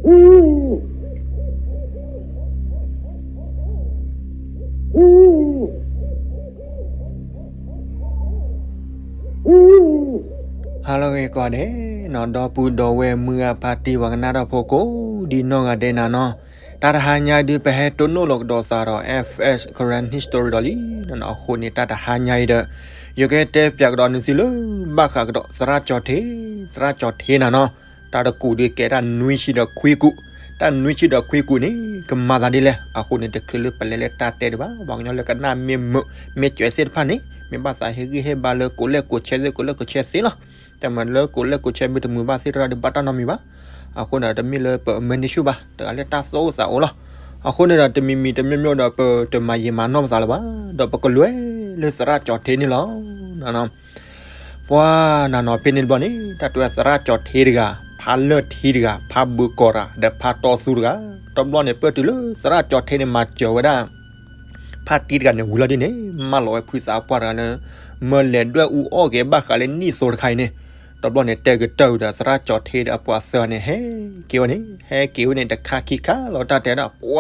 ဟါလၢအဂ့ၤကိးဂၤဒဲးနီၤ, ဒီပုၢ်ဒီဝဲၢ်မုၢ်ဂၢ်ဖါတံၢ်ပှၤကနၣ်တၢ်ဖိကိးဒံနီၢ်ဂၤဒဲးနၤနီၤ, တၢ်တဟါညါဒုး ပဟဲတိၢ်နီၣ်လီၤကဒီးသးဒီး F S Karen History ဒီးလံနီၤ. အဃိန့ၣ် တၢ်တဟါညါအံၤဒီး ယကတဲပၠးကဒီးနသုလၢ ဘၣ်ဃးကဒီးသရၣ်ကၠီၤထ့, သရၣ်ကၠီၤထ့နၤနီၤ. တၢ်တကူာ်ဒုးကဲတၢ်နွံဆံဒီးခွံကူာ်, တၢ်နွံဆံဒီးခွံကူာ်န့ၣ် ကမၤသးဒ်လဲၣ်. အဃိန့ၣ် တချုးလၢပလဲၤလၢတၢ်တဲဒံးဘၣ်, ပှၤကညီလၢကနၣ်မ့ၢ်မုာ်မ့ၢ်စၢၤသ့ၣ်တဖၣ်န့ၣ် မ့ၢ်ဘၣ်သးဟ့ၣ်ဂံၢ်ဟ့ၣ်ဘါလၢ ကိးလဲၣ်ကိးဆဲးသ့ၣ် ကိးလဲၣ်ကိးဆဲးသ့ၣ်လီၤ. တမ့ၢ်လၢကိးလဲၣ်ကိးဆဲးမ့ၢ်တမုာ်ဘၣ်သ့ၣ်တဖၣ်ဒီး ဘၣ်တၢ်နီတမံၤဘၣ်. အဃိန့ၣ် တမ့ၢ်လၢပမၢန့ၢ်ဆူၣ်ဘၣ်, တဂၤလၢတၢ်သူၣ်အိၣ်သးအိၣ်လီၤ. အဃိန့ၣ်ဒီး တမံၤမံၤတမံၤမံၤဒီး ပတမၤယံာ်မၤနီၢ်ပသးလၢၤဘၣ်, ဒီးပကလဲၤလၢသရၣ်ကၠီၤထ့န့ၣ်လီၤ. ပှၤနၤနီၤ ဖဲန့ၣ်တဘျီန့ၣ် တၢ်တဲဝဲသရၣ်ကၠီၤထ့တဂၤ, ဖါလၢၢ်ထံတဂၤ, ဖါဘုးကီၤတဂၤ, ဒီးဖါတီသူတဂၤ, တဘျီန့ၣ် ပၢၢ်တုၤလၢသရၣ်ကၠီၤထ့န့ၣ် မၤစၢၤဝဲဒၣ် ဖါတံၢ်တဂၤန့ၣ် ဝံၤလီၤဒ်န့ၣ် မၢလီၤဝဲဖုသးပှၢ်တဂၤလၢ မၢလဲၤဒွဲၣ်အူအီၣ်က့ၤဘၣ်ဃးလၢနံၣ်သိတခါအံၤန့ၣ်, တဘျီန့ၣ် တဲကတၢၢ်ဒီးသရၣ်ကၠီၤထ့ဒီးအပှၤသၢဂၤန့ၣ် ဟဲက့ၤဝဲန့ၣ်, ဟဲက့ၤဝဲန့ၣ် တခါခံခါလီၤ တၢ်တဲဒၣ် ပှၤ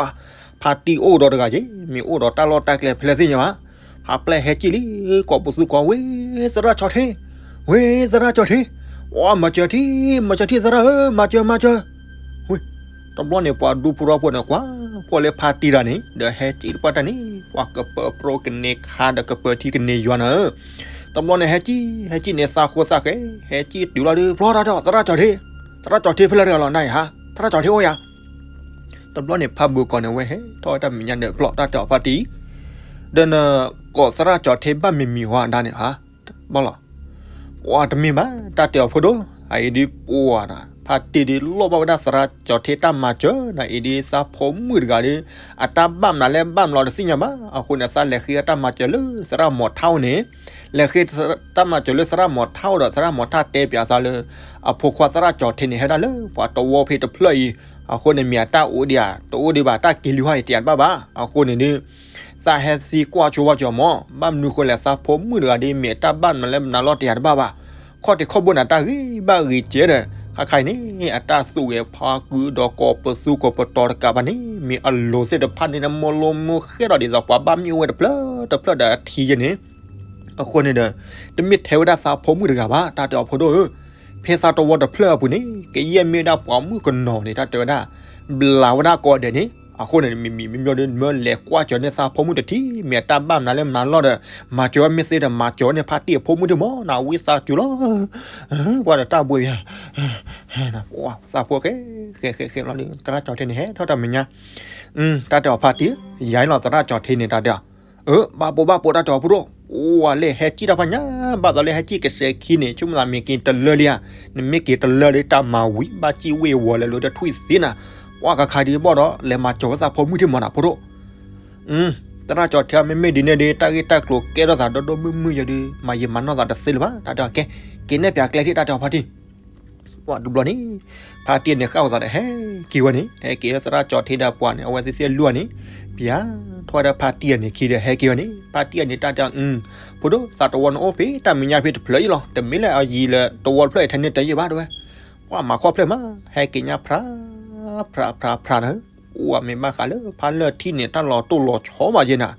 ဖါတံၢ်အိၣ်ဒီးတဂၤက့ၤ, မ့ၢ်အိၣ်ဒီးတၢ်လီၢ်တၢ်ကျဲဖဲလဲၣ်သ့ၣ်ညါဘၣ်. ဖါပျဲၢ်ဟဲက့ၤလံ, ကိးပသူကိး ဝ့ၢ်သရၣ်ကၠီၤထ့, ဝ့ၢ်သရၣ်ကၠီၤထ့, ပှၤမၤစၢၤထံ, မၤစၢၤထံသရၣ်ဧၢ, မၤစၢၤ မၤစၢၤ ဝ့ၢ်, တဘျီန့ၣ် ပှၤဒူဖိထီဖိန့ၣ် ကွၢ်ကွၢ်လၢဖါတံၢ်တဂၤန့ၣ် ဒီးဟဲက့ၤတပှၢ်တၢ်န့ၣ် ပှၤကပၢၤပြိကန့ၢ်ခါဒီးကပၢၤထံကန့ၢ်ယွၤနၤဧၢ. တဘျီန့ၣ် ဟဲက့ၤ ဟဲက့ၤန့ၣ် သးဃိသးဃဲ, ဟဲက့ၤတုၤလီၤဒုး ပျီတၢ်ဒီး သရၣ်ကၠီၤထ့, သရၣ်ကၠီၤထ့ဖဲလဲၣ်တဂၤလီၤနၤအံၤဟါ, သရၣ်ကၠီၤထ့အိၣ်ယၤ. တဘျီန့ၣ် ဖါဘိကီၢ်န့ၣ် အဝဲဟဲထီၣ်ဝဲတၢ်မဲာ်ညါဒီးပျီတၢ်တဲအီၤဖါတံၢ်, ဒီးနကိးသရၣ်ကၠီၤထ့ဘၣ်မံၤမံၤဧါဒၣ်န့ၣ်ဧါ, ဘၣ်လီၤ. ပှၤတမ့ၢ်ဘၣ် တၢ်တဲအီၤဖိဒိၣ်, အအံၤဒုးပှၤနၤ ဖါတံၢ်ဒုးလိၣ်ဘၣ်ဝဲဒၣ်သရၣ်ကၠီၤထ့တၢ်မၤစၢၤနၤအံၤဒုး သးဖိမုၣ်တဂၤဒီး အတၢ်ဘၣ်မနုၤလဲၣ်ဘၣ်မနုၤလီၤတသ့ၣ်ညါဘၣ်. အဃိန့ၣ် သးလဲၤဃ့တၢ်မၤစၢၤလၢသရၣ်မီၤထါအိၣ်န့ၣ်, လဲၤဃ့တၢ်မၤစၢၤလၢသရၣ်မီၤထါအိၣ်ဒီး သရၣ်မီၤထါတဲပၠးသးလၢ အဖိခွါသရၣ်ကၠီၤထ့န့ၣ် ဟဲဒၣ်လၢပှၤတဝီဖဲတဖျၢၣ်အံၤ, အဃိန့ၣ် မ့ၢ်အတၢ်အိၣ်ဒံးဧါ တအိၣ်ဒံးဘၣ် တၢ်က့ၤလုၢ်ဟီၣ်အံၤတယၤတဘၣ်ဘၣ်. အဃိန့ၣ်ဒုး သးဟဲသံကွၢ်ဆိဝဲကၠီၤမီၤ ဘၣ်မနုၤဃိလဲၣ် သးဖိမုၣ်တဂၤဒ်မ့ၢ်အတၢ်ဘၣ်မနုၤလဲၣ်မနုၤလီၤတယၤတဘၣ်ဘၣ်. ခီၣ်ထံးခီၣ်ဘိန့ၣ် တၢ်ဂ့ၤဘၣ်ဂ့ၤကဲဒီး ခါခါအံၤန့ၣ် အတၢ်သူၣ်ဂဲၤဖီကွံာ်ဒီးကိးပသူကိးပတီၤတကးဘၣ်န့ၣ် မ့ၢ်အလိၤသ့ၣ်တဖၣ်န့ၣ် မိၢ်လိမိၢ်ဃဲဒီးဒ်သိးပှၤဘၣ်မ့ၣ်အူဝဲတဖျၢၣ်တဖျၢၣ်ဒီးအထံယဲန့ၣ် အဃိန့ၣ်ဒီး တမ့ၢ်ထဲဝဲဒၣ်သးဖိမုၣ်တဂၤဘၣ် တၢ်တဲအီၤဖိဒိၣ်ဧၢ, ဖဲသးတဝီတဖျၢၣ်အပူၤန့ၣ် ကယဲၢ်မ့ၢ်ဝဲဒၣ်ပှၤမုၣ်ကနီၤန့ၣ် တၢ်တဲဝဲဒၣ် ဘျးဝဲဒၣ်ကိးဂၤဒဲးန့ၣ်. အဃိန့ၣ် မ့မ့ၢ်မ့မ့ၢ်ဒီး မ့ၢ်လဲၤကွၢ်ကၠီၤန့ၢ်သးဖိမုၣ်တထံၣ် မ့ၢ်အတၢ်ဘၣ်မနုၤလဲၣ်မနုၤလီၤဒီး မၤစၢၤဝဲမ့ၢ်သ့ဒီး မၤစၢၤဝဲန့ၣ်ဖါတံၢ်အဖိမုၣ်ဒ်မီၤ နဝံသးစူၤလီၤ. ပှၤဒီးတၢ်ဘှံးယၤ သးဖိဃဲ ဃဲဃဲဃဲလီၤဒီး သရၣ်ကၠီၤထ့န့ၣ် ဟဲထီၣ်တၢ်မဲာ်ညါ တၢ်တဲအီၤဖါတံၢ် ယၤလီၤသရၣ်ကၠီၤထ့န့ၣ် တၢ်တဲအီၤ အၢ ဘၣ်ပိာ်ဘၣ်ပိာ် တၢ်တဲအီၤဖိဒိၣ်, ပှၤလဲၤဟဲကံၣ်တၢ်ဖးညါ ဘၣ်သးလၢဟဲကံၣ်ကစဲးခံန့ၣ် ဆိကမိၣ်သးမ့ၢ်က့ၤတလၢလံဧါ, နမ့ၢ်က့ၤတလၢလံ တၢ်မၤဝံၤ ဘၣ်ကံၣ်ဝ့ၢ်ဝီၤလဲၤလိာ်တထွံၣ်သ့နၤ, ပှၤကခါဒ်ဘၣ်ဒီး လဲၤမၤစၢၤဝဲသးဖိမုၣ်ထံၣ်မီၤနၤဖိဒိၣ်. သရၣ်ကၠီၤထ့ မ့မ့ၢ်ဒ်န့ၣ်ဒီး တၢ်ဂ့ၢ်တၢ်ကျိၤကဲထီၣ်သးဒီဒိၣ်မုၢ်မုၢ်ယၤဒီး မၤယံာ်မၤနီၢ်သးတသ့လၢၤဘၣ် တၢ်တဲအီၤကဲ, က့ၤနဲၣ်ပၠးကျဲထံၣ် တၢ်တဲအီၤဖါတံၢ် ပှၤတဘျီန့ၣ် ဖါတံၢ်န့ၣ်ဃၣ်ဝဲသးဒီးဟဲက့ၤဝဲန့ၣ်, ဟဲက့ၤလၢသရၣ်ကၠီၤထ့ဒီးပှၤန့ၣ် အဝဲသ့ၣ်သ့ၣ်လွံၢ်န့ၣ်, ပၠၤထီၣ်ဝဲဒၣ်ဖါတံၢ်အန့ၣ်ခံဒီးဟဲက့ၤဝဲန့ၣ်, ဖါတံၢ်အန့ၣ်တၢ်တဲအီၤ ဖိဒိၣ် သးတဝီန့ၣ်အိၣ်ဖဲတၢ်မဲာ်ညါဖဲတဖျၢၣ်အံၤလီၤ, တမ့ၢ်လၢအယံၤလၢတဝီတဖျၢၣ်အံၤထဲန့ၣ်တယံာ်ဘၣ်တဲဝဲ, ပှၤမၤခီၣ်ဖျၢၣ်မး ဟဲက့ၤညါဖြး ဖြး ဖြး ဖြးနၤ အိၣ်ဝဲမ့ၢ်ဘၣ်ဃးလၢဖးလၢထံၣ်န့ၣ် တၢ်လီၤတိၢ်လီၤဆီဘၣ်ယဲနၤ,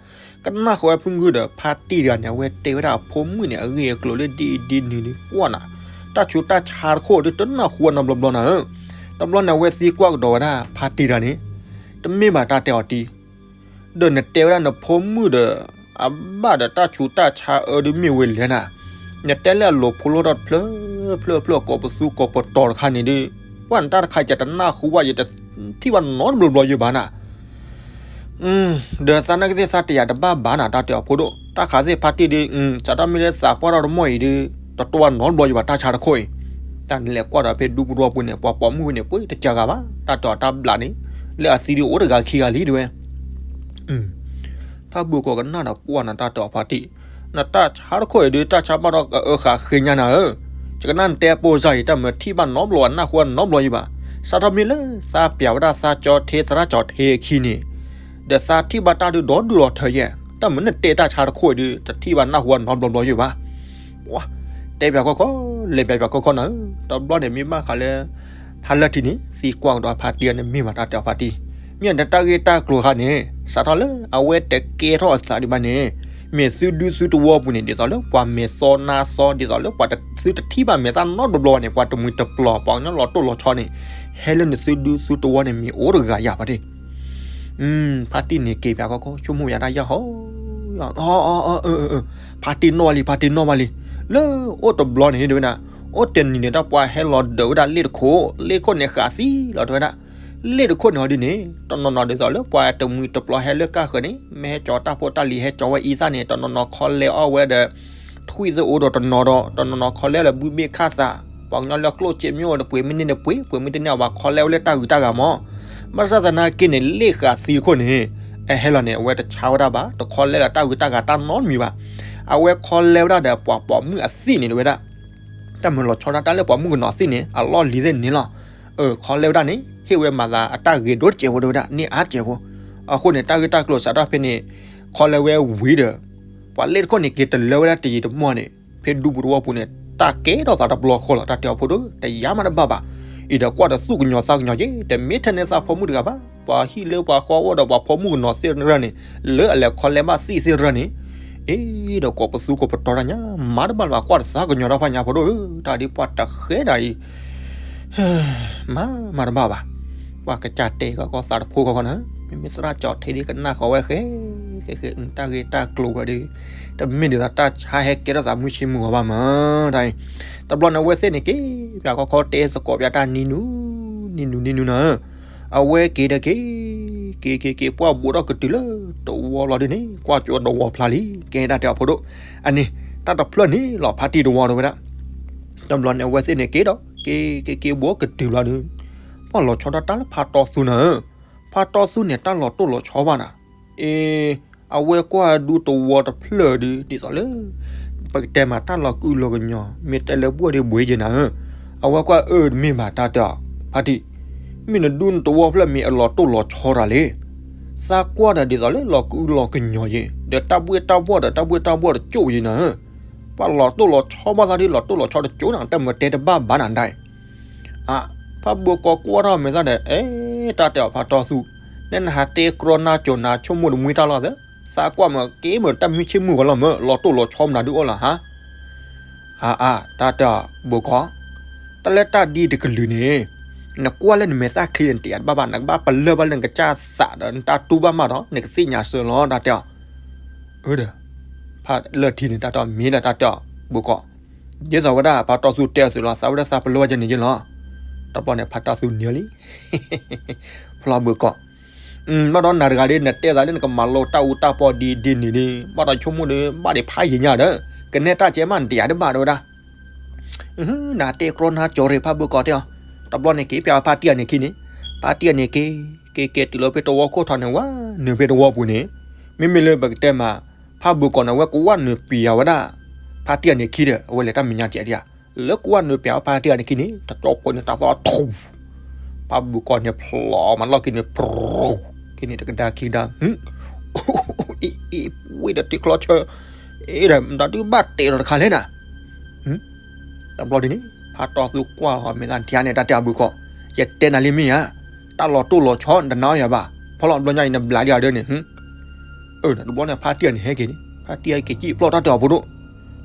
ကနၣ်ဃုာ်ဝဲဖုဂုၢ်ဒီး ဖါတံၢ်တဂၤန့ၣ် အဝဲတဲဝဲဒၣ်အဖိမုၣ်န့ၣ် အဂ့ၢ်အကျိၤလၢဒ်အံၤဒ်နုၤဒ်ပှၢ်နၤ, တၢ်ဆူးတၢ်ဆါတခိၣ်ဒုးတနၢ်ဟူဝဲနီတဘျီဘျီနၤဧၢ, တဘျီန့ၣ် အဝဲသံကွၢ်ကဒီးဝဲဒၣ်ဖါတံၢ်တဂၤန့ၣ်, တမ့ၢ်ဘၣ်တၢ်တဲအီၤတံၢ် ဒီးနတဲဝဲဒၣ်နဖိမုၣ်ဒီး အဘၣ်ဒီးတၢ်ဆူးတၢ်ဆါအၢဒုးမ့ၢ်ဝဲလဲၣ်နၤ, နတဲလၢအလိၤဖိလိၣ်ထီၣ်တဖျၢၣ်ဖျၢၣ်ဖျၢၣ်ကိးပသူကိးပတီၤတခါန့ၣ်ဒုး, ပှၢ်နတၢ်တခါယတနၢ်ဟူဘၣ် ယတထံၣ်ဘၣ်နီတဘျီဘျီယဲဘၣ်နၤ, ဒီးသးနာ်က့သ့ၣ်သးတယာ်တဘၣ်ဘၣ်နၤ တၢ်တဲအီၤဖိဒိၣ်, တၢ်ခးသ့ၣ်ဖါတံၢ်ဒုး, စးထီၣ်မ့ၢ်လၢသးပှၢ်ထီၣ်တမီၢ်အံၤဒုး, တတိၢ်ဘၣ်နီတဘျီယဲဘၣ်တၢ်ဆါတခိၣ်အံၤ, တၢ်နလဲၤကွၢ်ဒီးဖဲဒူပူၤထီပူၤန့ၣ် ပှၤပိာ်မုၣ်ဝဲန့ၣ် ပှၤတစှၤဂၤဘၣ်, တၢ်တဲအီၤတၢ်ဘျးန့ၣ်, လၢအသံဒုးအိၣ်တဂၤခံဂၤလံတဲဝဲ ဖါဘိၣ်ကီၢ်ကနၣ်ဒီးပှၢ်နၤတၢ်တဲအီၤဖါတံၢ်, နတၢ်ဆါတခိၣ်အံၤဒုး တၢ်ဆါဘၣ်ထီၣ်အၢဃာ်ဃ့ညါနၤဧၢ, ယကနၣ်နတဲအပိစါအံၤ တၢ်မ့ၢ်ထံၣ်ဘၣ်နီတဘျီ နၢ်ဟူဘၣ်နီတဘျီယဲဘၣ်, စးထီၣ်မ့ၢ်လၢသးပၠးဝဲဒၣ်သးကၠီၤထ့သရၣ်ကၠီၤထ့အခံန့ၣ်, ဒီးသးထံၣ်ဘၣ်တၢ်ဒုးဒီဒူၣ်လီၤထၢယဲၢ်, တၢ်မ့ၢ်နတဲတၢ်ဆါတခိၣ်အံၤဒုး တထံၣ်ဘၣ်နၢ်ဟူဘၣ်နီတဘျီဘျီယဲဘၣ် တဲပၠးခီခီ, လဲၤပၠးပၠးခီခီနၤဧၢ, တဘျီန့ၣ်မ့ၢ်ဘၣ်ဃးလၢ ဖ ဟါလၢထံးန့ၣ် သံကွၢ်ကဒီးဖါတံၢ်အန့ၣ်မ့ၢ်ဘၣ်တၢ်တဲအီၤဖါတံၢ်, မ့ၢ်အတၢ်ဂ့ၢ်တၢ်ကျိၤတခါန့ၣ် စးထီၣ်လၢအဝဲတကဲထီၣ်အသးဒံးဘၣ်န့ၣ်, မ့ၢ်သုဒုသုတဝီပူၤန့ၣ် ဒ်သိးလၢပှၤမဲာ်သီနါသီ ဒ်သိးလၢပှၤသုတထံၣ်ဘၣ်မဲာ်သၣ်နီတဘျီဘျီန့ၣ် ပှၤတမှံၤတပျီၤ ပှၤကညီလီၤတိၢ်လီၤဆီန့ၣ် ဟဲလၢနသုဒုသုတဝီန့ၣ် မ့ၢ်အိၣ်တဂၤယၤဖါတံၢ်. ဖါတံၢ်န့ၣ်က့ၤပၠးခီခီ ဆိကမိၣ်ယၤတၢ်ယၢ်ဟီ, ဖါတံၢ်နီၣ်ဘၣ်လံ ဖါတံၢ်နီၣ်ဘၣ်လံ, လၢအိၣ်တဘျီန့ၣ် တဲဝဲဒၣ်, အိၣ်တနံၤန့ၣ် တၢ်ပှၤဟဲလီၤဒၢးဝဲဒၣ်လ့ၣ်တခိၣ်, လ့ၣ်တခိၣ်န့ၣ်ဃးသံလီၤတဲဝဲဒၣ်, လ့ၣ်တခိၣ်န့ၣ်ဟီဒ်န့ၣ် တနီၤနီၤဒ်သိးလၢပှၤတမှံၤတပျီၤဟဲလၢကၢ်ဃၢၤန့ၣ် မ့ၢ်ဟဲကၠီတၢ်ဖိတၢ်လံၤ ဟဲကၠီဝဲအံသၣ်န့ၣ် တနီၤနီၤခီလဲအီၣ်ဝဲဒီး ထွံၣ်သ့ၣ်အိၣ်ဒီးတနီၤဒီး တနီၤနီၤခီလဲလၢဘုဘ့ၣ်ခၣ်သး, ပှၤကညီလၢကျိၣ်စ့မ့ၢ်အိၣ်ဒီး ပှ့ၤမ့ၢ်န့ၢ်န့ၣ်ပှ့ၤ, ပှ့ၤမ့ၢ်တန့ၢ်အဝဲခီလဲဝဲလၢတၢ်ဂုၤတၢ်ဂၤမး. ဘၣ်ဆၣ်သနာ်က့န့ၣ် လ့ၣ်ဃးသံတခိၣ်န့ၣ် အဟဲလီၤန့ၣ် အဝဲတဆါဝဲဒၣ်ဘၣ်, တခီလဲလၢတၢ်ဂုၤတၢ်ဂၤတၢ်နီတမံၤဘၣ်. အဝဲခီလဲဝဲဒၣ်ဒီးပှၤပိာ်မုၣ်အသ့ၣ်န့ၣ် တဲဝဲဒၣ်, တၢ်မၤလီၤဆီဒၣ်တၢ်လၢပှၤမုၣ်ကနီၤသ့ၣ်န့ၣ် အလီၢ်လံၤသ့ၣ်န့ၣ်လီၤ. ခီလဲဝဲဒၣ်န့ၣ် ဟ့ၣ်ဝဲမၤသးအတၢ်ဂ့ၤဒိၣ်တစဲးဖိတဲဝဲဒၣ် န့ၢ်အါတစဲးဖိ. အဃိန့ၣ် တၢ်ဂ့ၢ်တၢ်ကျိၤစးထီၣ်ဖဲန့ၣ် ခီလဲဝဲဝံၤဒီး ပှၤလ့ၣ်တခိၣ်န့ၣ် က့ၤတလၢဝဲဒၣ်တယံာ်တမီၢ်န့ၣ် ဖဲဒူပူၤတဝီပူၤန့ၣ် တၢ်ကဲထီၣ်သးတဘျီဃီလီၤ တၢ်တဲအီၤဖိဒိၣ် တယာ်မးတဘၣ်ဘၣ်. အံၤဒီးကွၢ်ဒီးသူၣ်ကညီၤသးကညီၤက့ၤ တမ့ၢ်ထဲန့ၣ်သးဖိမုၣ်တဂၤဘၣ်, ပှၤဟံၣ်လၢပှၤဃီအိၣ်ဒီးပှၤဖိမုၣ်ကနီၤသ့ၣ်ရၢန့ၣ် လၢအလဲၤခီလဲဘၣ်သ့ၣ်သ့ၣ်ရၢန့ၣ်, အ့ဒီးကိးပသူကိးပတီၤတၢ်ညါ မးတဘၣ်လၢၤဘၣ် ကွၢ်တသးကညီၤတၢ်ဖးညါဖိဒိၣ်ဧၢ, တၢ်ဒ်ပှၤတဃဲဒၣ်အံၤ မၤမၤတဘၣ်ဘၣ်. ပှၤကစၢ်တဲကီကီသးတဖိကီကီနၤ, မ့မ့ၢ်သရၣ်ကၠီၤထံဒ်ကနၣ်ဃီၤဝဲဃဲ, ဃဲဃဲ တၢ်ဂ့ၢ်တၢ်ကျိၤဝဲဒီး တမ့ၢ်ဒ်သိးတၢ်ဆါဟဲကဲထီၣ်သးမုၢ်ဆ့မုၢ်ဂီၤဘၣ်မးတၢ်အံၤ. တဘျီန့ၣ်အဝဲသ့ၣ်န့ၣ်က့ၤ ပၠးခီခီတဲသကိးပၠးတၢ်နံၤနူ, နံၤနူနံၤနူနၤ, အဝဲက့ၤဒီးက့ၤ, က့ၤက့ၤက့ၤ ပှၢ်ဘူးထီၣ်ကတုၤလၢတဝီလီၤဒ်န့ၣ် ကွၢ်ကၠိတဝီဖျါလံ ကဲတၢ်တဲအီၤဖိဒိၣ်, အန့ၣ် တၢ်တဖျၢၣ်န့ၣ်လီၤဖါတံၢ်တဝီတဲဝဲဒၣ်. တဘျီန့ၣ်အဝဲသ့ၣ်န့ၣ်က့ၤဒီး က့ၤက့ၤက့ၤဘူးကတုၤလီၤဒီး ပှၢ်လီၤဆီဒၣ်တၢ်လၢဖါတီသူနၤဧၢ, ဖါတီသူန့ၣ် တၢ်လီၤတိၢ်လီၤဆီဘၣ်နၤ, အ့ အဝဲကွၢ်ဒူတဝီတဖျၢၣ်ဒီး ဒ်သိးလၢ ပကတဲမးတၢ်လီၤကုလီၤကညီၤ မ့ၢ်တဲလၢဘှီၣ်ဒ်ဘှ့က့ၤနၤဧၢ, အဝဲကွၢ်အၢတမ့ၢ်ဘၣ်တၢ်တဲအီၤ, ဖါတံၢ်, မ့ၢ်နဒူနတဝီဖျၢၣ်မ့ၢ်အလီၤတိၢ်လီၤဆီတၢ်လံ, သးကွၢ်ဒီးဒ်သိးလၢလီၤကုလီၤကညီၤယ့ၤ ဒီးတၢ်ဘှ့ၣ်တၢ်ဘှီၣ်ဒီးတၢ်ဘှ့ၣ်တၢ်ဘှီၣ်တကၠိယ့ၤနၤဧၢ, ပှၢ်လီၤတိၢ်လီၤဆီဘၣ်သးဒ်လီၤတိၢ်လီၤဆီတကၠိနၤ တၢ်မၤတဲတဘၣ်ဘၣ်နၤဒၣ် အါ, ဖးဘိကီးကွၢ်ထီၣ်မဲာ်သၣ်ဒီး အဲ တၢ်တဲအီၤဖးတီသူ, နဲနဟးတဲကြီနါကၠိၤနၤဆိကမိၣ်တမှံတၢ်လီၤသၢ, သးကွၢ်မးက့ၤမးတၢ်မုၢ်ဆ့ၣ်မုၢ်ဂီၤလီၤမး လီၤတိၢ်လီၤဆီမနုၤဒုးအိၣ်လီၤဟါ, အါအါ တၢ်တဲအီၤဘိကီး, တၢ်လၢတၢ်ဒ်တကလုာ်န့ၣ် နကွၢ်လၢနမဲာ်သၣ်ချံန့ၣ် တယာ်တဘၣ်ဘၣ် နကဘၣ်ပလၢၢ်ဘၣ်လၢနကစၢ်သးဒီး နတၢ်တူၢ်ဘၣ်မးဒီး နကသ့ၣ်ညါစၢၤလီၤ တၢ်တဲအီၤ အၢဒီး ဖးလၢထံန့ၣ် တၢ်တဲအီၤမ့ၢ်ဒီးတၢ်တဲအီၤဘိကီး, ဒ်သိးဝဲဒၣ်ဖးတီသူတဲအီၤသုးလီၤ သးဝဲဒၣ်သးပလၢၢ်ဘၣ်ကဲန့ၣ်က့ၤလီၤ. တဘျီန့ၣ် ဖးတီသူန့ၢ်လံ ဖျီဘိကီး, ဘၣ်ဒီးနၤတဂၤဒ်နတဲသးလၢနကမၤလိတၢ်အူတၢ်ပီဒ်ဒ်န့ၣ်ဒ် ဘၣ်ဒီးဆိကမိၣ်ဒီး ဘၣ်ဒံးဖးယံာ်ညါဒီး ကနဲၣ်တၢ်ကဲမးနတယာ်တဘၣ်တဲဝဲဒၣ် နတဲကြီနါကၠိၤရ့ၣ်ဖးဘိကီးတဲအီၤ, တဘျီန့ၣ်က့ၤပၠးဖးတံၢ်အန့ၣ်ခံန့ၣ်, ဖးတံၢ်အန့ၣ်က့ၤ, က့ၤက့ၤတုၤလီၤဖဲတဝီခိၣ်ထီၣ်န့ၣ်ဝဲ, နုာ်ဖဲတဝီပူၤန့ၣ်, မ့မ့ၢ်လၢပကတဲမး, ဖးဘိကီးန့ၣ် အဝဲကဝၢ်နုာ်ပၠးဝဲဒၣ်, ဖးတံၢ်အန့ၣ်ခံဒီး အဝဲလဲၤတၢ်မဲာ်ညါတယာ်တယာ်, လၢကဝၢ်နုာ်ပၠးဖးတံၢ်အန့ၣ်ခံန့ၣ် တကၠီဖိန့ၣ်တၢ်သီထူ, ဖးဘိကီးန့ၣ်ဖျိးမးလီၢ်ခံန့ၣ် ပြူၤ, ခံန့ၣ်တကဒါခံကဒါ အ့ အ့ ဝ့ၢ်ဒီးတံၤချီဆၢ, အ့ ဒီးမတၤဒုးဘၣ်တဲာ်လီၤတခါလဲၣ်နၤ, တဘျီဒ်န့ၣ် ဖးတီသူကွၢ်လီၤမဲာ်သၣ်ဒံးန့ၣ် တၢ်တဲအီၤဘိကီး, ယတဲနၤလံမ့ၢ်ဧါ, တၢ်လီၤတိၢ်လီၤဆီ နတနာ်အီၤယၤဘၣ်, ဖီလီၤဘျီညါအံၤ နဘျးဒံးအီၤဒၢန့ၣ်, အၢ တဘျီန့ၣ် ဖါတံၢ်အန့ၣ်ဟဲက့ၤန့ၣ် ဖါတံၢ်အက့ၤစံၣ်ပျီၢ်တၢ်တဲအီၤဖိဒိၣ်,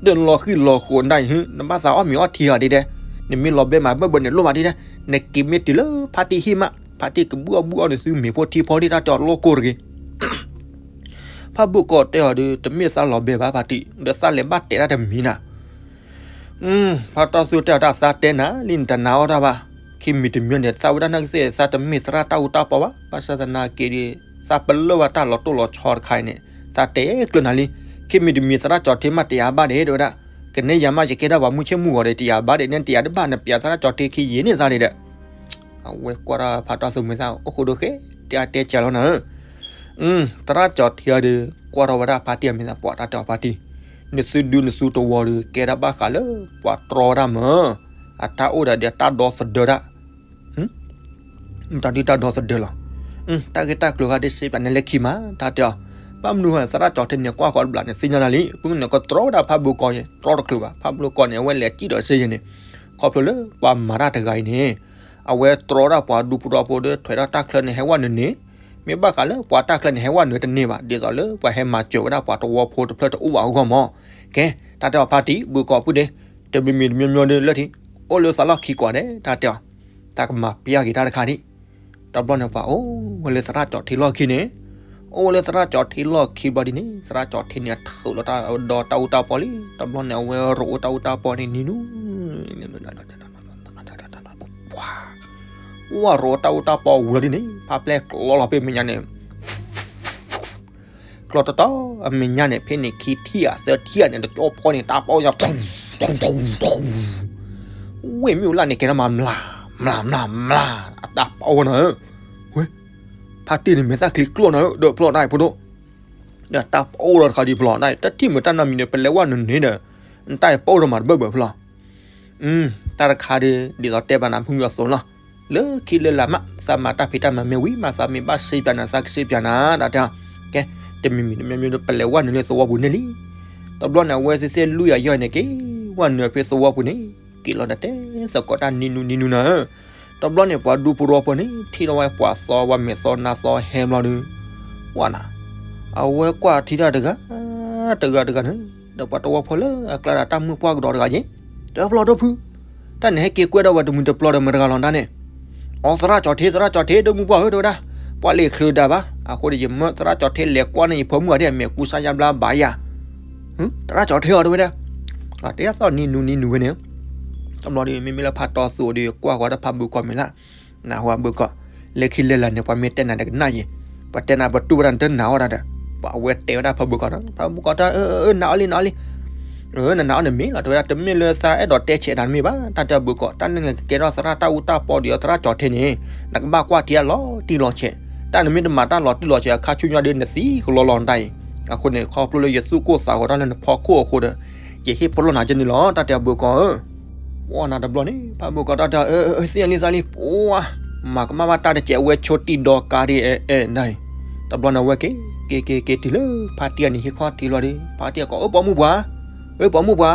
ဒီးလီၤဃံၤလီၤဃိးနဒၣ်အံၤ နဘၣ်သးအီၣ်မ့ၤအီထံအီၤဒ်ဒဲး, နမ့ၢ်လီၤဘဲမးဘၢၣ်ဘၢၣ်န့ၣ်လိၣ်ဘၣ်ဒ်ဒဲး, နက့ၤမ့ၢ်တုၤလၢဖါတံၢ်ဟံၣ်မး ဖါတံၢ်ကဘုၣ်အီၣ်ဘုၣ်အီၣ်နသုမ့ၤဖိထံဖိဒ်တၢ်တဲအီၤလိၣ်ကိၢ်တဂ့ၤ ဖးဘိကီးတဲအီၤဒီး တမ့ၢ်သးလီၤဘဲဘၣ်ဖါတံၢ် ဒီးသးလဲၤဘၣ်တဲာ်တၢ်တမံၤနၤ, ဖးတီသူတဲအီၤတၢ်သးတဲနၤလံနတနာ်အီၤတၢ်ဘၣ်, ခံမံၤတမံၤန့ၣ် သးဝဲဒၣ်နာ်က့သ့ၣ် သးတမ့ၢ်သရၣ်တၢ်အူတၢ်ပီဘၣ်, ဘၣ်ဆၣ်သနာ်က့ဒီး သးပလၢၢ်ဘၣ်တၢ်လီၤတိၢ်လီၤဆီတခါအံၤန့ၣ် သးတဲကျၢၤနၤလံ, ခံမံၤတမံၤသရၣ်ကၠီၤထံမးတယာ်ဘၣ်ဒံးတဲဝဲဒၣ်, ကနဲယၤမးယကဲဒၣ်ပှၤမုၢ်ဆ့ၣ်မုၢ်ဂီၤဒီးတယာ်ဘၣ်ဒံး နဲတယာ်တဘၣ်နပၠးသရၣ်ကၠီၤထံခံယံာ်န့ၢ်သးဒံးဒီး အဝဲကွၢ်ထီၣ်ဖးတီသူမဲာ်သၣ် အိၣ်ဃိဒိၣ်ဃဲ တဲအါတဲစှၤလီၤနၤဧၢ, သရၣ်ကၠီၤထံအံၤဒီး ကွၢ်ထီၣ်ဝဲဒၣ်ဖါတံၢ်အမဲာ်သၣ် ပှၤတၢ်တဲအီၤဖါတံၢ်, နသုဒုနသုတဝီဒီး ကဲဒၣ်ဘၣ်ဃးလၢပှၤတြီဝဲဒၣ်မၢ်, အတၢ်အိၣ်ဒီးဒ်တၢ်ဒီသဒၢတၢ် တၢ်ဒုးတၢ်ဒီသဒၢလီၤ, တၢ်ဂ့ၢ်တၢ်ကျိၤဃာ်ဒ်စ့ပၠးနဲလဲၣ်ခံမး တၢ်တဲအီၤ, ဘၣ်မနုၤဃိသရၣ်ကၠီၤထံန့ၣ် ကွၢ်ဃီတဘျီန့ၣ် သ့ၣ်ညါနၤလံ, ပူၤန့ၣ်ကတြီဝဲဒၣ်ဖးဘိကီးယဲ တြီတချုးဘၣ်, ဖးဘိကီးန့ၣ် အဝဲလဲၤစံၣ်ဒီးစ့ယဲန့ၣ်, ခီဖျိလၢပှၤမၤတၢ်တဂၤအံၤန့ၣ်, အဝဲတြီဒၣ်ပှၤဒူဖိတြီဖိဒီး ထွဲဒီးတၢ်ချၢန့ၣ်ဟဲဝဲနုာ်န့ၣ်, မ့ၢ်ဘၣ်ဃးလၢပှၤတၢ်ချၢန့ၣ်ဟဲဝဲနုာ်တန့ၢ်ဘၣ်, ဒ်သိးလၢပှၤဟဲမၤစၢၤဝဲဒၣ်ပှၤသဝီဖိတဖျၢၣ်တအိၣ်ဘၣ်အဂီၢ်မး. ကဲ, တၢ်တဲအီၤဖါတံၢ် ဘုကီးဖုဒ့, တမံၤမံၤတမံၤမံၤဒီးလၢထံ, အိၣ်လၢသးလီၢ်ခံကွၢ်ဒဲး တၢ်တဲအီၤ, တၢ်ကမၤပျၢ်က့ၤတၢ်တခါဒံး. တဘျီန့ၣ်ပှၤအိၣ်ဝဲလၢသရၣ်ကၠီၤထ့လီၢ်ခံန့ၣ်, အိၣ်ဝဲလၢသရၣ်ကၠီၤထ့လီၢ်ခံဘျီဒ်န့ၣ် သရၣ်ကၠီၤထ့န့ၣ်ထုးလီၤတၢ်ဒီးတၢ်အူတၢ်ပီလံ. တဘျီန့ၣ် အဝဲရိးအိၣ်တၢ်အူတၢ်ပီန့ၣ်နံၤနူ ဝါရိးအိၣ်တၢ်အူတၢ်ပီဝံၤလီၤဒ်န့ၣ် ဖါပျဲၢ်ကျီလီၤဖဲမဲာ်ညါန့ၣ်, ကျီတီတီ အမဲာ်ညါန့ၣ် ဖဲန့ၣ်ခံထံၣ်ဧါသၢထံၣ်ဧါန့ၣ် တကၠီဖီန့ၣ် တၢ်ပီညါ ဝ့ၢ်မ့ၣ်အူလၢ်န့ၣ် ကဲထီၣ်မးမျး မျး မျး မျး အတၢ်ပီဝဲနီၤဧၢ, ဝ့ၢ် ဖါတံၢ်န့ၣ် မဲာ်သၣ်ချံကျီနီၤဧၢ ဒီးဖျီၣ်တၢ်အံၤဖိဒိၣ်, ဒီးတၢ်ပီဒီးတခါဒ်ဖျီၣ်တၢ်အံၤ တထံၣ်မုာ်တၢ်နီတမံၤန့ၣ် ပလဲၤဝဲနုာ်န့ၣ်ဒီး နတၢ်အံၤပီဒီးမၤတဘၢၣ်ဘၢၣ်ဖျီၣ် တၢ်တခါဒီး ဒ်သိးတဲဘၣ်နၤမုၢ်ဂီၤအသိးလီၤ, လၢခံလၢလာ်မး သးမၤတၢ်ဖံးတၢ်မၤမ့ၢ်ဝံၤမး သးမ့ၢ်ဘၣ်စ့ပၠးနၤ သးကစ့ပၠးနၤ တၢ်တဲ, ကဲ, တမံၤမံၤတမံၤမံၤဒီး ပလဲၤဝဲနုာ်လၢသဝီပူၤန့ၣ်လံ. တဘျီန့ၣ် အဝဲသ့ၣ်သ့ၣ်လွံၢ်အယီၢ်န့ၣ် က့ၤဝဲနုာ်ဖဲသဝီပူၤန့ၣ် က့ၤလီၤဒီးတဲသကိးတၢ်နံၤနူနံၤနူနၤဧၢ. တဘျီန့ၣ် ပှၤဒူဖိတြီဖိန့ၣ် ထံၣ်ထီၣ်ဝဲပှၤသီဝဲမဲာ်သီနါသီဟဲဘျီဒီး ဝဲနၤ အဝဲကွၢ်ထံတၢ်တဂၤ တဂၤတဂၤန့ၣ် ဒီးပှၤသဝီဖိလၢအကျါဒီးတၢ်မုၢ်ပှၢ်ကဒီးတဂၤက့ၤ, တဖျီၣ်ဒိၣ်ဖု, တၢ်န့ၣ်ဟဲက့ၤကွဲဒီးဝဲတမုာ်တပျီဒီးမတၤတဂၤလီၤတၢ်န့ၣ်, အိ သရၣ်ကၠီၤထ့ သရၣ်ကၠီၤထ့ ဒိၣ်မုၢ်ပှၢ်ဧၢ တဲဝဲဒၣ်, ပှၤလ့ၤချုးဒၣ်ဘၣ်, အဃိဒီးယမၢသရၣ်ကၠီၤထ့လဲၤကွၢ်န့ၣ် ယဖိမုၣ်အဒဲးအမဲာ်ကူစါယါဘျါဘၣ်ယၤ, သရၣ်ကၠီၤထ့ဧၢ တဲဝဲဒၣ်, တဲသီၣ်နံၤနူၤနံၤနူၤဝဲန့ၣ်, တဘျီဒီး မ့မ့ၢ်လၢဖါတီသူဒီး ကွၢ်ဃီတၢ်ဖးဘုကီၢ်မ့ၢ်သၣ်, နၢ်ဟူဘုကီၢ်, လၢခံလၢလာ်န့ၣ် ပှၤမ့ၢ်တဲနၤဒီးကနၣ်ယဲ, ပှၤတဲနၤပတူၢ်ဝဲဒၣ်နတနာ်အီၣ်တၢ်ဒီး, ပှၤအဝဲတဲဝဲဒၣ်ဖးဘုကီၢ်, ဖးဘုကီၢ်တၢ် အၢ အၢ နၤအီၣ်လံ နၤအီၣ်လံ, နၤအီၣ်န့ၣ်မ့ၢ်လီၤ တဲဝဲဒၣ် တမ့ၢ်လၢသးအဲၣ်ဒိးတဲဆဲးတၢ်တမ့ၢ်ဘၣ်, တၢ်တဲဘုကီၢ် တၢ်လၢနကကဲထီၣ်သရၣ်တၢ်အူတၢ်ပီဒီးသရၣ်ကၠီၤထ့န့ၣ်, နကဘၣ်ကွၢ်ထံအလီၤတံၢ်လီၤဆဲး, တၢ်နမ့ၢ်တမၤတၢ်လီၤတံၢ်လီၤဆဲးအခါဆူညါဒီး နသံကလီလီၤတၢ်အံၤ, အဃိန့ၣ် ခီဖျိလၢယသူၣ်ကိၢ်သးဂီၤတၢ်လၢနဖီခိၣ်အဃိဒီး, ယဟ့ၣ်ဖိလီၢ်နၤကန့ၣ်လီၤ တၢ်တဲဘုကီၢ်ဧၢ ပှၤနၤတဘျီန့ၣ် ဖးဘိကီးတၢ်တဲ သ့ၣ်ညါလံသးလံ ပှၤ မၤကမၣ်ဘၣ်တၢ်တစဲး အဝဲဆိတံၢ်ဒီကါဒ်အံၤ နၤအံၤ, တဘျီန့ၣ်ဝဲက့ၤ က့ၤက့ၤက့ၤတုၤလၢ ဖါတံၢ်အန့ၣ် ဟံၣ်ခီၣ်ထံးလီၤဒီး ဖါတံၢ်အကိး အၢ ပိာ်မုၣ်ပှၤ, အၢ ပိာ်မုၣ်ပှၤ,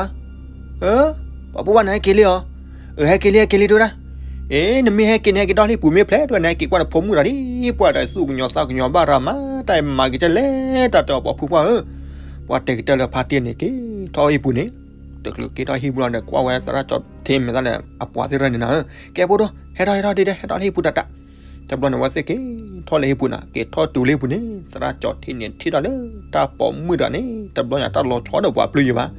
အၢ ပိာ်မုၣ်ပှၤ နဟဲက့ၤလံဧါ, အၢ ဟဲက့ၤလံ ဟဲက့ၤလံ တဲဝဲဒၣ်, အ့ နမ့ၢ်ဟဲက့ၤ နဟဲက့ၤဒီးဟံၣ်ပူၤမ့ၢ်ဖျဲး တဲဝဲ နဟဲက့ၤကွၢ်နဖိမုၣ်ဒီးဒ် ပှၤဒီးသူၣ်ကညီၤသးကညီၤဘၣ်ရၤမး တၢ်အံၤမၤက့ၤကလဲၣ် တၢ်တဲအီၤပိာ်ဖုပှၢ်ဧၢ, ပှၤတဲကတၢၢ်လၢဖါတံၢ်န့ၣ် က့ၤထီၣ်ဟံၣ်ပူၤန့ၣ်, တချုးက့ၤထီၣ်ဟံၣ်ပူၤလီၤဒီး ကွၢ်ဝဲသရၣ်ကၠီၤထ့မဲာ်သၣ်န့ၣ် အပှၤသ့ၣ်တဖၣ်န့ၣ်နၤဧၢ, ကဲဖိဒိၣ် ဟဲထီၣ်ဟဲထီၣ်ဒ်ဒဲး ဟဲထီၣ်လၢဟံၣ်ပူၤတၢ်တၢ်, တဘျီန့ၣ် အဝဲသ့ၣ်က့ၤထီၣ်လၢဟံၣ်ပူၤနၤ က့ၤထီၣ်တုၤလၢဟံၣ်ပူၤန့ၣ် သရၣ်ကၠီၤထ့န့ၣ် ထံၣ်ထီၣ်လၢတၢ်ပိာ်မုၣ်တဂၤန့ၣ် တဘျီညါတၢ်လီၤဆီဒီးပှၤပျုၢ်ယံၤဘၣ်,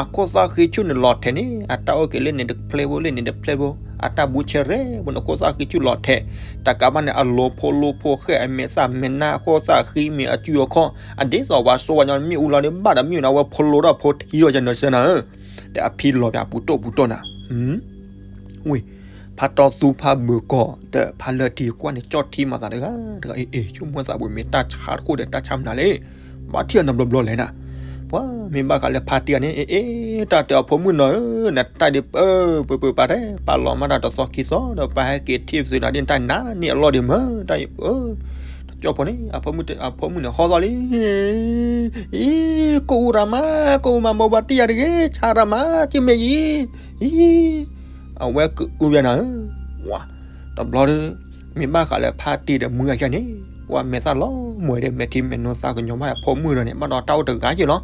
အခိၣ်သၣ်ဃံဆူၣ်န့ၣ်လီၤထဲးန့ၣ် အတၢ်အိၣ်က့ၤလၢန့ၣ်တဖျဲးဖိ လၢန့ၣ်တဖျဲးဖိ အတၢ်ဘူးဆဲရဲဖိန့ၣ် အခိၣ်သၣ်ဃံဆူၣ်လီၤထဲး, တကးဘၣ်န့ၣ် အလိၤဖိလိဖိဃဲၣ် အမဲာ်သၣ်မဲာ်နါ အခိၣ်သၣ်ဃံမ့ၢ်အစုအခီၣ် အဒ်သိးပှၤစိဝဲညီမ့ၣ်အူလီၤဒီး ဘၣ်ဒီးမ့ၣ်အူန့ၣ် အဝဲဖိလိထီၣ်ဖိထံဒီးကနၢၤစၢၤနၤဧၢ, ဒီးအဖံလီၤပှၤပူၤတိၢ်ပူၤတိၢ်နၤ ဝ့ၢ် ဖါတီသူဖါဘုကီး ဒီးဖါလၢထံကွၢ်န့ၣ် ကၠီၣ်ထံမၤသးတဂၤတဂၤ အ့ အ့ ဆိကမိၣ်သးပူၤမ့ၢ်တၢ်ဆါတခိၣ်ဒီးတၢ်ဆါမနုၤလဲၣ်, ဘၣ်ထံၣ်အီၤနီတဘျီဘျီလဲၣ်နၤ, ပှၤမ့ၢ်ဘၣ်ဃးလၢဖါတံၢ်အန့ၣ် အ့ အ့ တၢ်တဲအီၤဖိမုၣ်နီၤဧၢ, နတၢ်ဒ်ပၢ ပၢပၢပာ်တဲ ပာ်လီၤမးတၢ်တသီခံသီ ဒီးပဟဲက့ၤထံၣ်ပသုးနၤဒ်နတၢ်နါန့ၣ်အလီၢ်ဒံးမၢ တၢ်အံၤ တကၠီၣ်ဖိန့ၣ် အဖိမုၣ်န့ၣ်ဃီသီလံ အံၤ ကိၣ်အူရၤမး ကိၣ်အူမး မိၢ်ပှၤတံၢ်ယၤတဂ့ၤ ဆါရၤမး ကမ့ၢ်ယံၤ အံၤ အဝဲကအုယၤနၤဧၢ, ဝါ တဘျီဒီး မ့ၢ်ဘၣ်ဃးလၢဖါတံၢ်ဒီးမုၢ်ဂၤယၤန့ၣ် ပှၤမဲာ်သၣ်လီၤမွဲဒီး မဲာ်ထံမဲာ်နိသၣ်ကညီၤဘၣ်အဖိမုၣ်ဒီးန့ၣ် ဘၣ်ဒီးတၢ်အိၣ်တဂၤက့ၤလီၤ,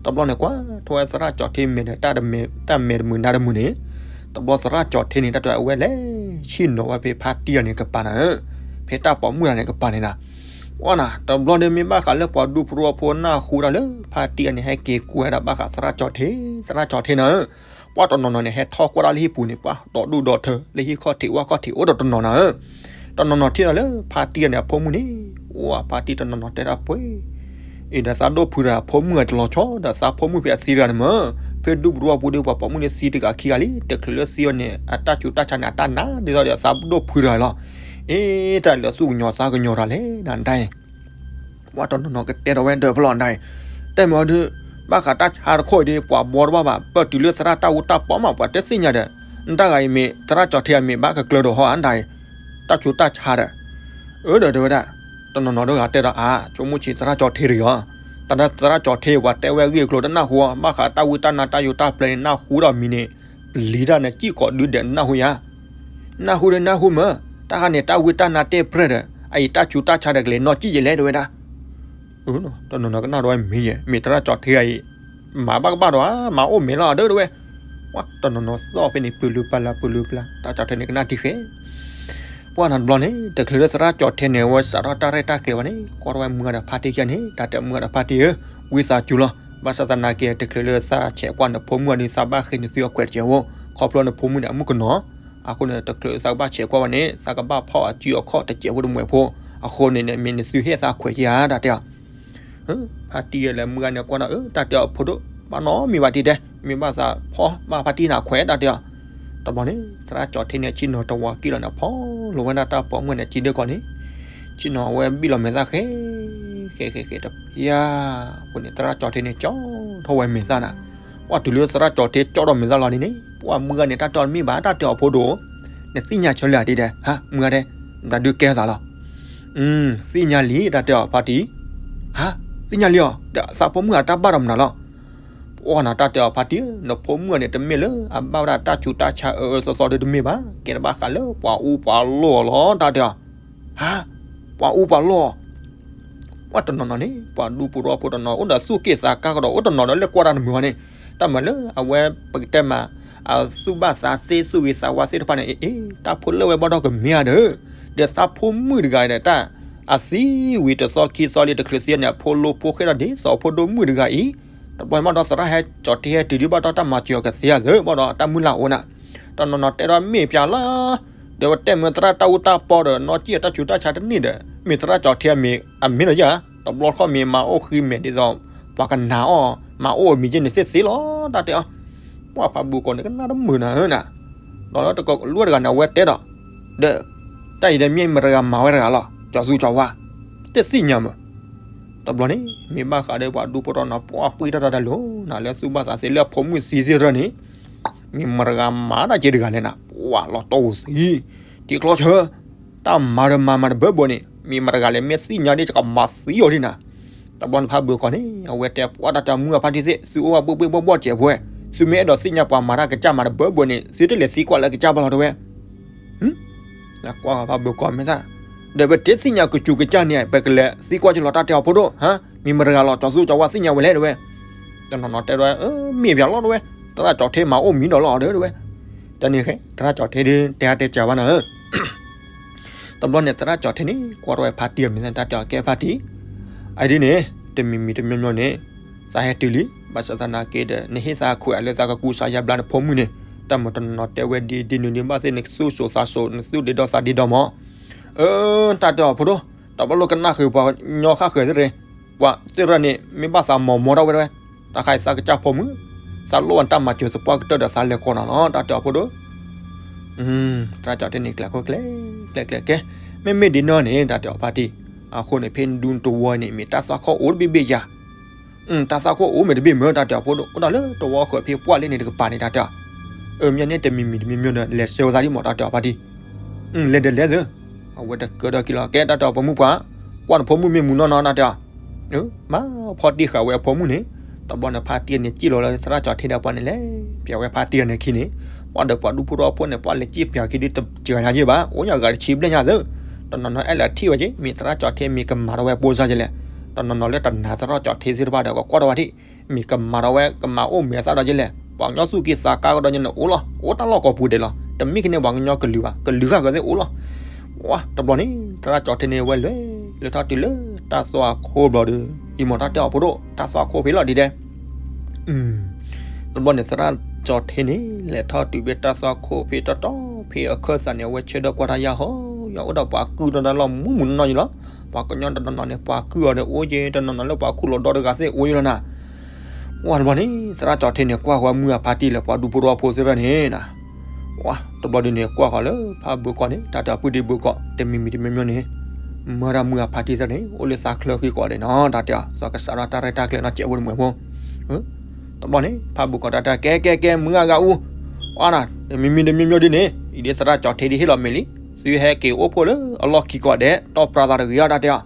တဘျီန့ၣ် ကွၢ်ထီၣ်ဝဲသရၣ်ကၠီၤထ့မဲာ်ဒီး တၢ်မဲာ်တမုာ်နါတမုာ်န့ၣ်, တဘျီသရၣ်ကၠီၤထ့န့ၣ် တၢ်တဲအဝဲလဲၤဆံၣ်နီၤဝဲဖဲဖါတံၢ်အန့ၣ်ကပၤနၤဧၢ, ဖဲတၢ်ပိာ်မုၣ်တဂၤန့ၣ်ကပၤန့ၣ်နၤ ဝဲနၤ တဘျီဒီးမ့ၢ်ဘၣ်ဃးလၢပှၤဒူဖိတြီဖိနၢ်ဟူတၢ်လၢ ဖါတံၢ်အန့ၣ်ဟဲက့ၤကွဲဒီးဘၣ်ဃးသရၣ်ကၠီၤထ့, သရၣ်ကၠီၤထ့နၤဧၢ, ပှၤတနီၤနီၤန့ၣ် ဟဲထီၣ်ကွၢ်တၢ်လၢဟံၣ်ပူၤန့ၣ် ပှၤဒီဒူၣ်ဒီထၢ လၢဟံၣ်ခီၣ်ထံးဝၣ်ခီၣ်ထံးအိၣ်ဒီးတနီၤနၤဧၢ, တနီၤနီၤထံၣ်ဒီးလၢဖါတံၢ်အန့ၣ်အဖိမုၣ်န့ၣ်, ဝဲဖါတံၢ်တနီၤနီၤတဲဒၣ်ပှဲၤ အံၤဒီးသးဒိၣ်ဖုတဂၤအဖိမုၣ်အတလီၤဆီဒီးသးဖိမုၣ်ဖဲအသံတဂၤန့ၣ်မၢ, ဖဲဒူပူၤတြီပူၤဒီးပှၤပိာ်မုၣ်န့ၣ်သံတဂၤခံဂၤလံ, တချုးလၢသံအီၤန့ၣ် အတၢ်ဆူးတၢ်ဆါန့ၣ် အတၢ်နါဒ်သိးဒီးသးဒိၣ်ဖုတဂၤလီၤ, အ့ တၢ်လၢသူၣ်ကညီၤသးကညီၤတၢ်လဲၣ်နတၢ်အံၤ ပှၤတနီၤနီၤကတဲထီၣ်ဝဲဒၢးဖဲလီၤနတၢ်အံၤ, တၢ်မ့ၢ်အီၤဒုး ဘၣ်ဃးတၢ်ဆါတခိၣ်အံၤဒီး ပှၤဘှီတဘၣ်ဘၣ် ပၢၢ်တုၤလၢသရၣ်တၢ်အူတၢ်ပီမး ပှၤတသ့ၣ်ညါဒီး, နတၢ်ဂၤအံၤမ့ၢ်သရၣ်ကၠီၤထ့အမ့ၢ်ဘၣ်ကကျၢၤဒီးဟီဧါနတၢ်အံၤ, တၢ်ဆူးတၢ်ဆါဒီး အၢ ဒီးတဲဝဲဒၣ်, တနီၤနီၤတဂၤတဲဒီးအါ, ဆိကမိၣ်ဆံးသရၣ်ကၠီၤထ့တဂ့ၤအီၤ, တၢ်သရၣ်ကၠီၤထ့ပှၤတဲဝဲအဂ့ၢ်အကျိၤတနၢ်ဟူအီၤ, ဘၣ်ဃးတၢ်ဝံတၢ်နါတၢ်ယိာ်တၢ်ပျဲၤန့ၣ် နၢ်ဟူဒီးမံၤန့ၣ်, ပျံၤတၢ်န့ၣ် စံၣ်ကိးဒုဒဲးနၢ်ဟူယၤ, နၢ်ဟူဒီးနၢ်ဟူမ့ၢ်, တၢ်ခါန့ၣ် တၢ်ဝံတၢ်နါတဲပြဲၢ်ဒီး အအံၤတၢ်ဆူးတၢ်ဆါဒီးကလဲၤနီၢ်ကံၣ်ယဲလဲၣ် တဲဝဲဒၣ်. တနီၤနီၤကနၣ်ဒီးဝဲမ့ၢ်ယဲ မ့ၢ်သရၣ်ကၠီၤထ့အံၤ မၤဘၣ်ကဘၣ်ဒီးဧါ, မၤအိၣ်မဲာ်လီၤဒီး တဲဝဲ. တနီၤနီၤသီၣ်ဖဲန့ၣ် ပူၤလုပူၤလၢ် ပူၤလုပူၤလၢ် သရၣ်ကၠီၤထ့န့ၣ်ကနၣ်ထံဃဲ ပှၢ်နၤတဘျီန့ၣ် တချုးလၢသရၣ်ကၠီၤထ့န့ၣ် အဝဲစးထီၣ်တၢ်ရဲၣ်တၢ်ကျဲၤဝဲန့ၣ် ကွၢ်ထီၣ်ဝဲမုၢ်ဂၤဒီးဖါတံၢ်ခံဂၤန့ၣ် တၢ်တဲမုၢ်ဂၤဒီးဖါတံၢ်ဧၢ, ဝံသးစူၤလီၤ. ဘၣ်ဆၣ်သနာ်က့ တချုးလၢသးဆဲးကွၢ်နဖိမုၣ်ဂၤဒီး သးဘၣ်ဃ့နသုအခွဲးတကဲးဖိ, ခီဖျိနဖိမုၣ်န့ၣ် အမုၣ်ကနီၤ, အဃိန့ၣ် တချုးသးကဘၣ်ဆဲးကွၢ်ဝဲန့ၣ် သးကဘၣ်ဖီၣ်အစုအခီၣ်တကဲးဖိတမှဲးဖိ, အဃိန့ၣ်န့ၣ် မ့ၢ်နသုဟ့ၣ်သးခွဲးက့ၤဧါ တၢ်တဲအီၤ ဖါတံၢ်လဲၤမုၢ်ဂၤန့ၣ်ကွၢ်ဒီး အၢ တၢ်တဲအီၤဖိဒိၣ် ဘၣ်နီတမံၤဘၣ်တံၢ်တဲ, မ့ၢ်ဘၣ်သးဖီၣ်ဘၣ်ဖါတံၢ်န့ၣ်အခွဲး တၢ်တဲအီၤ. တဘျီန့ၣ် သရၣ်ကၠီၤထ့န့ၣ် ဆ့ၣ်နီၤတဝီကံၣ်လီၤန့ၣ် ဖီၣ်လိာ်ဝဲဒၣ်တၢ်ပိာ်မုၣ်န့ၣ် ထံဒၢကီၢ်န့ၣ်, ဆ့ၣ်နီၤအဝဲဘံၣ်လီၤမဲာ်သၣ်ဃဲ ဃဲဃဲဃဲတဖျါ, အဃိန့ၣ် သရၣ်ကၠီၤထ့န့ၣ် ကၠီထီၣ်ဝဲမဲာ်သၣ်နၤ, ပှၢ်တုၤလၢသရၣ်ကၠီၤထ့ကၠီထီၣ်မဲာ်သၣ်လီၤဒ်န့ၣ် ပှၢ်မုၢ်ဂၤန့ၣ် တၢ်တဲအီၤတမ့ၢ်ဘၣ် တၢ်တဲအီၤဖိဒိၣ်, နသ့ၣ်ညါဆၢလၢအတံၢ်တဲ, ဟါ မုၢ်ဂၤတဲ, ဘျးဒုးကဲသးလီၤ သ့ၣ်ညါလံ တၢ်တဲအီၤဖါတံၢ်, ဟါ သ့ၣ်ညါလံအီၤ ဒီးသးဖိမုၣ်အတၢ်ဘၣ်ဒီးမနုၤလီၤ. ပှၢ်နၤ တၢ်တဲအီၤဖါတံၢ်ဧၢ, နဖိမုၣ်န့ၣ် တမ့ၢ်လၢအဘၣ်ဝဲဒၣ်တၢ်ဆူးတၢ်ဆါအၢအၢသီသီဒီးတမ့ၢ်ဘၣ်, ကဲတဘၣ်ဃးလၢပှၤအူပှၤလီၢ်အီၤလီၤ တၢ်တဲအီၤ. ဟါ ပှၤအူပှၤလီၢ် ပှၢ်တနီၤနီၤန့ၣ် ပှၤဒူဖိထီၣ်ဖိတနီၤ အိၣ်ဒီးသူၣ်က့ၣ်သးကါကဒီး အိၣ်တနီၤဒီးလဲၤကွၢ်တၢ်တမုာ်ဘၣ်န့ၣ်, တၢ်မၤလၢအဝဲပကတဲမး အသူၣ်ဘၣ်သးသ့ သူၣ်ဂ့ၤသးဝါသ့ၣ်တဖၣ်န့ၣ် အ့ တၢ်ဖိလၢဝဲဘၣ်ဒီးကမ့ၢ်ဧါဒီး, ဒီးသးဖိမုၣ်တဂၤဒီးတၢ် အသံဝံၤတသီခံသီလံ တချုးသံန့ၣ် အဖိလိဖိဃဲဒီးဒ်သိးအဖိဒိၣ်မုၣ်တဂၤအံၤ, တဘျီန့ၣ်ဘၣ်ဒီးသရၣ်ဟဲကၠီၤထ့ဟဲတုၤဒံးဘၣ်ဒီးတၢ်မၤစၢၤအီၤကသ့ဧါသ့ၣ် ဘၣ်ဒီးတၢ်မုၢ်လၢ်အိၣ်နၤ, တနီၤနီၤတဲဒီးမ့ၢ်ပၠးလီၤ ဒီးဝဲတဲမ့ၢ်သရၣ်တၢ်အူတၢ်ပီဒီး နီၢ်ကံၣ်အတၢ်ဆူးတၢ်ဆါတန့ၢ်ဒီး မ့ၢ်သရၣ်ကၠီၤထ့အမ့ၢ်အမ့ၢ်လီၤယၤ, တဘျီတခီၣ်မ့ၢ်မၤအိၣ်ဃံမဲာ်ဒ်သိး ပှၤကနာ်အီၤ မၤအိၣ်အမံၤက့န့ၣ်သ့သ့လီၤ တၢ်တဲအီၤ. ပှၢ်ဖးဘုးကီးန့ၣ် ကနၣ်တမုာ်နၤဧၢနၤ, ဒီးတကလွံၢ်တဂၤန့ၣ် အဝဲတဲဒီး, ဒီး တၢ်အံၤဒီးမ့ၢ်မတဂၤမၤဝဲတဂၤလီၤ ကၠီၤသူကၠီၤဝါ, တသ့ၣ်ညါမး တဘျီန့ၣ် မ့ၢ်ဘၣ်ဃးဒီးပှၤဒူဖိထီၣ်နီၤ ပှၢ်ပှံၢ်ထီၣ်တၢ်တၢ်လီၤနၤ လၢသူၣ်ဘၣ်သးသ့လၢအဖိမုၣ်သံသ့ၣ်ရၢန့ၣ်, မ့ၢ်မတဂၤမၤတၢ်က့တဂၤလဲၣ်နၤ ပှၢ်လီၤတီၢ်အိၣ်သံ, တံၤကျီဆၢ, တၢ်မၤဒီးမၤမၤတဘၢဘၢန့ၣ် မ့ၢ်မတဂၤလဲၣ်မ့ၢ်သ့ၣ်ညါဒ်ကမၤသံအီၤဒ်နၤ, တဘျီန့ၣ်ဖးဘုးကီးန့ၣ် အဝဲတဲပှၢ်တၢ်တဲမုၢ်အဖါတံၢ်သ့ၣ် သုအိၣ်ဘၣ်ဘှ့ၣ်ဘှ့ၣ်ဘှီၣ်ဘှီၣ်စဲးဖိဝဲ, သုမ့ၢ်အဲၣ်ဒိးသ့ၣ်ညါပှၤမၤတၢ်ကစၢ်မၤတဘၢဘၢန့ၣ် သုတလဲၤသံကွၢ်လၢကစၢ်ဘၣ်လီၤတဲဝဲ ကွၢ်ဖးဘုးကီးမ့ၢ်သၣ်, ဒီးပတသ့ၣ်ညါကစူးကစၢ်န့ၣ် ပကလဲၤသံကွၢ်ကလီၤတၢ်တဲအီၤဖိဒိၣ်, ဟါ မ့ၢ်မတဂၤလီၤ ကၠီၤသူကၠီၤဝါသ့ၣ်ညါဝဲလဲၣ်တဲဝဲ, တနီၤနီၤတဲဒီး မ့ၢ်ပၠးလီၤတဲဝဲ, သရၣ်ကၠီၤထ့မၤအိၣ်မံဒီးလီၤဒီးတဲဝဲ, တၢ်န့ၣ်ဃဲ သရၣ်ကၠီၤထ့ဒ်တဲအါတဲစှၤဘၣ်နၤဧၢ တဘျီန့ၣ် သရၣ်ကၠီၤထ့န့ၣ် ကွၢ်ထီၣ်ဝဲဖါတံၢ်အမဲာ်သၣ်တၢ်တဲအီၤကဲဖါတံၢ်, အဒ်န့ၣ် တမံၤမံၤတမံၤမံၤန့ၣ် သးဟဲတုၤလံ, ဘၣ်ဆၣ်သနာ်က့ဒီး နဟ့ၣ်သးခွဲးအလၢသးကကူစါယါဘျါနဖိမုၣ်န့ၣ်, တၢ်မၤတနီၤနီၤတဲဝဲဒ်ဒ်နုၤဒ်ဘၣ်သ့ၣ် နသူၣ်စိၤသးစိၤ နသူၣ်ဒ့ဒီသးဒ့ဒီမး, အၢ တၢ်တဲအီၤဖိဒိၣ်, တဘၣ်လိၣ်ကနၣ်ဃုာ်ပှၤကညီဃၣ်ဃၢၤသ့ၣ်ရ့ၣ်, ပှၤသ့ၣ်ရၢန့ၣ် မ့ၢ်ဘၣ်သးမၤမီၤထီၣ်ဝဲတဲဝဲ, တၢ်ခါအံၤသးကစၢ်ဖိမုၣ်, သးလိၣ်ဝဲတၢ်မၤစၢၤသပှၢ်ကတၢၢ်ဒီးသးလဲၤကိးနၤလီၤ တၢ်တဲအီၤဖိဒိၣ် သရၣ်ကၠီၤထ့န့ၣ် ကျဲၤခိၣ်ကျဲၤကျဲၤကဲ, မ့မ့ၢ်ဒ်နီၢ်န့ၣ် တၢ်တဲအီၤဖါတံၢ်, အဃိန့ၣ် ဖဲဒူတဝီန့ၣ် မ့ၢ်တၢ်သွၣ်ခိၣ်အိၣ်တဘ့ၣ်ဘ့ၣ်ယၤ, တၢ်သွၣ်ခိၣ်အိၣ်မ့ၢ်တဘ့ၣ်မၢ တၢ်တဲအီၤဖိဒိၣ်, အိၣ်ဒီးလၢတဝီဃၢၤဖဲပှၢ်လၢန့ၣ်တကပၤန့ၣ် တၢ်တဲအီၤ, အၢ မ့ၢ်န့ၣ်တမံၤမံၤတမံၤမံၤဒီး လဲၤဆှၢဝဲသးဒ်မး တၢ်တဲအီၤဖါတံၢ်, လဲၤဒီးလဲၤသၢ အဝဲတကၢဒီးက့ၤလီၤ ကဲ တၢ်တဲအီၤပိာ်မုၣ်ပှၢ်, ကွၢ်နဖိမုၣ်မ့ၢ်မုာ်နီၢ်နီၢ် တၢ်တဲအီၤ မၤဖီၣ်တံၢ်ဃာ်ဝဲအဖိမုၣ်န့ၣ်, တဘျီန့ၣ်ဖါတံၢ်န့ၣ် စံၣ်လီၤလၢသရၣ်ကၠီၤထ့ဒီးပှၤန့ၣ်လဲၤပျးဝဲဖါတံၢ်အန့ၣ်ခံန့ၣ်, ပှၢ်ဒီးပှၤဒူဖိထီၣ်ဖိန့ၣ် ပှၢ်လဲၤစံၣ်ပျးခံဒ်တစှၤညါက့ဘၣ် အိၣ်ညါဂၤတဆံဘျဲၣ်ညါသၢ, တနီၤနီၤအဲၣ်လၢထံၣ်ဝဲက့ မ့ၢ်သရၣ်ကၠီၤထ့မ့ၢ်ကမၤထီၣ်ဝဲပိၢ်စၢ်က့လဲၣ်, တနီၤနီၤလၢတနာ်သရၣ်ကၠီၤထ့သ့ၣ်တဖၣ်ဒီး ကကွၢ်ထီၣ်ဝဲထံၣ်, မ့ၢ်ကမၤထီၣ်ဝဲ ကမၤအိၣ်မဲာ်သၣ်ဒီးက့လဲၣ်, ပှၤကညီသူၣ်က့သးကါကဒီးက့န့ၣ် အိၣ်လီၤ အိၣ်တၢ်လီၢ်ကိးပူၤဒဲးလီၤ တမ့ၢ်ကန့ၣ်ပှၤကညီကလုာ်ဘၣ် ကလုာ်ဃၣ်ဃၢၤသ့ၣ်အိၣ်လီၤ, တဘျီန့ၣ် သရၣ်ကၠီၤထ့န့ၣ် ဝဲလဲၤလၢထီၣ်တုၤလၢတၢ်သွၣ်ခိၣ်ဘျီဒီး အံၤမး တၢ်တဲအီၤဖိဒိၣ် တၢ်သွၣ်ခိၣ်ဖဲလီၤဒ်တဲ တဘျီန့ၣ် သရၣ်ကၠီၤထ့န့ၣ် လဲၤထီၣ်တုၤဖဲတၢ်သွၣ်ခိၣ်ဖဲတီတီဖဲအခၢၣ်သးန့ၣ် အဝဲဆၢထၢၣ်ကွၢ်တၢ်ယၢ်ဟီ, ယၢ်အိၣ်ဒီးပှၤကုၢ်ဒီးတၢ်လီၢ်မူမူနီၢ်နီၢ်ယံၤလီၤ, ပှၤကညီတနီၤနီၤန့ၣ် ပှၤကုၢ်အီၤဒီးအိၣ်က့ တနီၤနီၤလၢပှၤခူၣ်လီၤဒီတဂၤသ့ၣ်အိၣ်ယံၤလီၤနၤ, ဝဲတဘျီန့ၣ် သရၣ်ကၠီၤထ့န့ၣ် ကွၢ်ဃီမုၢ်အဖါတံၢ်လၢပှၤဒူဖိထီၣ်ဖိသ့ၣ်ရၢန့ၣ် ဝဲတဘျီဒုန့ၣ် ကွၢ်ဃီလၢဖးဘုးကီၢ်န့ၣ် တၢ်တဲအီၤပုၢ်ဒံးဘုးကီၢ် တမံၤမံၤတမံၤမံၤန့ၣ် မၢဒၣ်မုၢ်အဖါတံၢ်သ့ၣ်န့ၣ် အိၣ်လၢသးချၢဃံကီးဒဲးနီၤ တၢ်တဲအီၤ သးကစးထီၣ်တၢ်ရဲၣ်တၢ်ကျဲၤနီၤ ကဲးဖိတမှဲၤဖိ တဘျီန့ၣ် ဖးဘုးကီၢ်တၢ်တဲ ကဲကဲကဲ မုၢ်ဂၤဂၤအူ အါနၤ တမံၤမံၤတမံၤမံၤဒုန့ၣ် အံၤဒ်သရၣ်ကၠီၤထ့ဒ်ဟ့ၣ်လီၤမဲာ်လံ သုဟဲက့ၤအိၣ်ဖှိၣ်လၢအလီၢ်ခံကီးဒဲး တီၢ်ပြၢသးတဂ့ၤအီၤ တၢ်တဲအီၤ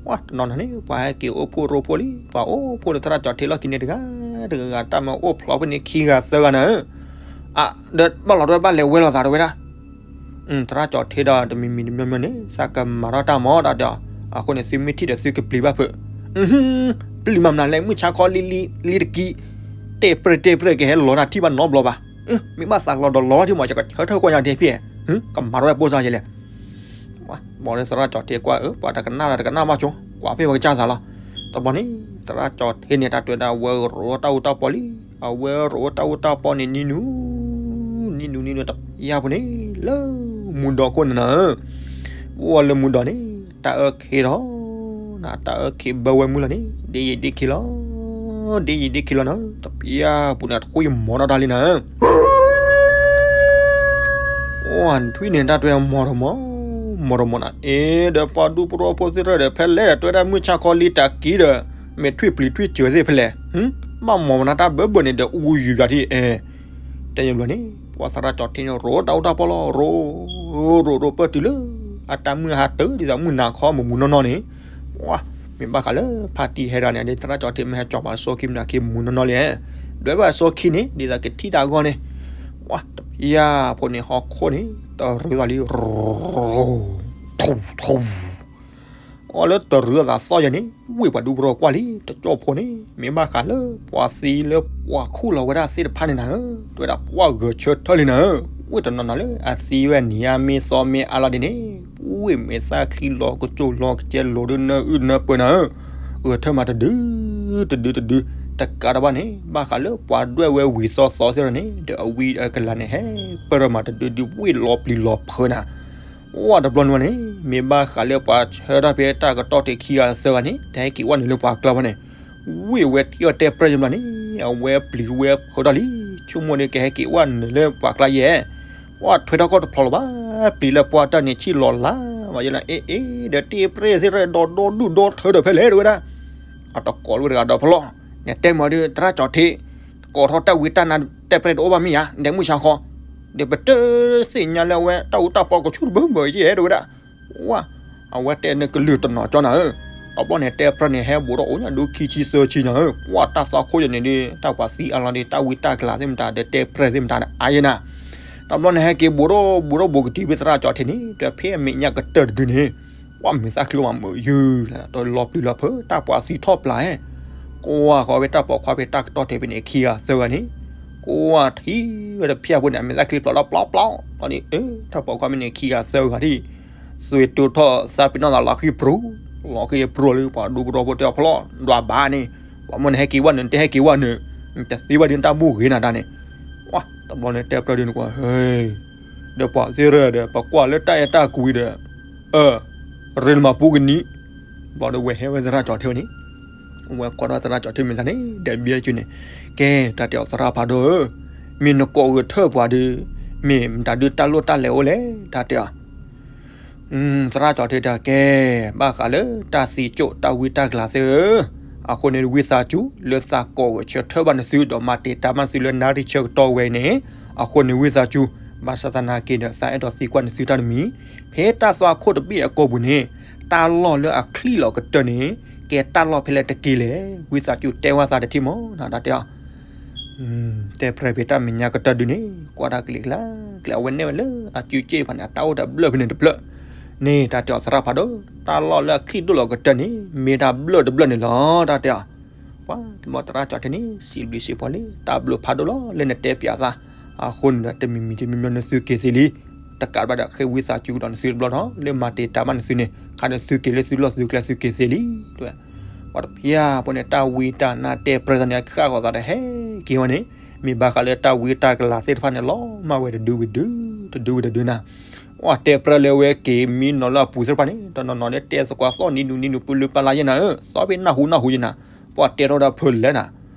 ဝဲတနီၤနီၤန့ၣ် ပှၤဟဲက့ၤအိၣ်ဖှိၣ်ရိဖှိၣ်လံ ပှၤအိၣ်ဖှိၣ်လၢသရၣ်ကၠီၤထ့လီၢ်ခံန့ၣ်တဂၤတဂၤ တၢ်မ့ၢ်အိၣ်ဖျိးဖဲန့ၣ်ခံဂၤသၢဂၤနၤဧၢ အါ ဒီးဘၣ်လီၤတဝဲဘၣ်လဲၤဝဲလိာ်သးတဝဲဒၣ် သရၣ်ကၠီၤထ့ဒီးတမံၤမံၤတမံၤမံၤန့ၣ် သးကမၤထီၣ်တၢ်မၤတၢ်တဲအီၤ, အဃိန့ၣ် သုမ့ၢ်ထံၣ်ဒီးသုကပျံၤဘၣ်ဖုး, ပျံၤမၤမနုၤလဲၣ် မုၢ်ဆါခီလံလံလံတကံ, တဲပြဲၢ်တဲပြဲၢ်ကဟဲလီၤတၢ်ထံၣ်ဘၣ်နီတဘျီဘၣ်, မ့ၢ်ဘၣ်သးလီၤဒီးလီၤထံၣ်မး ယကဆၢထၢၣ်ကွၢ်ညါဒဲဖံး, ကမၤထီၣ်ဝဲပိၢ်စၢ်ယဲလဲၣ် ဘၣ်ဒီးသရၣ်ကၠီၤထ့ကွၢ်အၢ ပှၤတကနၣ်ဒီးတကနၣ်ဘၣ်ဆိ, ကွၢ်ဖဲပှၤကစၢ်သးလီၤ. တဘျီန့ၣ် သရၣ်ကၠီၤထ့န့ၣ် တၢ်တဲဝဲဒၣ် အဝဲရိးတၢ်အူတၢ်ပီလံ, အဝဲရိးတၢ်အူတၢ်ပီန့ၣ် နံၤနူၤ, နံၤနူၤနံၤနူၤတပျၢ်ဖိန့ၣ် လၢမူဒီခိၣ်န့ၣ်နၤ, အိၣ်ဝဲလၢမူဒီန့ၣ် တၢ်အၢခ့ထီၣ်, နတၢ်အၢခ့ဘၢဝဲမုၢ်လီၤန့ၣ် ဒ်ယံာ်ဒ်ခံလီၤ, ဒ်ယံာ်ဒ်ခံလီၤနၤ, တပျၢ်ဖိန့ၣ် ထွံၣ်မီၤထီၣ်တၢ်လံနၤ အိၣ်ထွံၣ်န့ၣ် တၢ်တဲဝဲမီၤတမီၤ, မီၤတမီၤနၤ, အ့ ဒီးပှၤဒူပရိဖိသ့ၣ်တဖၣ်ဒီး ဖဲလဲၣ်ဒီးတဲဝဲဒၣ် မုၢ်ဆါခီလံတကံဒီး မ့ၢ်ထွံၣ်ပျံၤထွံၣ်စၢၤသ့ၣ်ဖဲလဲၣ်, ဘၣ်မီၤမနုၤတၢ်ဘၢဘၢန့ၣ်ဒီး အူယူၤယွၤထံၣ်အဲ, တဲယဘျီန့ၣ် ပှၤသရၣ်ကၠီၤထ့န့ၣ် ရိးတၢ်အူတၢ်ပီလီၤ, ရိး, ရိးရိးပၢၢ်တုၤလၢ အတၢ်မုၢ်ဟါတၢၢ် ဒ်သိးမုၢ်နၤခီမုၢ်မုၢ်နီၢ်နီၢ်န့ၣ်, မ့ၢ်ဘၣ်ဃးလၢဖါတံၢ်ဟဲဒၣ်န့ၣ် သရၣ်ကၠီၤထ့မ့ၢ်ဟဲကၠီၤပှၤအစီခံမနုၤခ့မုၢ်နီၢ်နီၢ်လံ, ဒွဲၣ်ဘၣ်အစီခံန့ၣ် ဒ်သိးကထံၣ်တၢ်အဂီၢ်န့ၣ်, တပျၢ်ဖိန့ၣ် ဟီၣ်ခိၣ်န့ၣ် တရၢသးလံ, ရိး, ထူ, ထူ အီလၢတရၢအသးသီၣ်ယဲန့ၣ် ဝ့ၢ်ပှၤဒူပရိကွၢ်လံ တကၠီၣ်ဖိန့ၣ် မ့ၢ်ဘၣ်ဃးလၢပှၤသံလၢပှၤခူၣ်လီၤဝဲဒၣ်သ့ၣ်တဖၣ်န့ၣ်နၤဧၢ, တဲဝဲဒၣ်ပှၤဂဲၤဆၢထၢၣ်လံနၤဧၢ, ဝ့ၢ်တနီၤနီၤလၢအသံဝဲနံၤအါမ့ၢ်သီမ့ၢ်အါလီၤဒ်န့ၣ် ဝ့ၢ်မ့ၢ်သၣ်ချံလီၤကစိၤလီၤကစဲလိၤဒ်နၢအုၣ်နၢပှဲၤနၤဧၢ, ဂဲၤဆၢထၢၣ်မးတဒု, တဒုတဒု, တကးတဘၣ်န့ၣ် ဘၣ်ဃးလၢပှၤဒွဲၣ်ဝဲဝံၤသီသီသ့ၣ်တဖၣ်န့ၣ် ဒီးအဝံအကလၤန့ၣ် ဟဲပၢၢ်ထီၣ်မးတဒုဒု ဝ့ၢ်လီၤပျံၤလီၤဖုးနၤ ဝဲတဘျီန့ၣ် မ့ၢ်ဘၣ်ဃးလၢပှၤဆၢထၢၣ်ဖဲတၢ်ကတီၢ် တ့ခံဂၤသၢဂၤန့ၣ် တဟဲက့ၤဝဲနုာ်လၢပှၤကျါဘၣ်န့ၣ်, ဝ့ၢ်ဝဲထံၣ်အီၤတဲပြဲၢ်ယဘျီန့ၣ် အဝဲပျံၤဝဲဖုးထီၣ်လံ, ဆိကမိၣ်ဒီးကဟဲက့ၤဝဲနုာ်လၢပှၤကျါယဲ, ဝဲထွဲထီၣ်ကီၢ်တဖျိးလၢၤဘၣ်, ပျံၤလၢပှၢ်တၢၢ်န့ၣ် ဆံၣ်လီၤလါမးယဲလၢ အ့ အ့ ဒီးတဲပြဲၢ်သ့ၣ်တဖၣ်ဒီးဒီဒူၣ်ဒီထၢဒီးဖဲလဲၣ် တဲဝဲဒၣ်, အတကိးလၢဝဲတဂၤဒီးဖျီ, နတဲမၤဒီးသရၣ်ကၠီၤထ့ ကိးထီၣ်တၢ်ဝံတၢ်နါတဲပြဲၢ်တအိၣ်ဘၣ်မ့ၢ်ဧါ, ဒီးမုၢ်ဆါခီ, ဒီးပတသ့ၣ်ညါလၢအဝဲတၢ်အူတၢ်ပီကဆူၣ်တဘၢဘၢယဲ တဲဝဲဒၣ်, ဝဲ, အဝဲတဲနကလုၢ်တနီၤကၠီနၤဧၢ, တဘျီန့ၣ်တဲပြဲၢ်န့ၣ် ဟဲဘူးထီၣ်အိၣ်ညါဒုခံဆံသၢဆံနၤဧၢ, ပှၤတၢ်သွၣ်ခိၣ်ယဲန့ၣ်ဒီး တၢ်ပှၤသံအါလီၤဒီး တၢ်ဝံတၢ်ကလၤသ့ၣ်မတၤ ဒီးတဲပြဲၢ်သ့ၣ်မတၤန့ၣ် အါယဲနၤ, တဘျီန့ၣ်ဟဲက့ၤဘူးထီၣ်ဘူးထီၣ်ဘူးကတုၤဖဲသရၣ်ကၠီၤထ့န့ၣ် ဒီးဖဲအမဲာ်ညါကတၢၢ်တဒုန့ၣ် ပှၤမ့ၢ်သၣ်ချံမးမုာ်ယုၢ်လီၤ တလီၤပျံၤလီၤဖုး တၢ်ပှၤသံထီၣ်ပျၢ်ဧဲ, ကွၢ်ဃီဝဲတၢ်ပိာ်ခွါဖဲတၢ်ကတီၢ်ထဲဖဲန့ၣ် ခံဂၤသၢဂၤန့ၣ်, ကွၢ်ထံၣ်ဝဲတဖၠၣ်ဖိန့ၣ် အမဲာ်သၣ်ချံပျီၤလီၤပျီပျီ, တၢ်ပိာ်ခွါဖဲန့ၣ် ခံဂၤသၢဂၤထံၣ်, သွံၣ်တိၢ်ထီၣ်သးပ့ၤနီၣ်သးလီၤဃံပြူၤ, လီၤဃံပြူၤလၢပှၤဒူပရိဖိတဲအီၤဖျီၣ်, ဒွးဘၣ်န့ၣ်, ပှၤမိၢ်န့ၣ်ဟဲက့ၤဝဲနုာ် တဟဲက့ၤဝဲနုာ်, တသ့ဘၣ်ဒ်တၢ်ဘူၣ်ဂ့ၤနၤတၢ်န့ၣ်, တဘျီန့ၣ်တဲပြဲၢ်ဒုန့ၣ်ကွၢ် ဟဲ ဒီးပှၤသ့ၣ်ရၢဒီး ပကွၢ်လၢတၢ်အဲၣ်တၢ်ကွံဒီး, အၢ, ရ့လမၤပူကနံၣ်, ဘျီဒီးဝဲဟဲဝဲသရၣ်ကၠီၤထ့ဝဲန့ၣ်, ဝဲကွၢ်ထီၣ်သရၣ်ကၠီၤထ့မ့ၢ်သးန့ၣ် ဒီးဘျဲကၠူန့ၣ်, ကဲ တၢ်တဲအီၤသရၣ်ဖးဒိၣ်ဧၢ, မ့ၢ်နကိးဂဲၤဆၢထၢၣ်ပှၤဒီး, မ့ၢ်မတၤဒုတၢ်လိၣ်တၢ်လဲၤအိၣ်လဲၣ် တၢ်တဲအီၤ သရၣ်ကၠီၤထ့တဲ ကဲ, ဘၣ်ဃးလၢတၢ်သံကၠိၣ်တၢ်ဝံတၢ်ကလၤသ့ၣ်ဧၢ, အဃိန့ၣ်ဝံသးစူၤ လၢသးကိးဂဲၤဆၢထၢၣ်ဘၣ်နသု ဒီးမၤတံာ်တာ်ဘၣ်နသုလၢနၣ်ရံၣ်ဆၢကတီၢ်ဝဲအံၤန့ၣ်, အဃိန့ၣ်ဝံသးစူၤ, ဘၣ်ဆၣ်သနာ်က့ဒီး သးအဲၣ်ဒိးသံကွၢ်နသုတၢ်တမံၤ, ဖဲတၢ်သွၣ်ခိၣ်တဘ့ၣ်အကိာ်ပူၤန့ၣ်, တၢ်လီၢ်လၢအချံၣ်လီၤကတၢၢ်န့ၣ်, ကဲတၢ်လီၢ်ဖဲလဲၣ်တက့ၢ်လဲၣ်, ဝံသးစူၤတဲဝဲသးတထံၣ်မး တၢ်တဲအီၤ တဲပြဲၢ်ဖဲတၢ်မဲာ်ညါကတၢၢ်ဒုန့ၣ် ကွၢ်တၢ်ကလံၤကျါ, ကျဲအဝဲနဲၣ်ဝဲလၢအစုစ့ၣ်တဖၣ်န့ၣ် အတၢ်အိၣ်ဒီးဘျၢၣ်ဖဲန့ၣ်တဘျၢၣ်, န့ၣ် တၢ်တဲအီၤသရၣ်ဖးဒိၣ်, တၢ်လီၢ်လၢအချံၣ်ဒိၣ်လီၤကတၢၢ်န့ၣ် မ့ၢ်တၢ်ဘျၢၣ်တဘျၢၣ်န့ၣ်လီၤ တၢ်တဲအီၤ, ပှၤတဘျီသရၣ်ကၠီၤထ့န့ၣ် စံးဘျုးစံးဖှိၣ်လံ, တၢ်ဘျုးဖးဒိၣ်လီၤလၢနတဲပၠးသး, အဃိန့ၣ်ဒီးတမံၤမံၤတမံၤမံၤနသုက့ၤသ့လံ, တကးဘၣ်ဒီးဃ့ဝံသးစူၤကဒီးနသုတဘျီဒီး လၢမၤတံာ်တာ်ဘၣ်နသုန့ၣ် ခါန့ၣ်သုက့ၤလၢသုလီၢ်သုကျဲသုက့ၤသ့လံ, တဲဝဲ ပှၤတဖၠၣ်ဖိန့ၣ် တၢ်ဝံတၢ်နါတဲပြဲၢ်သးန့ၣ် အဃၣ်ဃီၤသးတဟဲက့ၤဝဲန့ၣ်, မ့ၢ်ဘၣ်ဃးလၢတၢ်ဝံတၢ်ကလၤသ့ၣ်တဖၣ်န့ၣ် လီၤမၢ်ဝဲတဒုဝံၤဒု, တဒုဝံၤတဒုနၤ, ပှၤတဲပြဲၢ်လၢဝဲက့ၤမံနီၤလၢအပူၤသ့ၣ်တဖၣ်န့ၣ် တနီၤနီၤန့ၣ် တဲသကိးသီၣ်နံၤနူၤနံၤနူၤပူၤလၢပလါယဲနၤဧၢ, သီဖဲနၢ်ဟူနၢ်ဟူယဲနၤ, ပှၤတဲထီၣ်ဒီးဖုးလဲၣ်နၤ,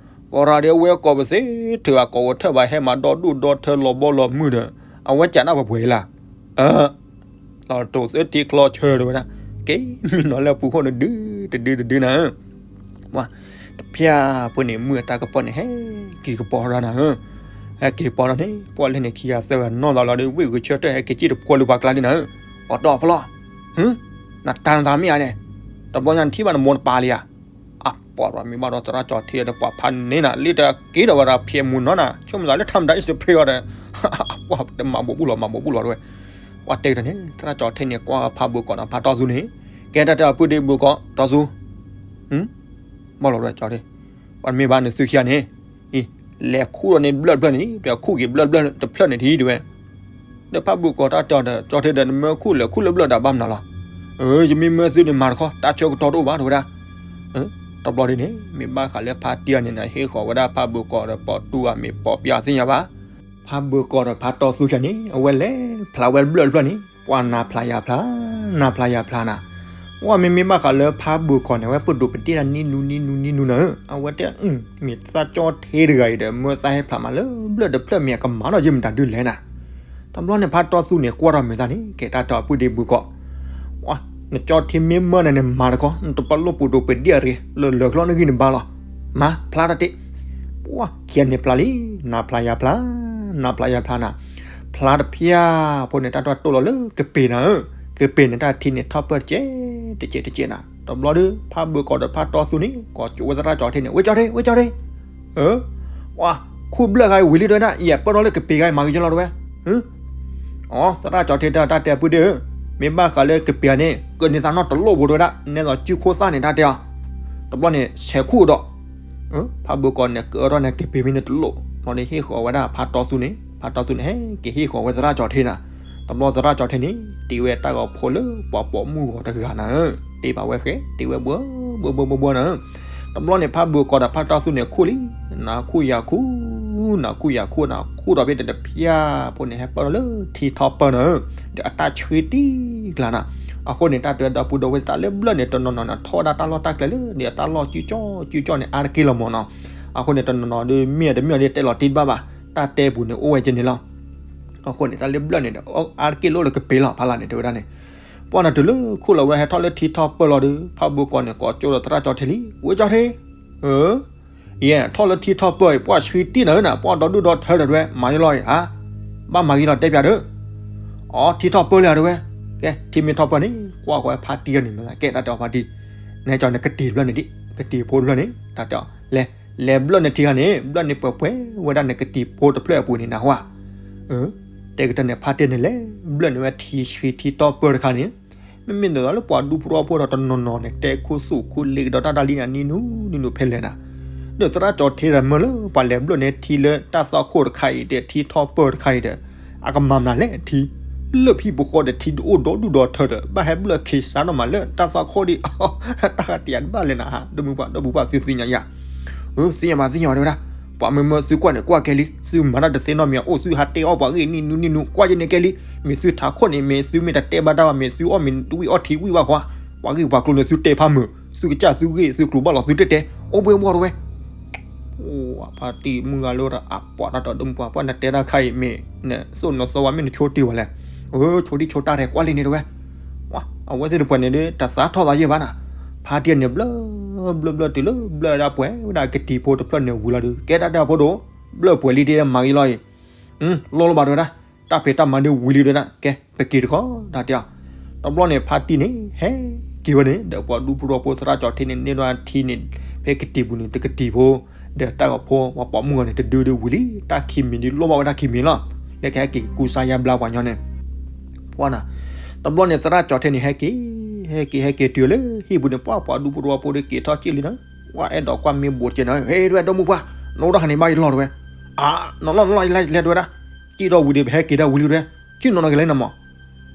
ပှၤရၤဒီးဝဲကိးပသ့ထုးအကိးဝဲထၢၣ်ဘၣ်ဟဲမၤဒီဒူၣ်ဒီထၢလီၤဘီလီၤမုၢ်ဒီး, အဝဲကးနၢ်ပှဲၤပှဲၤလၢ် လီၤတိာ်သ့ထံချီဆၢတဲဝဲဒၣ်, က့ၤမံနီၤလၢအပူၤခိၣ်န့ၣ်ဒု, တဒုတဒုနၤဧၢ, ပှၤတဖၠၣ်ဖိန့ၣ် မုၢ်အတၢ်ကပီၤန့ၣ် ဟဲက့ၤကပီၤဒီးနၤဧၢ, ဟဲက့ၤပီၤဒီးန့ၣ် ပှၤလဲၣ်န့ၣ်ခံဂၤသၢဂၤနီၢ်သးလီၤဒီး ဝ့ၢ်ဂုာ်ဆၢထၢၣ်ဟဲက့ၤစံၣ်တဖှီလၢပှၤကျါလံနၤဧၢ, ပှၤတီၢ်ဖျီၣ်, နတၢ်နသးမ့ၢ်ဧါန့ၣ်, တဘျီညါနထံၣ်ဘၣ်နမိၢ်နပၢ်လံဧါ, အပှၤမ့ၢ်ဘၣ်ဒီးသရၣ်ကၠီၤထ့ဒီးပှၤဖးန့ၢ်နၤ လၢတက့ၤဒီးဝဲဒၣ်ဖဲမုၢ်နီၤနၤ ဆိကမိၣ်သးလၢထါမတၤအံၣ်စပရ့အီၤဒီး, ပှၤတမၤဘူးဘူးလီၤ မၤဘူးဘူးလီၤတဲဝဲ, ပှၤတဲကတၢၢ်န့ၣ် သရၣ်ကၠီၤထ့န့ၣ် ကွၢ်ဖးဘိကီးဒီးဖးတီသူန့ၣ်, ကဲတၢ်တဲအီၤ ပုၢ်ဒ့ဘိကီး တီသူ, ဘၣ်လီၤဝဲကၠီၤထ့, ပှၤမ့ၢ်ဘၣ်နသုခံဂၤန့ၣ်, အံၤ, လဲၤခူၣ်လီၤန့ၢ်ဘျၢၣ်တဖျၢၣ်န့ၣ်, ပခူၣ်က့ၤဘျၢၣ်ဘျၢၣ်တဖျၢၣ်န့ၣ်ထံတဲဝဲ. ဒီးဖးဘိကီးတၢ်တဲအီၤဒီး ကၠီၤထ့ဒီး နမၢခူၣ်လဲၤခူၣ်လၢဘျၢၣ်ဒီးဘၣ်မနုၤလီၤ. အၢ ယမ့ၢ်မၢသုန့ၣ်မၤတခီ တၢ်ဆၢကတီၢ်တအိၣ်ဘၣ်တဲဝဲဒၣ်. တဘျီဒ်န့ၣ် မ့ၢ်ဘၣ်ဃးလၢဖါတံၢ်အီၤန့ၣ် ဟ့ၣ်ဃီၤဝဲဒၣ်ဖးဘိကီးဒီးပိာ်တူၢ်အမံၤပိာ်ပျါသ့ၣ်ညါဘၣ်. ဖးဘိကီးဒီးဖးတီသူခဲန့ၣ် အဝဲလဲၤဖျါဝဲဘျၢၣ်တဖျၢၣ်န့ၣ် ပှၤနၤဖျါယၤဖျါ, နၤဖျါယၤဖျါနၤ. ဝဲမ့မ့ၢ်ဘၣ်ဃးလၢဖးဘိကီးန့ၣ် အဝဲပဒိၣ်ပဒ့ၣ်တၢ်နံၣ်နူနံၣ်နူနံၣ်နူနၤဧၢ, အဝဲတဲ မ့ၢ်သးကၠီၤထ့တဂၤအံၤဒီး မၢသးဟဲဖျါမးလၢဘျၢၣ်တဖျၢၣ်မ့ၢ်အကမၤနီၣ်ယဲၢ်မတၤဒုလဲၣ်နၤ. တဘျီန့ၣ် ဖးတီသူန့ၣ် ကွၢ်ထီၣ်မဲာ်သးန့ၣ် ကဲတၢ်တဲအီၤ ပုၢ်ဒ့ဘိကီး, နကၠီၤထ့မ့ၢ်မၢနၤန့ၣ်မၤတခီ နတပလီၢ်ပဒိၣ်ပဒ့ၣ်အရ့ လၢလၢာ်ကျီနဂံၢ်နဘါလီၤ. မၤဖျါတၢ်တ့ၢ်. ပှၤခံဂၤန့ၣ်ဖျါလံ, နၤဖျါယၤဖျါ, နၤဖျါယၤဖျါနၤ. ဖျါတဖၣ်ဖိန့ၣ် တၢ်တၢ်တိၢ်လီၤလၢကပ့ၤနၤဧၢ, ကပ့ၤန့ၣ်တၢ်ထံန့ၣ်ထီၣ်ပၢၢ်တကဲးတကဲးတကဲးနၤ. တဘျီဒီး ဖးဘိကီးဒီးဖးတီသူန့ၣ် ကိးကၠိဝဲသရၣ်ကၠီၤထ့န့ၣ် ဝဲကၠီၤထ့ ဝဲကၠီၤထ့ အၢ, ပှၤခူၣ်ဘျၢၣ်ဂၤအံၤဝံၤလံတဲဝဲဒၣ်, ယပၢၢ်ထီၣ်လၢကပ့ၤဂၤအံၤမၤဂ့ၤကလီၤတဲဝဲ. အၢ, သရၣ်ကၠီၤထ့တဲတၢ်တဲအပုၢ်ဒ့ၣ်ဧၢ, မ့ၢ်ဘၣ်ဃးလၢကပ့ၤဂၤန့ၣ် ကန့ၢ်သးနီၢ်တလိၣ်ဖိတဲဝဲဒၣ်, နဲသိးစုခိၣ်သၣ်န့ၣ်တၢ်တဲအီၤ. တဘျီန့ၣ် ဆဲးခူၣ်ဒီး ဖးဘိကီးန့ၣ် ကအၢထီၣ်န့ၣ်ကပ့ၤမ့ၢ်န့ၣ်တလိၣ်, ဘျီန့ၣ်ဟ့ၣ်ဃီၤဝဲဒၣ်ဖးတီသူန့ၣ်, ဖးတီသူန့ၣ် ဟဲက့ၤဟ့ၣ်ဃီၤဝဲသရၣ်ကၠီၤထ့နၤ. တဘျီသရၣ်ကၠီၤထ့န့ၣ် တ့ဝဲတၢ်ဂီၤဖိလၢပှၤပိာ်မုၣ်ဂီၤတဂၤနၤဧၢ, တ့ဘၣ်ဝဲဃဲ တ့ဝဲဘှီဘှီဘှီဘှီနၤဧၢ. တဘျီန့ၣ် ဖးဘိကီးဒီးဖးတီသူန့ၣ်ခူၣ်လံ, နၤခူၣ်ယၤခူၣ်, နၤခူၣ်ယၤခူၣ်နၤ, ခူၣ်ဒီးဖဲတဖၣ်ဖိန့ၣ် ဟဲပၢၢ်ထီၣ်လၢထံထီၣ်ပၢၢ်နၤဧၢ, ဒီးအတၢ်ဆှံတံၢ်ကျါနၤ. အဃိန့ၣ် တၢ်တဲဒီပုၢ်ဒီဝဲၢ်တၢ်လၢဘျၢၣ်န့ၣ် တနီၤနီၤန့ၣ် ထီၣ်ဝဲဒၣ်တၢ်လီၢ်တၢ်ကျဲလၢ ဒီးအတၢ်လီၢ်စုကၠီစုကၠီန့ၣ် အါတက့ၢ်လီၤမၢ်နီၤ. အဃိန့ၣ် တနီၤနီၤဒီးမ့ၢ်တမ့ၢ်ဒီးတဲလီၤတံၢ်တဘၣ်ဘၣ်, တၢ်တဲပူၤန့ၣ်အိၣ်ဝဲကဲန့ၣ်လီၤ. အဃိန့ၣ် တၢ်လၢဘျၢၣ်န့ၣ်ဒီး အါတက့ၢ်လိၣ်လၢကပ့ၤလီၤဖးလၢ်န့ၣ် တဲဝဲဒၣ်န့ၣ်. ပှၤနၤတုၤလၢခူၣ်လီၤဝဲဟဲထီၣ်လၢထံထီၣ်ပၢၢ်လီၤဒီး ဖးဘိကီးန့ၣ် ကိးကၠိဒီးသရၣ်ကၠီၤထ့လံ, ဝဲကၠီၤထ့, အၢ ယဲ ထီၣ်လၢထံထီၣ်ပၢၢ်အံၤ ပှၤဆှံတံၢ်နၤဧၢနၤ, ပှၤဒီဒူၣ်ဒီထၢဒီးတဲဝဲ မၤယလီၤအံၤဧါ, ဘၣ်မၤဂ့ၤလီၤတဲပၠးဒီး, အီ ထံထီၣ်ပၢၢ်လံဧါတဲဝဲ, ကဲ ထံမ့ၢ်ထီၣ်ပၢၢ်န့ၣ် ကွၢ်ဃီဖါတံၢ်အီၤန့ၣ်မ့ၢ်သး ကဲတၢ်တဲအီၤဖါတံၢ်, နဲကၠီၤနကတံၤဘျၢၣ်န့ၣ်ဒံး, ကတံၤဖိတဖျၢၣ်န့ၣ် တၢ်တဲအီၤ, လဲၤ, လဲၤဘျၢၣ်န့ၣ်ထံဂၤန့ၣ် ဘျၢၣ်န့ၣ်ပှဲၤပှဲၤဝဲဒၣ်နကတံၤဖိတဖျၢၣ်အပူၤန့ၣ်နၢ်ဟူဧါ. တဲကတၢၢ်န့ၣ် ဖါတံၢ်န့ၣ်လဲၤ, ဘျၢၣ်န့ၣ်ဝဲထံဆှံထံထီၣ်ပၢၢ်တခါန့ၣ် မ့မ့ၢ်ဒ်သိးလၢပှၤဒူဖိထီဖိဒီးတနီၤနီၤန့ၣ် တဲခူသူၣ်ခူလ့ကဒီးတၢ်တၢ်လံန့ၣ် နံၤနူနံၤနူဖဲလဲၣ်နၤ, ဒီးသရၣ်ကၠီၤထ့ဒီးမၢလၢပှၤလဲၤဘျၢၣ်န့ၣ်ထံလၢတၢ်သွၣ်ခိၣ်တခါအံၤဒီး ထံထီၣ်ပၢၢ်တခါအံၤဒီး အကမၤမနုၤလဲၣ်ထံ, လၢၢ်ဖံးပဃီဒီးထံတအိၣ်ဒီဒူၣ်ဒီထၢဒီး ဘၣ်ဟဲဘျၢၣ်ခံစးနီၢ်မးလၢတၢ်သွၣ်ခိၣ်ဒံး, တၢ်ဂၤတယၤတဘၣ်လဲၣ်နၤဧါ, ဒီမုၢ်ပှၢ် ဒီပုၢ်ပှၢ်သုသ့ၣ်ညါယၤ သ့ၣ်ညါဘၣ်သ့ၣ်ညါဘၣ်တဲဝဲဒၣ်, ပှၤမ့ၢ်မၢသုကွၢ်န့ၣ် ကွၢ်ကဲလံ, သုမၤတၢ်တသ့နီတမံၤ အိၣ်သုဟးတဲအီၣ်ပှၤဂ့ၢ်နံၤနူနံၤနူ ကွၢ်ယဲန့ၣ်ကဲလံ, မ့ၢ်သုထးခိၣ်န့ၣ် မ့ၢ်သုမ့ၢ်တတဲဘၣ်တၢ်ဘၣ် မ့ၢ်သုအီၣ်မ့ၤတဝံၣ်အီထံဝံၣ်ဘၣ်ဃီ, ပှၤဂ့ၢ်ပှၤကျိၤန့ၣ်သုတဲဖးမုာ်, သုကစၢ်သုဂ့ၢ်သုကျိၤဘၣ်လီၤသုတဲတဲ, အိၣ်ဘှ့ၣ်ဘှီၣ်တဲဝဲ ဖါတံၢ်မုၢ်ဂၤလၢတၢ်အပှၤတၢ်တီဒီမုၢ်ပှၢ် ပှၤနတဲတၢ်ခါအံၤမ့ၢ် နသိၣ်နသီဝဲမ့ၢ်နဆိတ့ၢ်ဝဲလဲၣ်, အၢ ဆိတံၢ်ဆိတၢ်ရဲၣ်ကွၢ်လံန့ၣ်တဲဝဲ, အဝဲသ့ၣ်တဖၣ်န့ၣ်ဒီး တသးထီၣ်သးယဲၢ်ဘၣ်နၤ, ဖါတံၢ်န့ၣ်ဘျၢၣ် ဘျၢၣ်ဘျၢၣ်တုၤလၢဘျၢၣ်ဝဲဒၣ်ပှဲၤဝဲဒၣ်ကတံၤဖိတဖျၢၣ်န့ၣ်ဝံၤလီၤဒီး ကဲတၢ်တဲအဖိဒိၣ်, ဘျၢၣ်ပှဲၤလံတ့ၢ်မၤဂ့ၤလီၤအံၤ, လီၢ်လီၤဘၣ်တဲဝဲဒၣ်, တၢ်ဖံးတၢ်မၤဒုးဝံၤလံတဲဝဲဒၣ်, ကဲ ပက့ၤတခီ တၢ်တဲအီၤ, တဘျီန့ၣ် ဖါတံၢ်န့ၣ် ဟဲက့ၤဝဲန့ၣ် ဒီးပှၤဒူဖိထီဖိသရၣ်ကၠီၤထ့န့ၣ် န့ၢ်ဒိၣ်ထံန့ၣ် ဖဲကတံၤပူၤန့ၣ် တကတံၤဖိ ဒီးတၢ်ဂီၤဖိ ပှၤပိာ်မုၣ်ဂီၤန့ၣ် တဒုဒုဝံၤလံ တၢ်ခံမံၤဒုးလိၣ်ဘၣ်ဝဲတၢ်ခံမံၤလီၤ, လၢကဟဲက့ၤကူစါယါဘျါပှၤညီန့ၣ်, ပှၤနၤ, တဘျီန့ၣ် သရၣ်ကၠီၤထ့န့ၣ် ဟဲက့ၤ, ဟဲက့ၤ ဟဲက့ၤတုၤလၢဟံၣ်ပူၤန့ၣ် ပှၤ ပှၤဒူဖိထီဖိဒီးက့ၤထီၣ်စ့ၢ်လံနၤ, ပှၤအဲၣ်ဒိးကွၢ်မ့ၢ်ဘူးကဲနၤ, ဟဲတဲဝဲ ဒီမုၢ်ပှၢ်, နအိၣ်တၢ်ခါန့ၣ်ဘၣ်ယလီၢ်တဲဝဲ, အါ, နလီၢ်နလီၢ်ယလဲၤတဲဝဲဒၣ်, စံၣ်ဒီးဝံၤဒီး ပဟဲက့ၤဒၣ်ဝံၤလံတဲဝဲ, စံၣ်နီၤနီၤကလဲၤနမး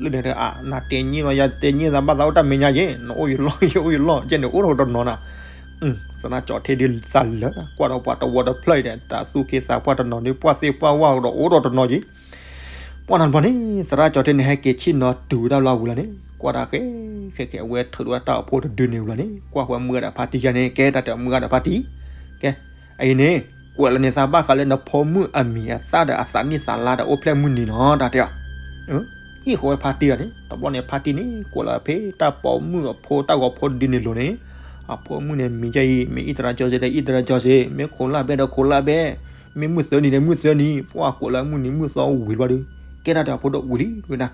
လၢန့ၣ်တဲ အါ နတဲညံၣ်လီၤ ယတဲညံၣ်သးဘၣ်သးအိၣ်တၢ်မဲာ်ညါယ့ၣ် နအိၣ်ယလီၢ် ယအိၣ်ယလီၢ် ကဲန့ၣ်အိၣ်ဒီးတနီၤနၤ, သရၣ်ကၠီၤထ့ဒုးသးလၢာ် ကွၢ်ဒီးပှၤတဝီတဖျၢၣ်အံၤဒီး တၢ်သူၣ်က့သးပှၢ်တနီၤဒီး ပှၢ်သ့ၣ်ပှၢ်ဝၣ်ဒီးအိၣ်ဒီးတနီၤယ့ၣ်, ပှၢ်နၤတဘျီန့ၣ် သရၣ်ကၠီၤထ့န့ၣ် ဟဲက့ၤဆ့ၣ်နီၤတုၤဝဲဒၣ်လီၤဝံၤလီၤန့ၣ် ကွၢ်တၢ်ဃဲ ဃဲဃဲ အဝဲထုးထီၣ်ဝဲတၢ်အိၣ်ဖှိၣ်တဒုန့ၣ်ဝံၤလီၤန့ၣ် ကွၢ်ဃဲမုၢ်ဂၤဒီးဖါတံၢ်ယါန့ၣ် ကဲတၢ်တဲမုၢ်ဂၤဒီးဖါတံၢ်, ကဲ အံၤန့ၣ် ကွဲးလီၤန့ၢ်သးဘၣ်ဃးလၢနဖိမုၣ်အမံၤအသၣ်ဒီးအသးနံၣ်သးလါဒီးအိၣ်ဖျဲၣ်မုၢ်နံၤနီၤ တၢ်တဲအီၤ, ဟ့ၣ်ဃီဝဲဖါတံၢ်လီၤန့ၣ် တဘျီန့ၣ် ဖါတံၢ်န့ၣ် ကွဲးလီၤဖဲတၢ်ပိာ်မုၣ်အဖိတၢ်ဂီၤဖိတဒုန့ၣ်လိၤန့ၣ်, အဖိမုၣ်န့ၣ် မံၤယါအံၤ မ့ၢ်အံၣ်သရၣ်ကၠီၤစ့ဒီးအံၣ်သရၣ်ကၠီၤစ့ မ့ၢ်ခိးလၢ်ဘဲဒီးခိးလၢ်ဘဲ, မ့ၢ်မုၢ်သၢနံၤဒီးမုၢ်သၢနံၤ ပှၢ်ကွဲးလီၤမုၢ်နံၤမုၢ်သီဝံၤဘျီဒီး ကဲတၢ်တဲအဖိဒီးဝံၤလံဝဲဒၣ်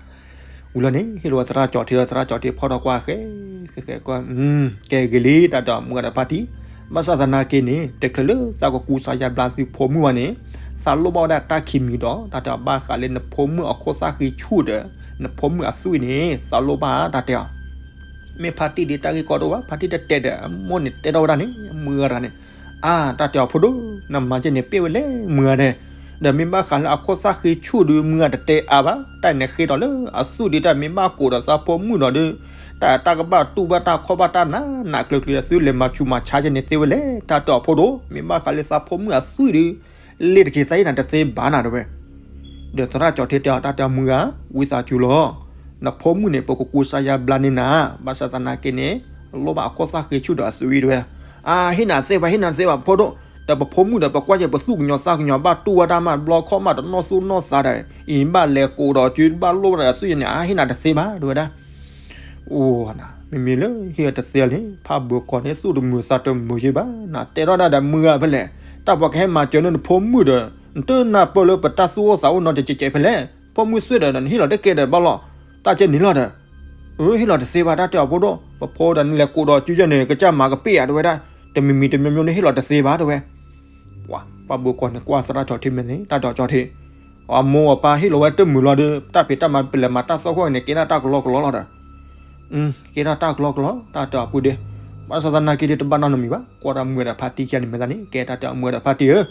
ဝံၤလီၤန့ၣ် ဟ့ၣ်လီၤဝဲသရၣ်ကၠီၤထ့ဒီး သရၣ်ကၠီၤထ့ဖီၣ်ထီၣ်ကွၢ်ဃဲ ဃဲဃဲကွၢ် ကဲဂ့ၤလံ တၢ်တဲမုၢ်ဂၤဒီးဖါတံၢ်, ဘၣ်ဆၣ်သနာ်က့န့ၣ် တချုးလၢသးကကူစါယါဘျါသုဖိမုၣ်ဘၣ်န့ၣ် သးလိၣ်ဘၣ်ဝဲဒၣ်တၢ်ခံမံၤဒီး တၢ်တဲဘၣ်ဃးလၢနဖိမုၣ်အခိၣ်သၣ်ဃံဆူၣ်ဒီး နဖိမုၣ်အသွံၣ်န့ၣ် သးလိၣ်ဘၣ်တၢ်တဲအီၤ. မ့ၢ်ဖါတံၢ်ဒ်တၢ်ဂ့ၢ်ကီတအိၣ်ဘၣ်, ဖါတံၢ်တတဲာ်ဒီး အမိၢ်န့ၣ်တဲထီၣ်ဝဲဒၣ်န့ၣ် မုၢ်ဂၤတဂၤန့ၣ်, အါ တၢ်တဲအီၤဖိဒိၣ်, နမၤကဲန့ၣ် ပ့ၢ်ဝဲလဲၣ် မုၢ်ဂၤဒဲး, ဒီးမ့ၢ်ဘၣ်ဃးလၢအခိၣ်သၣ်ဃ့ဆူၣ်ဒီး မုၢ်ဂၤတတဲအါဘၣ်, တၢ်န့ၣ်ဃ့ဒီးလၢအသွံၣ်ဒီး တၢ်မ့ၢ်ဘၣ်ကိးဒီးသးဖိမုၣ်ဒီးဒုး တၢ်တၢ်ကဘၣ်တူၢ်ဘၣ်တၢ်ခီၣ်ဘၣ်တၢ်နး နးကျုၤကျုၤ အသုလဲၤမၤဆူးမၤဆါကဲန့ၣ်သ့ဝဲလဲၣ်, တၢ်တဲအီၤဖိဒိၣ်, မ့ၢ်ဘၣ်ဃးလၢသးဖိမုၣ်အသွံၣ်ဒီး လ့ၤတက့ၤသးအ့ၣ်နၤတသ့ဘၣ်နၤတဲဝဲ. ဒီးသရၣ်ကၠီၤထ့တဲအီၤ တၢ်တဲအီၤမုၢ်ဂၤ, ဝံသးစူၤလီၤ. နဖိမုၣ်န့ၣ် ပကကူစါယါဘျါန့ၢ်နၤ, ဘၣ်ဆၣ်သနာ်က့န့ၣ် လိၣ်ဘၣ်အခိၣ်သၣ်ဃ့ဆူၣ်ဒီးအသွံၣ်တဲဝဲ. အါ ဟ့ၣ်နၤသ့ဘၣ်, ဟ့ၣ်နၤသ့ဘၣ်ဖိဒိၣ်, ဒီးပဖိမုၣ်ဒီး ပကွၢ်ကဲပသူၣ်ကညီၤသးကညီၤ ဘၣ်တူၢ်ဝဲတၢ်မး တဘျီခီၣ်မး တနီၢ်သူၣ်နီၢ်သးဒီး အံၤဘၣ်လဲၤကိးဒီးစု ဘၣ်လိၣ်ဝဲဒၣ်အသွံၣ်န့ၣ် အါ ဟ့ၣ်နၤတသ့ဘၣ်တဲဝဲဒၣ်. အိၣ်နၤ, မ့မ့ၢ်လၢဟ့ၣ်အီၤတသ့လံ, ဖးဘၢကီၢ်န့ၣ် သူၣ်တမုာ်သးတမုာ်ယဲဘၣ်, နတဲထီၣ်ဒၣ်ဒီးမုၢ်ဂၤဖဲလဲၣ်, တၢ်ပှၤကဟဲမၤစၢၤန့ၢ်နဖိမုၣ်ဒီး နတနၢ်ပၢၢ်လၢပတၢ်သူၣ်အိၣ်သးအိၣ်နီတကဲးကဲးဖဲလဲၣ်, ဖိမုၣ်သွံၣ်ဒီး နဟ့ၣ်လီၤတကဲဒီးဘၣ်လီၤ, တၢ်ကဲန့ၣ်လီၤဒီး အၢ ဟ့ၣ်လီၤတသ့ဘၣ် တၢ်တဲအီၤဖိဒိၣ်, ပဖိဒီးနလဲၤကိးဒီးစုယဲန့ၣ် ကစၢ်မၤကပ့ၢ်ဧါတဲဝဲဒၣ်, တမံၤမံၤတမံၤမံၤန့ၣ် ဟ့ၣ်လီၤတသ့ဘၣ်တဲဝဲ. ပှၤဘၢကီၢ်န့ၣ် ကွၢ်သရၣ်ကၠီၤထ့မဲာ်န့ၣ် တၢ်တဲအီၤကၠီၤထ့, အမိၢ်အပၢ်ဟ့ၣ်လီၤဝဲတမုာ်လီၤဒီး တၢ်ဖံးတၢ်မၤပလဲၤမၤတၢ်သီခိၣ်န့ၣ် ကဲဒၣ်တၢ်ကလီကလီလီၤဒီး ကဲထီၣ်တၢ်ကလီကလီ တၢ်တဲအီၤပုၢ်ဒ့, ဘၣ်ဆၣ်သနာ်က့ဒီး တဘၣ်နီတမံၤဘၣ်, ကွၢ်တၢ်မုၢ်ဒီးဖါတံၢ်ခံဂၤန့ၣ်မဲာ်သးန့ၣ် ကဲတၢ်တဲအီၤမုၢ်ဒီးဖါတံၢ်ဧၢ,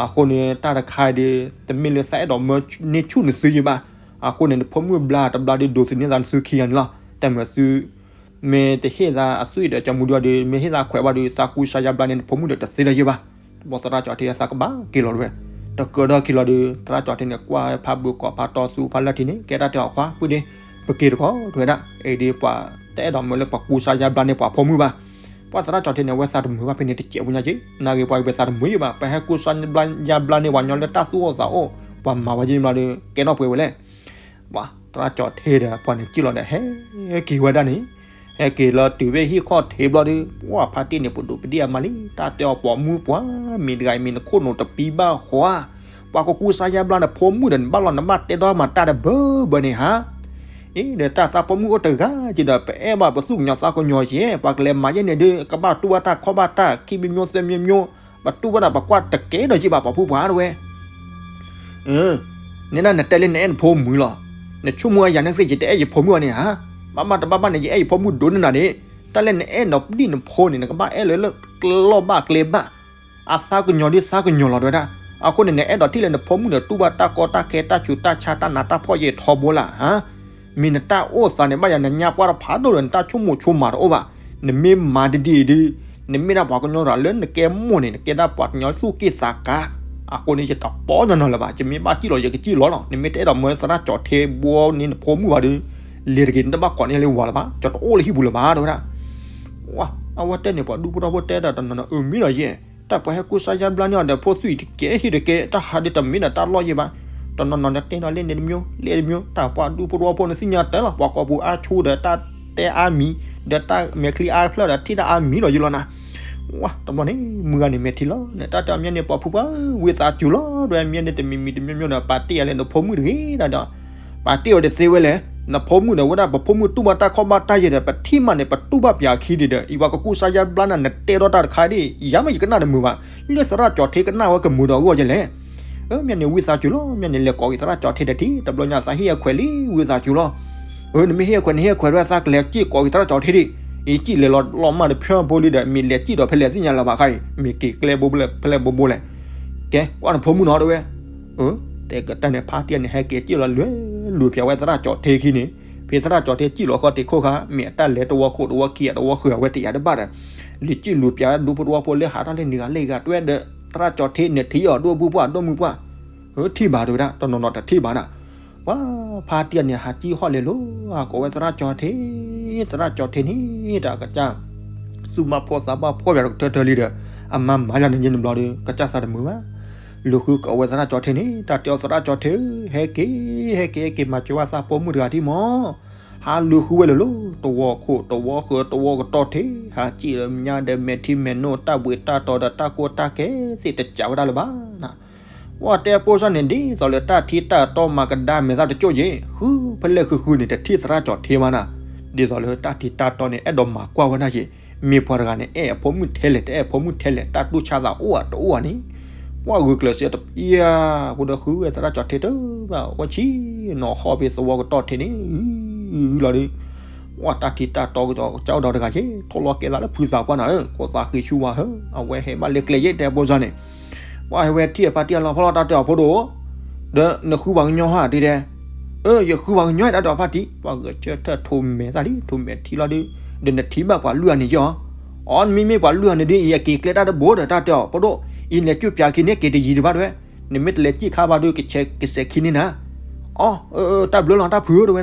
အဃိန့ၣ် တၢ်တခါအံၤဒီး တမ့ၢ်လၢသးအဲၣ်ဒိးမၢန့ၢ်ဆူၣ်နသုယဲဘၣ်, အဃိန့ၣ် နဖိမုၣ်ဘျါတဘျါဒီး ဒိးသန့ၤသးနသုခံဂၤန့ၣ်လီၤ, တၢ်မုၢ်သု မ့ၢ်တဟ့ၣ်သးအသွံၣ်ဒီးကၠီမူဒံးဒီး မ့ၢ်ဟ့ၣ်သးခွဲးဘၣ်ဒီး သးကူစါယါဘျါန့ၢ်နဖိမုၣ်ဒီးတသ့လၢၤယဲဘၣ်, ဘီသရၣ်ကၠီၤထ့သးကဘၣ်က့ၤလီၤတဲဝဲ, တကၢၤဒီးက့ၤလီၤဒီး သရၣ်ကၠီၤထ့န့ၣ် ကွၢ်ဖးဘၢကီၢ်ဖးတီသူဖးလၢထံန့ၣ် ကဲတၢ်တဲအီၤခွါပုၢ်ဒ့, ပက့ၤတခီတဲဝဲဒၣ်, အံၤဒီးပှၤတအဲၣ်ဒိးမၢလၢပှၤကူစါယါဘျါန့ၢ်ပှၤဖိမုၣ်ဘၣ်, ပှၤသရၣ်ကၠီၤထ့န့ၣ် အဝဲသးတမုာ်ဘၣ်ဖဲန့ၣ်တစဲးဖိညါက့, နဂ့ၤပှၤကပၤသးတမုာ်ယဲဘၣ်, ပဟဲကူစါယါဘျါန့ၢ်ပှၤညီလၢတၢ်သူၣ်အိၣ်သးအိၣ်, ပှၤမၤဝဲယဲဘျါဒီး ကဲထီၣ်ပှဲၤဝဲလဲၣ် ပှၤသရၣ်ကၠီၤထ့ဒီး ပှၤန့ၣ်က့ၤလီၤဒီး ဟဲက့ၤဝဲဒၣ်န့ၣ်, ဟဲက့ၤလီၤတုၤဖဲဟံၣ်ခီၣ်ထံးဘျီဒီး ပှၤဖါတံၢ်န့ၣ် ပဒိးပဒံၣ်အမါလံ, တၢ်တဲအီၤပိာ်မုၣ်ပှၤ, မ့ၢ်တဂၤအံၤမ့ၢ်နခိၣ်နူာ်တပံဘၣ်ဃီ, ပှၤကကူစါယါဘျါနဖိမုၣ်ဒီး နဘၣ်လီၤနဘၣ်တဲဒီးမၤတၢ်ဒီးဘၢဘၢန့ၣ်ဟါ, အံၤဒီးတၢ်သးဖိမုၣ်အိၣ်တဂၤက့ၤဒီး ပအဲၣ်ဘၣ်ပသူၣ်ကညီၤသးကညီၤက့ၤ, ပှၤကလဲၤမၤယဲန့ၣ်ဒီး ကဘၣ်တူၢ်ဘၣ်တၢ်ခီၣ်ဘၣ်တၢ်ခံမံၤမံၤသၢမံၤမံၤ, ပတူၢ်ဘၣ်ဒီးပကွၢ်တကဲဒီးက့ၤဘၣ်ပှၤဖိပှၤတဲဝဲ နနတဲလၢနအဲၣ်နဖိမုၣ်လီၤ, နဆိကမိၣ်အယၤန့ၣ်သ့ၣ် ယတအဲၣ်ယဖိမုၣ်ဘၣ်န့ၣ်ဧါ, ဘၣ်ဘၣ်တဘၣ်ဘၣ်န့ၣ် ယအဲၣ်ယဖိမုၣ်ဒိၣ်န့ၢ်နၤဒၣ်, တၢ်လၢနအဲၣ်နဒံၣ်နဖိန့ၣ် နကဘၣ်အဲၣ်လၢလီၢ်ဘၣ်ကျဲဘၣ်, အသးကညီၤဒ်သးကညီၤလီၤတဲဝဲဒၣ်, အဃိန့ၣ် နအဲၣ်ဒိးထံၣ်လၢနဖိမုၣ်န့ၣ် တူၢ်ဘၣ်တၢ်ကီတၢ်ခဲတၢ်ဆူးတၢ်ဆါတၢ်နးတၢ်ဖှီၣ်ယဲထီဘိလၢ်ဧါ မ့ၢ်နတၢ်အိၣ်သးန့ၣ် ဘၣ်ယၤနညါပှၢ်တဖးဒိၣ်ဒီး နတၢ်ဆိကမိၣ်ဆိကမးတအိၣ်ဘၣ်, နမ့ၢ်မၤဒ်ဒ်အံၤဒီး, နမ့ၢ်ဒၣ်ပှၤကညီတဂၤလၢနကဲမိၢ်န့ၣ် နကဲဒၣ်ပှၤကညီသူၣ်က့ၣ်သးကါ, အဃိန့ၣ် ယတပီၢ်နီၢ်နီၢ်လၢၤဘၣ်, ယမ့ၢ်ဘၣ်စံၣ်လီၤ ယကစံၣ်လီၤလီၤ, နမ့ၢ်တအဲၣ်ဒိးမၢသရၣ်ကၠီၤထ့ဘိန့ၢ်နဖိမုၣ်ဘၣ်ဒီး, လဲၤတဂ့ၤ နတဘၣ်ကိးန့ၢ်လၢဝၤလၢၤဘၣ်, ကၠီၤတအိၣ်လၢဟံၣ်ပူၤလၢၤဘၣ် တဲဝဲဒၣ် ဝါ, အဝဲတဲန့ၣ် ပှၤဒူဖိထီဖိတဲဒီးတနီၤနီၤ အၢမ့ၢ်လီၤယဲ, တၢ်ပှၤဟဲကူစါယါဘျါန့ၢ်အီၤဒီး ဖိသွံၣ်တကဲဟံၣ်တကဲ တၢ်ဟးဒ်တမ့ၢ်ဒီးတၢ်လီၢ်ယဲဘၣ်, တနီၤနီၤန့ၣ်တဲနီၤလၢန့ၣ်တမံၤ လၢတမံၤ, တၢ်ပှၤဒူဖိထီဖိန့ၣ်သ့ၣ်ညါတၢ်လီၤ, ပှၤကိာ်ပူၤအါဆူၣ်ဒီးတၢ်တဲအါမံၤ, ဒီးတၢ်မဲာ်ချံအါဖျၢၣ်ဒီး ထံၣ်တၢ်အါမံၤလီၤယဲလီၤနၤ, ဝါ, တဘျီန့ၣ် မုၢ်ဂၤန့ၣ်မဲာ်ထံလီၤ, နတၢ်တဲအီၤမ့ၢ်န့ၣ် ပှၤဖိပှၤဝံသးစူၤလီၤ, ဒီးမ့ၢ်န့ၣ်တမံၤမံၤတမံၤမံၤဒီး ပာ်တ့ၢ်ယၤလၢနဖိမုၣ်တဂ့ၤဒီး ပာ်တ့ၢ်အီၤတသ့ဝဲလဲၣ်, နဖိမုၣ်န့ၣ် ဝဲဒၣ်ပဖိမုၣ်တူၢ်ဘၣ်တၢ်ခီၣ်ဘၣ်တၢ်ယဲဒီး ပထံၣ်မးန့ၣ် ပတူၢ်ဘၣ်ပှၤခံဒံးဒီး အံၤပှၤကကူစါယါဘျါနၤ နတဲဒီးတၢ်တခါဒ် ယၤမ့ၢ်ယကနၣ်တမုာ်ဘၣ်, လၢသရၣ်ကၠီၤထ့ကနၣ်ဝဲကမုာ်ဒီးအဂီၢ်ယဲလဲၣ်, မ့ၢ်န့ၣ်ဝံသးစူၤလီၤ, မ့ၢ်န့ၣ်လဲၤကိးက့ၤသရၣ်ကၠီၤထ့ဒီးထံၣ်, တဘျီညါသးဟ့ၣ်အခွဲးလံ ဝံသးစူၤလီၤ, နမ့ၢ်ဟ့ၣ်အခွဲး နဟ့ၣ်အခွဲးဒီးသးကလဲၤစံၣ်ကိးက့ၤသရၣ်ကၠီၤထ့ဒံး, အံၤစံၣ်လဲၤလီၤလီၤမၢ်ဒီးဖၠၢၣ်ဖိလံဒီး မ့ၢ်လဲၤစံၣ်ဒီးဖဲလဲၣ်သ့ၣ်ညါလၢၤဘၣ်ခါအံၤ မ့ၢ်က့ၤကျဲဘိဖဲလဲၣ်ဘိဘိလဲၣ်, ကဲ ကွၢ်နဖိမုၣ်နီၤတဲဝဲ တဲကတၢၢ်န့ၣ် ဖါတံၢ်န့ၣ် ဟဲက့ၤစံၣ်လီၤလွဲၤ လူၤပၠးဝဲသရၣ်ကၠီၤထ့ခံန့ၣ်, ဖဲသရၣ်ကၠီၤထ့စံၣ်လီၤဃီတ့ၢ်ခိၣ်ခါ မ့ၢ်အတၢ်လဲၤတဝီခိၣ်တဝီခံဂၤတဝီဃုာ်အဝဲတယာ်တဘၣ်ဒီး, လူၤစံၣ်လူၤပၠးဒူဖိတဝီဖိလၢဟးထီၣ်လၢန့ၣ်ဂၤလၢဂၤတဲဝဲဒီး သရၣ်ကၠီၤထ့န့ၣ်ထံၣ်အီၤဒိၣ်အပူၤပှၢ် ထံၣ်ဘၣ်တဲဝဲဒၣ် တနီၤနီၤတထံၣ်ဘၣ်နၤ, ပှၤဖါတံၢ်န့ၣ် ဟးစံၣ်ဟီၣ်လဲၤလိၤ ကိးဝဲသရၣ်ကၠီၤထ့, သရၣ်ကၠီၤထ့န့ၣ် တၢ်ကစၢ် သူၣ်ဘၣ်ဖှီၣ်သးဘၣ်ဖှီၣ်ယၤတကထၢထၢလံဒီး အမါမၤယၤန့ၣ်ယဲန့ၣ်ဘျီဒီး ကစၢ်သးတမုာ်ဘၣ်, လူၤဃုကိးဝဲသရၣ်ကၠီၤထ့န့ၣ် တၢ်တဲအီၤသရၣ်ကၠီၤထ့ဧၢ, ဟဲက့ၤ ဟဲက့ၤ ဟဲက့ၤ မၤစၢၤဝဲသးဖိမုၣ်တဂၤဒံးမၢ်, ဟးလူၤဃုဝဲလၢာ်လီၤ, တဝီခိၣ်တဝီဃၢၤတဝီကတီၢ်ထံး ဟးစံၣ်ဒီးညါဒီးမဲာ်ထံမဲာ်နိ တၢ်ဘှံးတၢ်တီၤဒီးတၢ်ကိၢ်တၢ်ဂီၤသ့ၣ်တစးဝဲဒၣ်လၢၤဘၣ်နၤ ပှၤတဲဖိသၣ်န့ၣ် ဒ်သိးလၢတၢ်ထံတၢ်တီမၤကဒါမဲာ်သၣ်တကၠိၢ်ယ့ၣ် ဃုဖဲလဲၣ်ဃုဃုန့ၣ် တထံၣ်သရၣ်ကၠီၤထ့ဘၣ်နၤ, ဒ်သိးလၢတၢ်ထံတၢ်တီန့ၣ် အဲၣ်ဒိးမၤကွၢ်ဝဲဒၣ်ယ့ၣ်, မ့ၢ်ပှၤတဂၤန့ၣ် အဲၣ်အဖိမုၣ်ထဲလဲၣ် တအဲၣ်အဖိမုၣ်ထဲလဲၣ် တၢ်တူၢ်ဆါသးအိၣ်ဧါတအိၣ်ဧါန့ၣ်, ပှၢ်ဂုာ်ကျဲးစၢးတပျၢ် ဖိဒိၣ်ဃုဝဲသရၣ်ကၠီၣ်ထ့တဘၣ် ဝဲဆံးနီၤဟီၣ်ဖဲသဝီကတီၢ်ထံးန့ၣ် လီၤဒီး ပှၢ်တၢ်ထံၣ်တၢ်တီကစီၣ်အိၣ်ဒီးတဂၤက့ ထိၣ်လီၤကဲသးလၢဖုသးပှၢ်နၤဧၢ ခိၣ်သးဃ့ဆူဝါဧၢ အဝဲဟဲဘၣ်လၢကျဲယဲၢ်တဲဘိစၢ်န့ၣ် ပှၢ်ဟဲဝဲထံၣ်အဖါတံၢ်အလီၤဖီလီၤ တၢ်တဲအီၤဖိဒိၣ် ဒီးနဃုပှၤကညီဟါဒ်တဲ အၢ ယဃုပှၤကညီတၢ်တဲအီၤဖါတံၢ် ပှၢ်ဂဲၤဆၢထၢၣ်ထိးမဲာ်သၣ်လံ ထိးမဲာ်ထံလီၤဒီး ဒီးနထံၣ်ဘၣ်ပှၤလွံၢ်ဂၤန့ၣ်ယီၤ အီ နမ့မ့ၢ်ပှၤလွံၢ်ဂၤန့ၣ်ဒ်အံၤ အက့ၤကျဲတၢ်တဘိဒီး တၢ်တဲအီၤဖိဒိၣ် အံၤလဲၤကၠိၣ်ပၠးခံန့ၣ် က့ၤတယံၤတဘၣ်တဲဝဲ နမ့ၢ်တလဲၤကၠိၣ်ခါဘၣ်ဒီး ကဆဲးခံန့ၣ်နၤ အီ အၢ တၢ်ဘျုးလီၤတၢ်ဖုးတဲဝဲ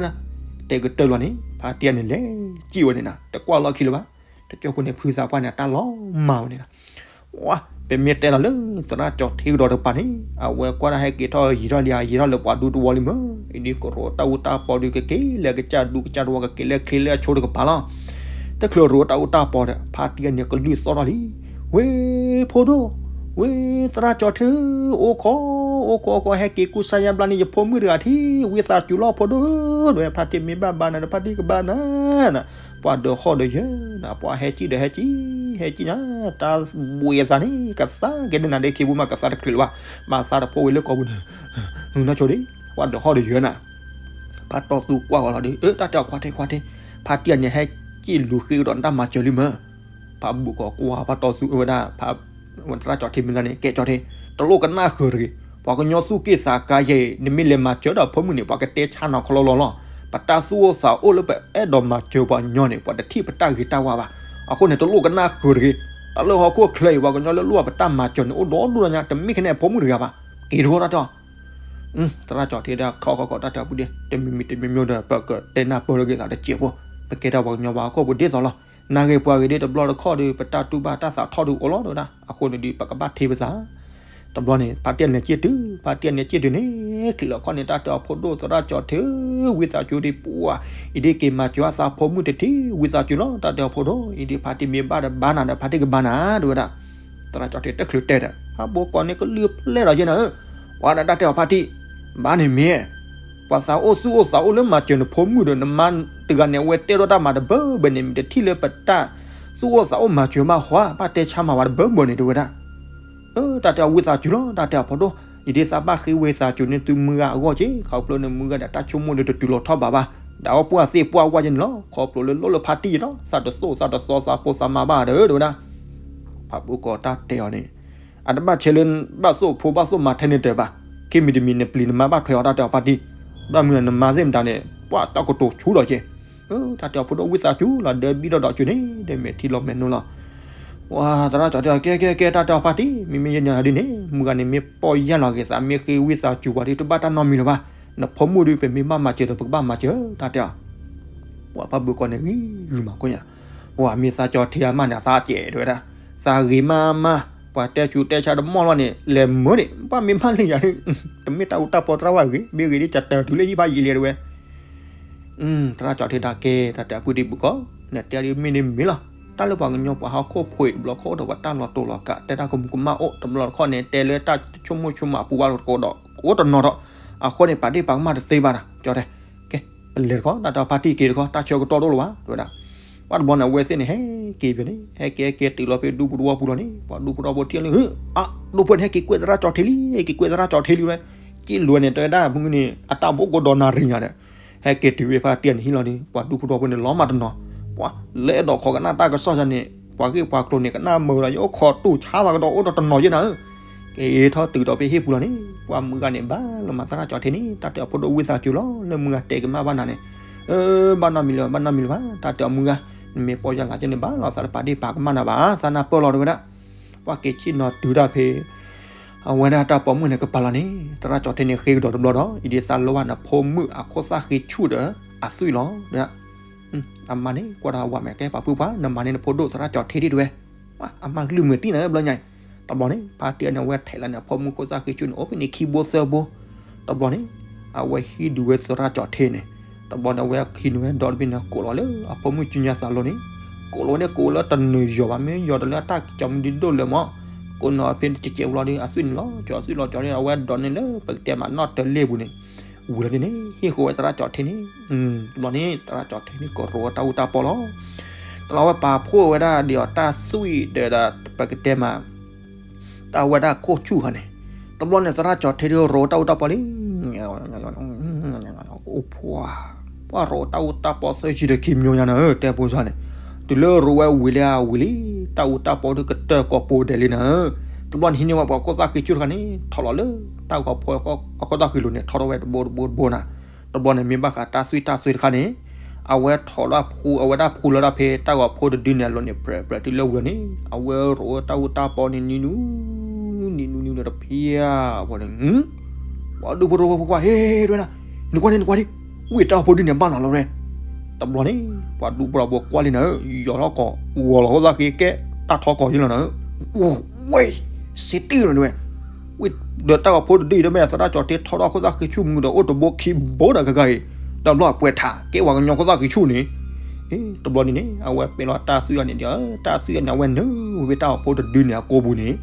တဲကတၢၢ်လီၤန့ၣ် ဖါတံၢ်န့ၣ်လဲၤကၠိၣ်ဝဲန့ၣ်နၤ တကွၢ်လီၢ်ခံလၢၤဘၣ် တကၠိၢ်ဖိန့ၣ် ဖုသးပှၢ်န့ၣ် တၢ်လီၤမၢ်ဝဲန့ၣ်လီၤ ပမ့ၢ်တဲလီၤလၢ သရၣ်ကၠီၣ်ထ့ကဒီးတကပၤန့ၣ် အဝဲကွၢ်တၢ်ဟဲက့ၤထီၣ်ယံာ်ထီၣ်လံ ယံာ်ထီၣ်လၢပှၤဒူသဝီလံမ့ၢ် အံၤဒ်ကရိးတၢ်အူတၢ်ပီဒီး ကက့ၤလၢကစၢ်ဒူကစၢ်သဝီ ကက့ၤလၢချ့လၢအဆိတကပၤလီၤ တချုးရိးတၢ်အူတၢ်ပီဒီး ဖါတံၢ်န့ၣ်ကလုၢ်သီၣ်ထီၣ်လံ ဝ့ၢ်ဖိဒိၣ် ဝ့ၢ်သရၣ်ကၠီၣ်ထ့ဧၢ အိၣ်ခိး အိၣ်ခိး အိၣ်ခိး ဟဲက့ၤကူစါယါဘျါန့ၣ် ယဖိမုၣ်တဂၤထံၣ် ဝံသးစူၤလီၤဖိဒိၣ် တဲဝဲ ဖါတံၢ်မ့ၢ်ဘၣ်ဘါနၤဒီး ဖါတံၢ်ကဘါနၤ ပှၢ်ဒၢးဟီၣ်ဒီးယၢၤနၤ ပှၢ်ဟဲကၠိၣ်ဒီးဟဲကၠိၣ် ဟဲကၠိၣ်နၤ တၢ်ဘှံးအသးန့ၣ် ကသါက့ၤန့ၢ်နၤဒီး ခံပူၤမးကသါတချုးလၢၤဘၣ် ဘၣ်သါတဖိဝဲလၢကိာ်ပူၤန့ၣ် နီၢ်ဆိဒံး ပှၢ်ဒၢးဟီၣ်ဒီးယၢၤနၤ ဖါတီၢ်သူကွၢ်ဂီၤလီၤဒီး အၢ တၢ်တဲအီၤခွါထ့ခွါထ့ ဖါတံၢ်န့ၣ်ဟဲကၠိၣ်လူၤဃ့ကဒီးတၢ်မၤစၢၤလံမ့ၢ် ဖါဘူၣ်ကီၤကွၢ်ဖါတီၢ်သူဝဲဒၣ် သရၣ်ကၠီၣ်ထ့မ့ၢ်ဂၤန့ၣ် ကဲကၠီၣ်ထ့ တလိၣ်ကနၣ်ဃုာ်တဂ့ၤ ပှၤကညီသူၣ်က့ၣ်သးကါယဲအံၤ နမ့ၢ်လဲၤမၤစၢၤဒီးဖိမုၣ်န့ၣ် ပှၤကတဲဆါနီၤခီလီလီလီၤ ပတၢ်သူၣ်အိၣ်သးအိၣ်လၢပအဲၣ်ဒိးမၤစၢၤပှၤကညီန့ၣ် ပှၤတထံၣ်ပတၢ်ဂ့ၤတၢ်ဝါဘၣ် အဃိန့ၣ် တလိၣ်ကနၣ်ဃုာ်တဂ့ၤ တၢ်လၢဟီၣ်ခိၣ်ချၢအံၤ ပှၤကညီလၢလိၣ်ဘၣ်ပတၢ်မၤစၢၤန့ၣ် အိၣ်ဒီဒူၣ်ဒီညါ တမ့ၢ်ခဲန့ၣ်အဖိမုၣ်တဂၤဘၣ် က့ၤတဂီၢ်တၢ်တဲအီၤ သရၣ်ကၠီၣ်ထ့ဒၣ် ခီခီခီတၢ်တဲအီၤပူၤဒ့ တမံၤမံၤတမံၤမံၤဒီး ပကတဲနၢ်ပၢၢ်လၢက့ၤသးတစဲးဖိ ပကဲထီၣ်ပှၤကညီပှၤဟီၣ်ခိၣ်ဖိဒ်သိးလီၤ နာ်ဂ့ၤပှၤဂ့ၤဒ်တဘျီတခီၣ်ဒီး ပတၢ်တူၢ်ဘၣ်တၢ်သးထီၣ်ဒုးအိၣ်လီၤတဲဝဲဒၣ် အဃိန့ၣ်ဒီး ပကဘၣ်ထ့ပသး တဘျီန့ၣ် ဖါတံၢ်န့ၣ်က့ၣ်တုၤ ဖါတံၢ်န့ၣ်က့ၣ်တုၤန့ၣ် ချံးလီၤခီၣ်န့ၣ် တၢ်တဲအီၤဖိဒိၣ်သရၣ်ကၠီၣ်ထ့ဧၢ ဝံသးစူၤဒံးပှၤ အံၤဒ်က့ၤမၤစၢၤအသးဖိမုၣ်တထံၣ် ဝံသးစူၤလီၤ တၢ်တဲအီၤဖိဒိၣ် အံၤဒ်ဖါတံၢ်မ့ၢ်ဘၣ်ဒီးဘါနၤဒီး ဖါတံၢ်ကဘါနၤ တဲဝဲဒၣ် သရၣ်ကၠီၣ်ထ့တချုးတဲဒီး ဟးဘိကီးန့ၣ်ကလုၢ်ဖျဲၣ်ဒီးယဲနၤဧၢ ပှၤဒၣ်တၢ်တဲအီၤဖါတံၢ် ဘါန့ၣ်မ့ၢ် ပှၤသးအိၣ်သူၣ်အိၣ်သးအိၣ်လၢမၤစၢၤနဖိမုၣ်ဒီး နမါတဂၤန့ၣ် အဝဲတဲထီၣ်တၢ်မၤတဘၢဘၢန့ၣ် မ့ၢ်တထံၣ်လၢပတၢ်သူၣ်အိၣ်သးအိၣ်မၤစၢၤမးဃီ ဘၣ်တဲဆါမၤဝဲတဘၢဘၢန့ၣ် တဲဝဲဒၣ် တၢ်တဲအီၤဝံသးစူၤလီၤ တၢ်တဲအီၤဖိဒိၣ် ယဒ်သးဘၣ်ဃ့ဝံသးစူၤန့ၢ်သုမုၢ်ဂၤအဂီၢ်က့ ခီဖျိန့ၣ်မုၢ်ဂၤဒီးတၢ်ဆိကမိၣ်ဒီးတတုၤလီၤထီၣ်ဘးဘၣ် ဒီးအဝဲပှၢ်သ့ၣ်ပှၢ်ဝါယဲန့ၣ်လီၤ ခီဖျိလၢလိၣ်လၢဖါတံၢ်ယဲလီၤ သးတသိၣ်သးတသီသးဖိသးမါဘၣ်ဒီး တဲဝဲဒၣ် ဖးပူၤကီးတၢ်တဲအီၤန့ၣ် အတဘၣ်ဆဲးလၢ ဘၣ်သိၣ်ဖိဘၣ်သိၣ်မါထဲန့ၣ်တၢၤဘၣ် ခံမံၤတမံၤနပျံၤနမါဘၣ်ထွဲအီၤတၢ်တဲအီၤဖါတံၢ် ဘၣ်မုၢ်နမါသ့ၣ်မတၤန့ၣ် ပှၢ်တၢ်ကတိၤဆူလီၤက့ တၢ်တဲအီၤဖိဒိၣ်ဝံသးစူၤလီၤ ဒီးဘံၣ်ဒီးဒီးစူၤန့ၣ် ဒီးမဲာ်ထံလီၤမဲာ်နိလီၤ ဝါ သရၣ်ကၠီၣ်ထ့ ကဲကဲကဲ တၢ်တဲအီၤဖါတံၢ် မ့မ့ၢ်ယဲန့ၣ်ဒ်န့ၣ် မုၢ်ဂၤန့ၣ်မ့ၢ်ပီၢ်ယၢ်လီၤက့ၤသး မ့ၢ်ဃ့ဝံသးစူၤပှၤဒ်တဘၣ်တၢ်နီတမံၤလၢၤဘၣ် နဖိမုၣ်ဒ်ပမ့ၢ်ဘၣ်မၤစၢၤဒီး ပကဘၣ်မၤစၢၤ တၢ်တဲအီၤ ပှၤဖးပူၤကီးန့ၣ် ဂံၢ်ဂုာ်မၤခိၣ်ညါ ပှၤမ့ၢ်သးကၠီၣ်ထ့အမါန့ၣ် သးစဲးတဲဝဲဒၣ် သးဂ့ၤမးမး ပှၤတဲဆူးတဲဆါတမီၢ်လီၤန့ၣ် လဲၤမုာ်န့ၣ် ဘၣ်မ့ၢ်မးလံယၤန့ၣ် တမ့ၢ်တၢ်အူတၢ်ပီသရၣ်ဝဲဂ့ၤ မ့ၢ်ဂ့ၤဒ်ကတၢၢ်တုၤလၢ ဟံၣ်ဖးယံာ်လဲၤတဲဝဲ သရၣ်ကၠီၣ်ထ့ဒၣ်ကဲ တၢ်တဲအပူၤဒံးပူၤကီး နတဲဒ်မ့ၢ်ဒ်မ့ၢ်လီၤ တၢ်လၢပှၤကညီပှၤဟီၣ်ခိၣ်ဖိအံၤတဘျီခီၣ်ဒီးပှၤတၢ်လီၤတိၢ်လီၤကး တဲတၢ်ကမူးကမၣ်အိၣ် တဘျီတခီၣ်န့ၣ် တဲလၢတၢ်ဆိကမိၣ်ဆိကမးအပူၤဘၣ်တကိးဒီး ကအိၣ်တနီၤဒီး အဃိန့ၣ် ပာ်ဒ့ၣ်ပာ်ကမၣ်တသ့ဘၣ်ဒီး ကၠီၣ်ထ့ ကဲ ပလဲၤတခီ တၢ်တဲအီၤဖါတံၢ်က့ၤတခီ တၢ်ဆၢကတီၢ်တအိၣ်လၢၤဘၣ် တဲဝဲဒၣ် ပှၢ်တဘျီန့ၣ် အဝဲသ့ၣ်န့ၣ် ဟဲက့ၤဖဲန့ၣ် ဟဲက့ၤဟဲက့ၤတုၤလီၤဖဲဒူဖိတဝီပူၤလီၤန့ၣ် ပှၤဒူဖိတဝီပူၤထံၣ်လၢ အ ဒူဖိန့ၣ် ဟဲက့ၤကွဲးသရၣ်ကၠီၣ်ထ့လံ ဟဲက့ၤကွဲးသရၣ်ကၠီၣ်ထ့လံဝဲ က့ၣ်လွဲန့ၣ် တဲဝဲဒၣ်မုၢ်န့ၣ် အတၢ်ဘိးကီးဒီးနၤရံၣ်ညါဒီး ဟဲက့ၤတုၤဝဲဖါတံၢ်န့ၣ်ဟံၣ်လီၤန့ၣ် ပှၤဒူဖိတဝီဖိန့ၣ် လီၤမးတနီၤ ပှၤလၢအဲၣ်ဒိးခိးကနၣ်တၢ်ကစီၣ်ယၤန့ၣ် ပှၤဂ့ၢ်ပှၤကျိၤန့ၣ် ကနၣ်မုာ်ဒီး ယအိၣ်ခိးတူၢ်ဆါသးကဒီးအိၣ်ဒီးတနီၤယဲနၤဧၢ က့ၤထီၣ်တုၤဒီးဖဲဟံၣ်ပူၤလီၤန့ၣ် ပှၢ်မုၢ်ဂၤန့ၣ် ဘၣ်လီၤမးသရၣ်ကၠီၣ်ထ့န့ၣ် တၢ်တဲအီၤဖိဒိၣ်ဝံသးစူၤလီၤ လၢမုၢ်ဂၤတဲကမၣ်ဘၣ်နၤန့ၣ် အၢ ဘၣ်နီတမံၤလၢၤဘၣ် ဘၣ်နီတမံၤလၢၤဘၣ် တၢ်တဲအီၤမုၢ်ဂၤ နမ့ၢ်ပီၢ်ယၢ်လးကဲန့ၣ် ဘၣ်လီၤသးတပာ်ဒ့ၣ်ပာ်ကမၣ်နၤဘၣ် သးနၢ်ပၢၢ်လီၤတဲဝဲဒၣ် ပှၢ်က့ၤဆ့ၣ်နီၤတုၤတၢ်ဖဲ အဝဲဒၣ်တၢ်ပိာ်မုၣ်န့ၣ်ကပၤလီၤန့ၣ် သရၣ်ကၠီၣ်ထ့န့ၣ်ဃ့ကဒီးတဘျီဒီး အံၤဒ်သးလိဘၣ်နဖိမုၣ်အခိၣ်သၣ်ဃ့ဆူၣ်ဒီး အသွံၣ်လီၤ အမါန့ၣ် ကွၢ်ဒီးအဝၤမဲာ်ကဲပာ်ဖုပှၤ နမၤန့ၢ်နဖိဒိၣ်သရၣ်ကၠီၣ်ထ့ဒ်တဲဝဲ အမါကလုၢ်မုာ်တံၢ်နၤဘျီညါအံၤ တဘျီန့ၣ် ဖါတံၢ်န့ၣ် အဝဲထဲးလီၤန့ၣ် အဖိမုၣ်ခိၣ်သၣ်ဃ့ဆူၣ်န့ၣ် အိၣ်ဖဲန့ၣ်ခံဘိသၢဘိ တဘျီန့ၣ် အဝဲဟံးဒုးဝဲသရၣ်ကၠီၣ်ထ့န့ၣ် တဘျီန့ၣ် အဝဲဟံးန့ၢ်ဝဲဒီတဘ့ၣ်န့ၣ် ကိးလီၤလၢအဖိမုၣ်စုညါသးလိန့ၣ် ကိးလီၤဝဲန့ၣ် ကိးလၢတနုာ်ယီၤဘၣ် မ့ၢ်ယီၤတလၢအတၢ်ကစီၣ်မုၢ်ဒံးဒိၣ်လၢမး ကိးနီၤဖဲန့ၣ် ကကဲးဝံၤလီၤဒီး အသွံၣ်န့ၣ်လီၤ ကၠီအသွံၣ်လီၤကၠီန့ၣ် အဝဲဒိးန့ၢ်လၢပကတဲမးနီၣ်တလ့ၢ်ပူၤန့ၣ် ဝံၤလီၤဒ်န့ၣ် ဟ့ၣ်ဃီၤဝဲသရၣ်ကၠီၣ်ထ့န့ၣ် တဘျီန့ၣ် သရၣ်ကၠီၣ်ထ့န့ၣ် ကရိးဝဲတၢ်အူတၢ်ပီလီၤ တဘျီဝဲပာ်ဖှိၣ်ဝဲဒၣ်ဒ်အီၤတၢ်သွံၣ်ဒီး ပကတဲမး တၢ်ဝဲဒၣ်ခိၣ်ဆူၣ်ခီန့ၣ် တဘျီန့ၣ် သရၣ်ကၠီၤထ့ဒီးရိးတၢ်အူတၢ်ပီလံ အိၣ်ဖှိၣ်, ပှၤရိးတၢ်အူတၢ်ပီသၢဆံဒီးခံမံၤညါနၤဧၢ တဲဖိစၢ်န့ၣ်, တုၤလၢရိးဝဲဝံၤလံဧါ ဝံၤလံ, တၢ်အူတၢ်ပီဒုးကတၢၢ်ကိးပူၤဒဲးလံနၤဧၢ. တဘျီန့ၣ်ဟံးန့ၢ်ဝဲပှၤခိၣ်သၣ်ဃံဆူၣ်တခါန့ၣ် ထီၣ်လီၤလၢတၢ်ဂီၤဖိအခိၣ်သၣ်ဃံလိၤန့ၣ် ထီထီၣ်ဝဲတဘိတဘိတဘိနၤ. တဘျီန့ၣ်မ့ၢ်ဘၣ်ဃးတၢ်သွံၣ်တၢ်သွဲတခါန့ၣ် အဝဲထီၣ်လၢဖှူ အဝဲဒၣ်ဖှူလီၤဒၣ်ဖဲတၢ်ဂီၤဖိတဒုန့ၣ်အလိၤန့ၣ် ပြဲးပြဲးတုၤလၢဝံၤလီၤန့ၣ် အဝဲရိးတၢ်အူတၢ်ပီန့ၣ် နံၤနူ နံၤနူနံၤနူတဖျၢၣ်ဘီန့ၣ် ပှၤဒူဖိရိဖိကွၢ် ဟ့ၣ်ဒွဲနၤ, နကွၢ်န့ၣ် နကွၢ်န့ၣ်, ဝံၣ်တၢ်ဂီၤဖိဒုန့ၣ်ဘၣ်နီၤလီၤဝဲ. တဘျီန့ၣ် ပှၤဒူဖိရိဖိကွၢ်လံနၤဧၢ, ယီၤထီၣ်ကီး ဂီၤလီၤခိၣ်သၣ်ဃံကဲ တၢ်ထီကီးယံလီၤနၤဧၢ, ဝဲ စ့တံၢ်လီၤနဝဲ ဝံၣ်ဒီးတၢ်ဂီၤဖိတဒုအံၤ ဒီးမ့ၢ်သရၣ်ကၠီၤထ့ထီထီၣ်ခိၣ်သၣ်ဃံဆူၣ်မုာ်ဒီးအိၣ်တဘိခံဘိဒီးခဲခါအံၤ, ဒီးဘျီအပှဲၤထးကဲပှၤကညီခိၣ်သၣ်ဃံဆူၣ်န့ၣ်, တဘျီန့ၣ်န့ၣ် အဝဲပဲာ်လီၤတၢ်သွံၣ်အီၤန့ၣ်ဒီး တၢ်သွံၣ်အီၤန့ၣ် အဝဲနုာ်ဝဲတၢ်ဂီၤဖိတဒုန့ၣ်အကိာ်ပူၤန့ၣ်,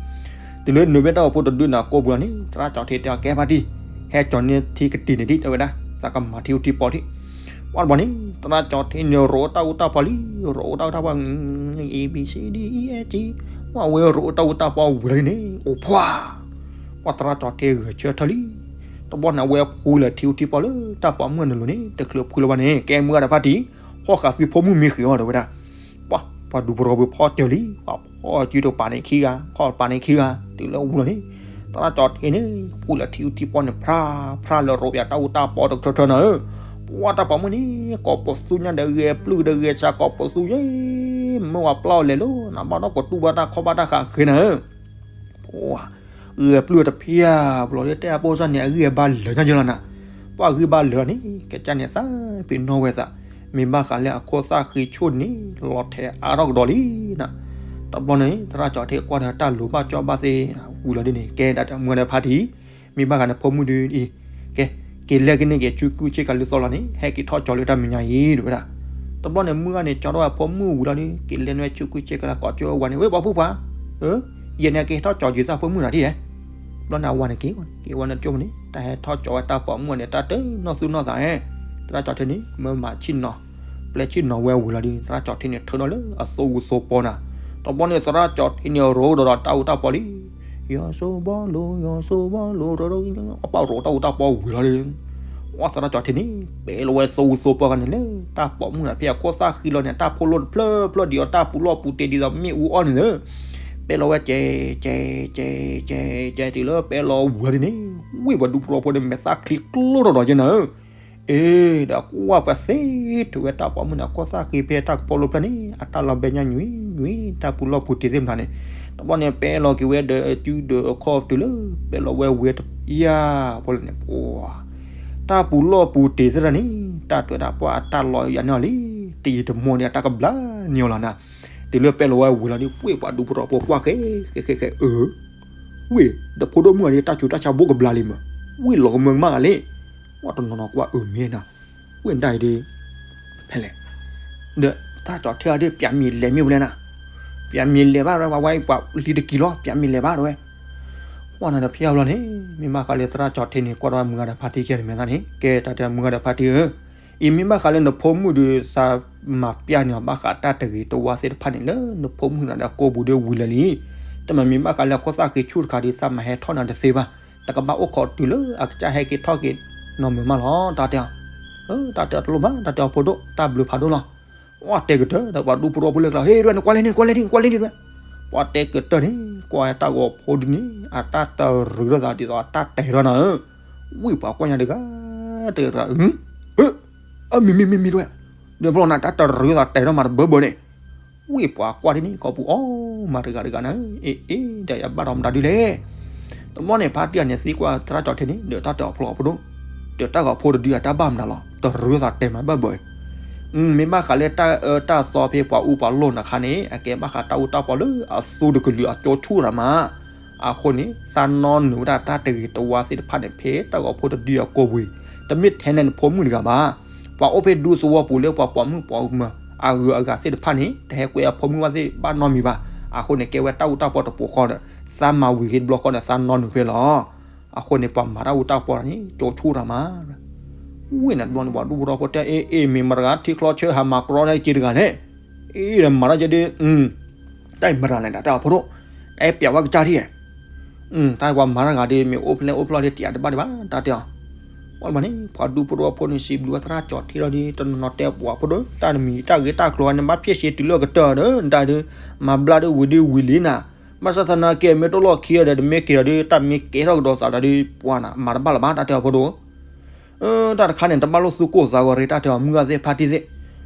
တုၤလၢနုာ်ဝဲတၢ်ဂီၤဖိတဒုန့ၣ်အကိာ်ပူၤလီၤန့ၣ် သရၣ်ကၠီၤထ့တဲအီၤ ကဲဖါတံၢ်, ဟဲကၠီၤန့ၢ်ထံကတံၤန့ၣ်ဒံး တဲဝဲဒၣ် သးကမၤထံအူထံပီထံ ပှၤတဘျီန့ၣ် သရၣ်ကၠီၤထ့န့ၣ်ရိးတၢ်အူတၢ်ပီလံ, ရိးတၢ်အူတၢ်ပီ A B C D E F G, ပှၤဝဲရိးတၢ်အူတၢ်ပီဝံၤလီၤန့ၣ် အိၣ်ဖှိၣ်, ပှၤသရၣ်ကၠီၤထ့ဂဲၤဆၢထၢၣ်လံ. တဘျီန့ၣ် အဝဲဖှူလၢထံအူထံပီလၢတၢ်ပိာ်မုၣ်အနလိၤန့ၣ် တချုးဖှူလၢၤဘၣ်န့ၣ် ကဲမုၢ်ဂၤဒီးဖါတံၢ်, ဃီဃာ်သုဖိမုၣ်မ့ၢ်ဃ့ၤအီၤ တဲဝဲဒၣ် ပှၤ ပှၤဒူဖိရိဖိဖီၣ်စၢၤလံ, ပှၤဖီၣ်စုတပၤန့ၣ်ခံဂၤ ခီၣ်တပၤန့ၣ်ခံဂၤ, တုၤလၢဝံၤလီၤန့ၣ် သရၣ်ကၠီၤထ့န့ၣ် ဖှူလၢထံအူထံပီန့ၣ် ဖြါဖြါလၢရိးပၠးတၢ်အူတၢ်ပီတကထၢထၢနၤဧၢ, ပှၤတၢ်ပိာ်မုၣ်န့ၣ် ကိးပသူညါဒီးဂဲၤပျုၢ်ဒီးဂဲၤဆး ကိးပသူယဲၢ်, မ့ၢ်ဝဲပျၢ်အီၤလဲၤလီၤ နဘၣ်နီၢ်ကတူၢ်ဘၣ်တၢ်ခီၣ်ဘၣ်တၢ်ဃးဃ့နၤဧၢ ပှၤ ဂဲၤပျုၢ်တဖၣ် ပလီၤလၢတဲအဖိစၢ်န့ၣ် အဂံၢ်အဘါလၢာ်ညါယလီၤနၤ, ပှၤအဂံၢ်ဘါလၢာ်န့ၣ် ကစၢ်န့ၣ်သးပ့ၤနီၣ်ဝဲသး, မ့ၢ်ဘၣ်ဃးလၢအခိၣ်သၣ်ဃံဆူၣ်န့ၣ် လီၤထဲးအါထီၣ်ကဒီးလံနၤ. တဘျီန့ၣ် သရၣ်ကၠီၤထ့ကွၢ်ဒီးတၢ်လိၤဘၣ်ကၠီဘၣ်သ့ ဝံၤလီၤဒ်န့ၣ် ကဲဒၣ်တၢ်မုၢ်ဂၤဒီးဖါတံၢ်, မ့ၢ်ဘၣ်ဃးန့ၣ်ဖိမုၣ်ဒုးအံၤ, ကဲ က့ၤလဲၤက့ၤန့ၢ်က့ၤဆူကုၢ်ဆ့ကၤလၢသီလီၤန့ၣ် ဟဲက့ၤထီၣ်ကၠီၤလၢတၢ်မဲာ်ညါအံၤ တဲဝဲဒၣ်. တဘျီန့ၣ် မုၢ်ဂၤန့ၣ် ကၠီထီၣ်ဝဲဖိမုၣ်ဝံၤလီၤဒီး က့ၤလဲၤနွဲဆူကုၢ်ဆ့ကၤလၢကိးကၠီဝဲန့ၣ် ဝဲပှၤဖုပှၤ, ယဲန့ၣ်က့ၤထီၣ်ကၠီၤယုၤသၣ်ဖိမုၣ်နၤဒ်လဲၣ်. တဘျီန့ၣ် အဝၤန့ၣ်က့ၤ က့ၤဝဲန့ၣ်ကၠိမုၢ်န့ၣ် တၢ်ဟဲထီၣ်ကၠီၤဝဲတၢ်ပိာ်မုၣ်န့ၣ် တၢ်တနီၣ်သူၣ်နီၣ်သး, သရၣ်ကၠီၤထ့န့ၣ် မၢမၤဆ့ၣ်နီၤ, ပျဲဆ့ၣ်နီၤဝဲဝံၤလီၤဒီး သရၣ်ကၠီၤထ့န့ၣ် ထုးထီၣ်လၢအသိဝူသိပီနၤ. တဘျီန့ၣ် သရၣ်ကၠီၤထ့န့ၣ် ရိးဒီးတၢ်အူတၢ်ပီလံ ယီၤစိဘီလိၤ ယီၤစိဘီလိၤ အပၢ်ရိးတၢ်အူတၢ်ပီဝံၤလီၤဒီး အသရၣ်ကၠီၤထ့န့ၣ် ပဲလီၤဝဲသိဝူသိပီဂၤန့ၣ်လၢ တၢ်ပိာ်မုၣ်နၤ ဖဲအခိၣ်သၣ်ဃံလီၤန့ၣ် တၢ်ဖိလိၣ်တဖျၢၣ်ဖျၢၣ်ဒ်အီၤ တၢ်ပူၤလီၢ်ပူၤတ့ၢ်ဒ်သိးမ့ၣ်အူအီၣ်န့ၣ်လၢ ပဲလီၤဝဲကဲ ကဲ ကဲ ကဲ ကဲ တုၤလၢပဲလီၤဝံၤလီၤဒ်န့ၣ် ဝ့ၢ်ပှၤဒူဖိရိဖိန့ၣ် မဲာ်သၣ်ချံကျိထီၣ်ဒီးကဲနၤဧၢ အ့ ဒီးကွၢ်ပှၤသ့ထုးဝဲတၢ်ပိာ်မုၣ်န့ၣ် အခိၣ်သၣ်ဃံဖဲတၢ်ကဖိလိၣ်ဖျၢၣ်န့ၣ် အတၢ်လီၤဘဲညါညွံးညွံး တၢ်ပူၤလီၢ်ပူၤတ့ၢ်သ့ၣ်မနုၤန့ၣ် တဘျီန့ၣ် ပဲလီၤက့ၤဝဲဒီးအစုဒီးအခီၣ်တုၤလၢ ပဲလီၤဝဲဝဲတယၢ်ဖိလၢန့ၣ် ပှၤ တၢ်ပူၤလီၢ်ပူၤတ့ၢ်သ့ၣ်တဖၣ်န့ၣ် တၢ်တွဲၤဒၣ်ပှၤအတၢ်လီၤယၤန့ၢ်အီၤလံ တယံာ်တမီၢ်န့ၣ် အတၢ်ကဘျါန့ၢ်အီၤလီၤနၤ တုၤလၢပဲလီၤဝဲဝံၤလီၤဒီး ဝ့ၢ်ပှၤဒူဖိရိဖိကွၢ်ဃဲ ဃဲ ဃဲ ဃဲ အၢ ဝ့ၢ် ဒီးဖိဒိၣ်မုၣ်အံၤ တၢ်ဆူးတၢ်ဆါဘိကဘျါလံမး, ဝ့ၢ်လီၤကမၢကမၣ်ဂၤလံ, ဝဲတနီၤနီၤကွၢ်အၢမ့ၢ်နၤ, ဝ့ၢ်ဒၣ်အံၤဒ် ဖဲလဲၣ်, ဒီးတၢ်ကၠီၤထ့အီၤဒ် ပျးမံၤလဲၤမ့ၢ်ဝဲလဲၣ်နၤ, ပျးမံၤလဲၤဘၣ်ဝဲ ဝဲပှၤလံၤတကံၤလီၤ ပျးမံၤလဲၤဘၣ်ဒီးဝဲ, ဝဲနၤဒီးဖဲအဘျီန့ၣ် မ့ၢ်ဘၣ်ဃးလၢသရၣ်ကၠီၤထ့န့ၣ် ကွၢ်ဒီးမုၢ်ဂၤဒီးဖါတံၢ်ခဲန့ၣ်မဲာ်သၣ်န့ၣ် ကဲတၢ်တဲမုၢ်ဂၤဒီးဖါတံၢ်ဧၢ အံၤမ့ၢ်ဘၣ်ဃးလၢနဖိမုၣ်ဒီး သးမၤပျၢ်န့ၢ်အီၤဘၣ်ဃးတၢ်တဂ့ၤတဝါသ့ၣ်တဖၣ်န့ၣ် လၢနဖိမုၣ်နၤဒီးအကိာ်ပူၤဒီးဝံၤလၢာ်လံ, တမ့ၢ်မ့ၢ်ဘၣ်ဃးလၢအခိၣ်သၣ်ဃံဆူၣ်တခါဒီး သးမၤဟဲထီၣ်နၤတသ့ဘၣ်, တကဘၣ်အိၣ်ခိးတုၤလၢအကစၢ်ဟဲက့ၤထီၣ်က့ၤနီၢ်မုာ်မးလီၤ တၢ်တဲအီၤ, တၢ်တဲအီၤတလိၣ်ဘၣ် တၢ်တဲအီၤဖိဒိၣ် တၢ်ဘျုးဖးဒိၣ်လီၤ, ပှၤတဲကတၢၢ်ဒီးပှၤဒူဖိရိဖိလၢကျါ ဟ့ၣ်ဒွဲနကွၢ်လဲၣ်န့ၣ် ကွၢ်လဲၣ်န့ၣ် ကွၢ်လဲၣ်န့ၣ်ဒွဲ, ပှၤတဲကတၢၢ်န့ၣ် ကွၢ်တၢ်ဂီၤဖိဒ်န့ၣ် အတၢ်တရူးလိာ်သးဒ်သိးအတၢ်တဲထီၣ်နၤဧၢ, ဝံၢ်ပှၤကွၢ်ညါတဂၤ တဂၤတဂၤ အၢ အမ့ၢ်မ့ၢ်မ့ၢ်မ့ၢ်ဒွဲ, ဒီးဖျီနၤတၢ်တရူးလိာ်သးတဲထီၣ်မးတဘၢဘၢန့ၣ်, ဝံၢ်ပှၤကွၢ်ဒ်န့ၣ် ကိာ်ပူၤအီၣ်မးတဂၤတဂၤနၤဧၢ, အ့ အ့ ဒီးယဘၣ်ဒီးမတၤဒုလဲၣ်, တဘျီန့ၣ် ဖါတံၢ်အန့ၣ်သံကွၢ်သရၣ်ကၠီၤထ့န့ၣ် ဒီးတၢ်တဲအီၤဖျီအီၤဖိဒိၣ်, ဒီးတၢ်ဂီၤဖိတဒုအတၢ်ဘၣ်မနုၤလီၤ တရူးလိာ်သးတဲမးဘၢဘၢ မ့ၢ်ဘၣ်ဃးလၢတၢ်အၢတၢ်သီဖဲပှၤအူပှၤလိၣ်နၤခါန့ၣ် အကဲဘၣ်ဃးတၢ်အူတၢ်ပီလၢအသူတကလုာ်အကၠိဆူၣ်တၢ်မး, အဃိန့ၣ် သးနီၢ်နုာ်ဝဲဒၣ်တၢ်တဂ့ၤတဝါသ့ၣ်တဖၣ်န့ၣ် ဖဲတၢ်ဂီၤဖိတဒုအကိာ်ပူၤ, တမ့ၢ်ထဲန့ၣ်နဖိမုၣ်တဂၤဘၣ်, ပှၤအိၣ်ဖဲဒူသဝီပူၤလၢပှၤပိာ်မုၣ်ပိာ်မၢၤအဂုၤအဂၤသ့ၣ်တဖၣ်န့ၣ် တဟဲကွဲအဖိမုၣ်ဘၣ်သ့ၣ်ဘၣ်နီတမံၤဘၣ်, အဃိန့ၣ် ကဲဝဲတၢ်အူတၢ်ပီတပူၤဃီဒီး သးမၤဝံၤက့ၤတဘျီဃီဒီး သးနီၢ်နုာ်ဖဲလီၤ အဃိန့ၣ် ပှၤမၤတၢ်အူတၢ်ပီန့ၣ် ကၠိဆူၣ်တၢ်မး, ဝ့ၢ်နၤတဘျီန့ၣ် ပှၤဒူဖိရိဖိတဲ အ့ အ့ မ့ၢ်မတၤတဂၤ ထံချီဆၢဟးမၤကြီတၢ်က့တဂၤန့ၣ်, အ့ ဒီးမၤတၢ်ကဲဒ် တၢ်အံၤမတၤလဲၣ် တၢ်တဲအီၤဖိဒိၣ်, တၢ်အံၤပျးဝဲကစၢ်ထံၣ်ဧါ, တၢ်ပှၤမၤတၢ်ဂၤဒီး မ့ၢ်အိၣ်ဖျဲၣ်အိၣ်ဖျီၣ်ဒီး တယာ်တဘၣ်ဒံးဘၣ် တၢ်တဲအီၤ. ဝံၤဘၣ်န့ၣ် ပှၤဒူဖိတဝီဖိန့ၣ် စံးဘျုးဝဲသရၣ်ကၠီၤထ့လီၤဒီး တနီၤနီၤတဲပှၤဖိဒိၣ် တၢ်တမံၤတၢ်ဂ့ၢ်တၢ်ကျိၤန့ၣ် ဘၣ်ဖျဲၣ်စ့တုၤလၢအကတၢၢ်ဒီး တၢ်ဒုး မၤဘျါဒီးဝံၤဒီးဝံၤလံနၤ, ဘၣ်ဆၣ်သနာ်က့ မ့ၢ်တလိၣ်ခံဒီး တမ့ၢ်က့ၤဒီး တၢ်မ့ၢ်ကဲထီၣ်ကဒီးသးဒီး ပှၤနၤ မၤတဘၣ်လၢၤဘၣ် တၢ်တဲအီၤဖိဒိၣ် တၢ်တခါန့ၣ် တဘၣ်လိၣ်သူၣ်ကိၢ်သးဂီၤရ့ တၢ်တဲအီၤ မုၢ်ဂၢ်သ့ၣ်ဖါတံၢ်သ့ၣ်,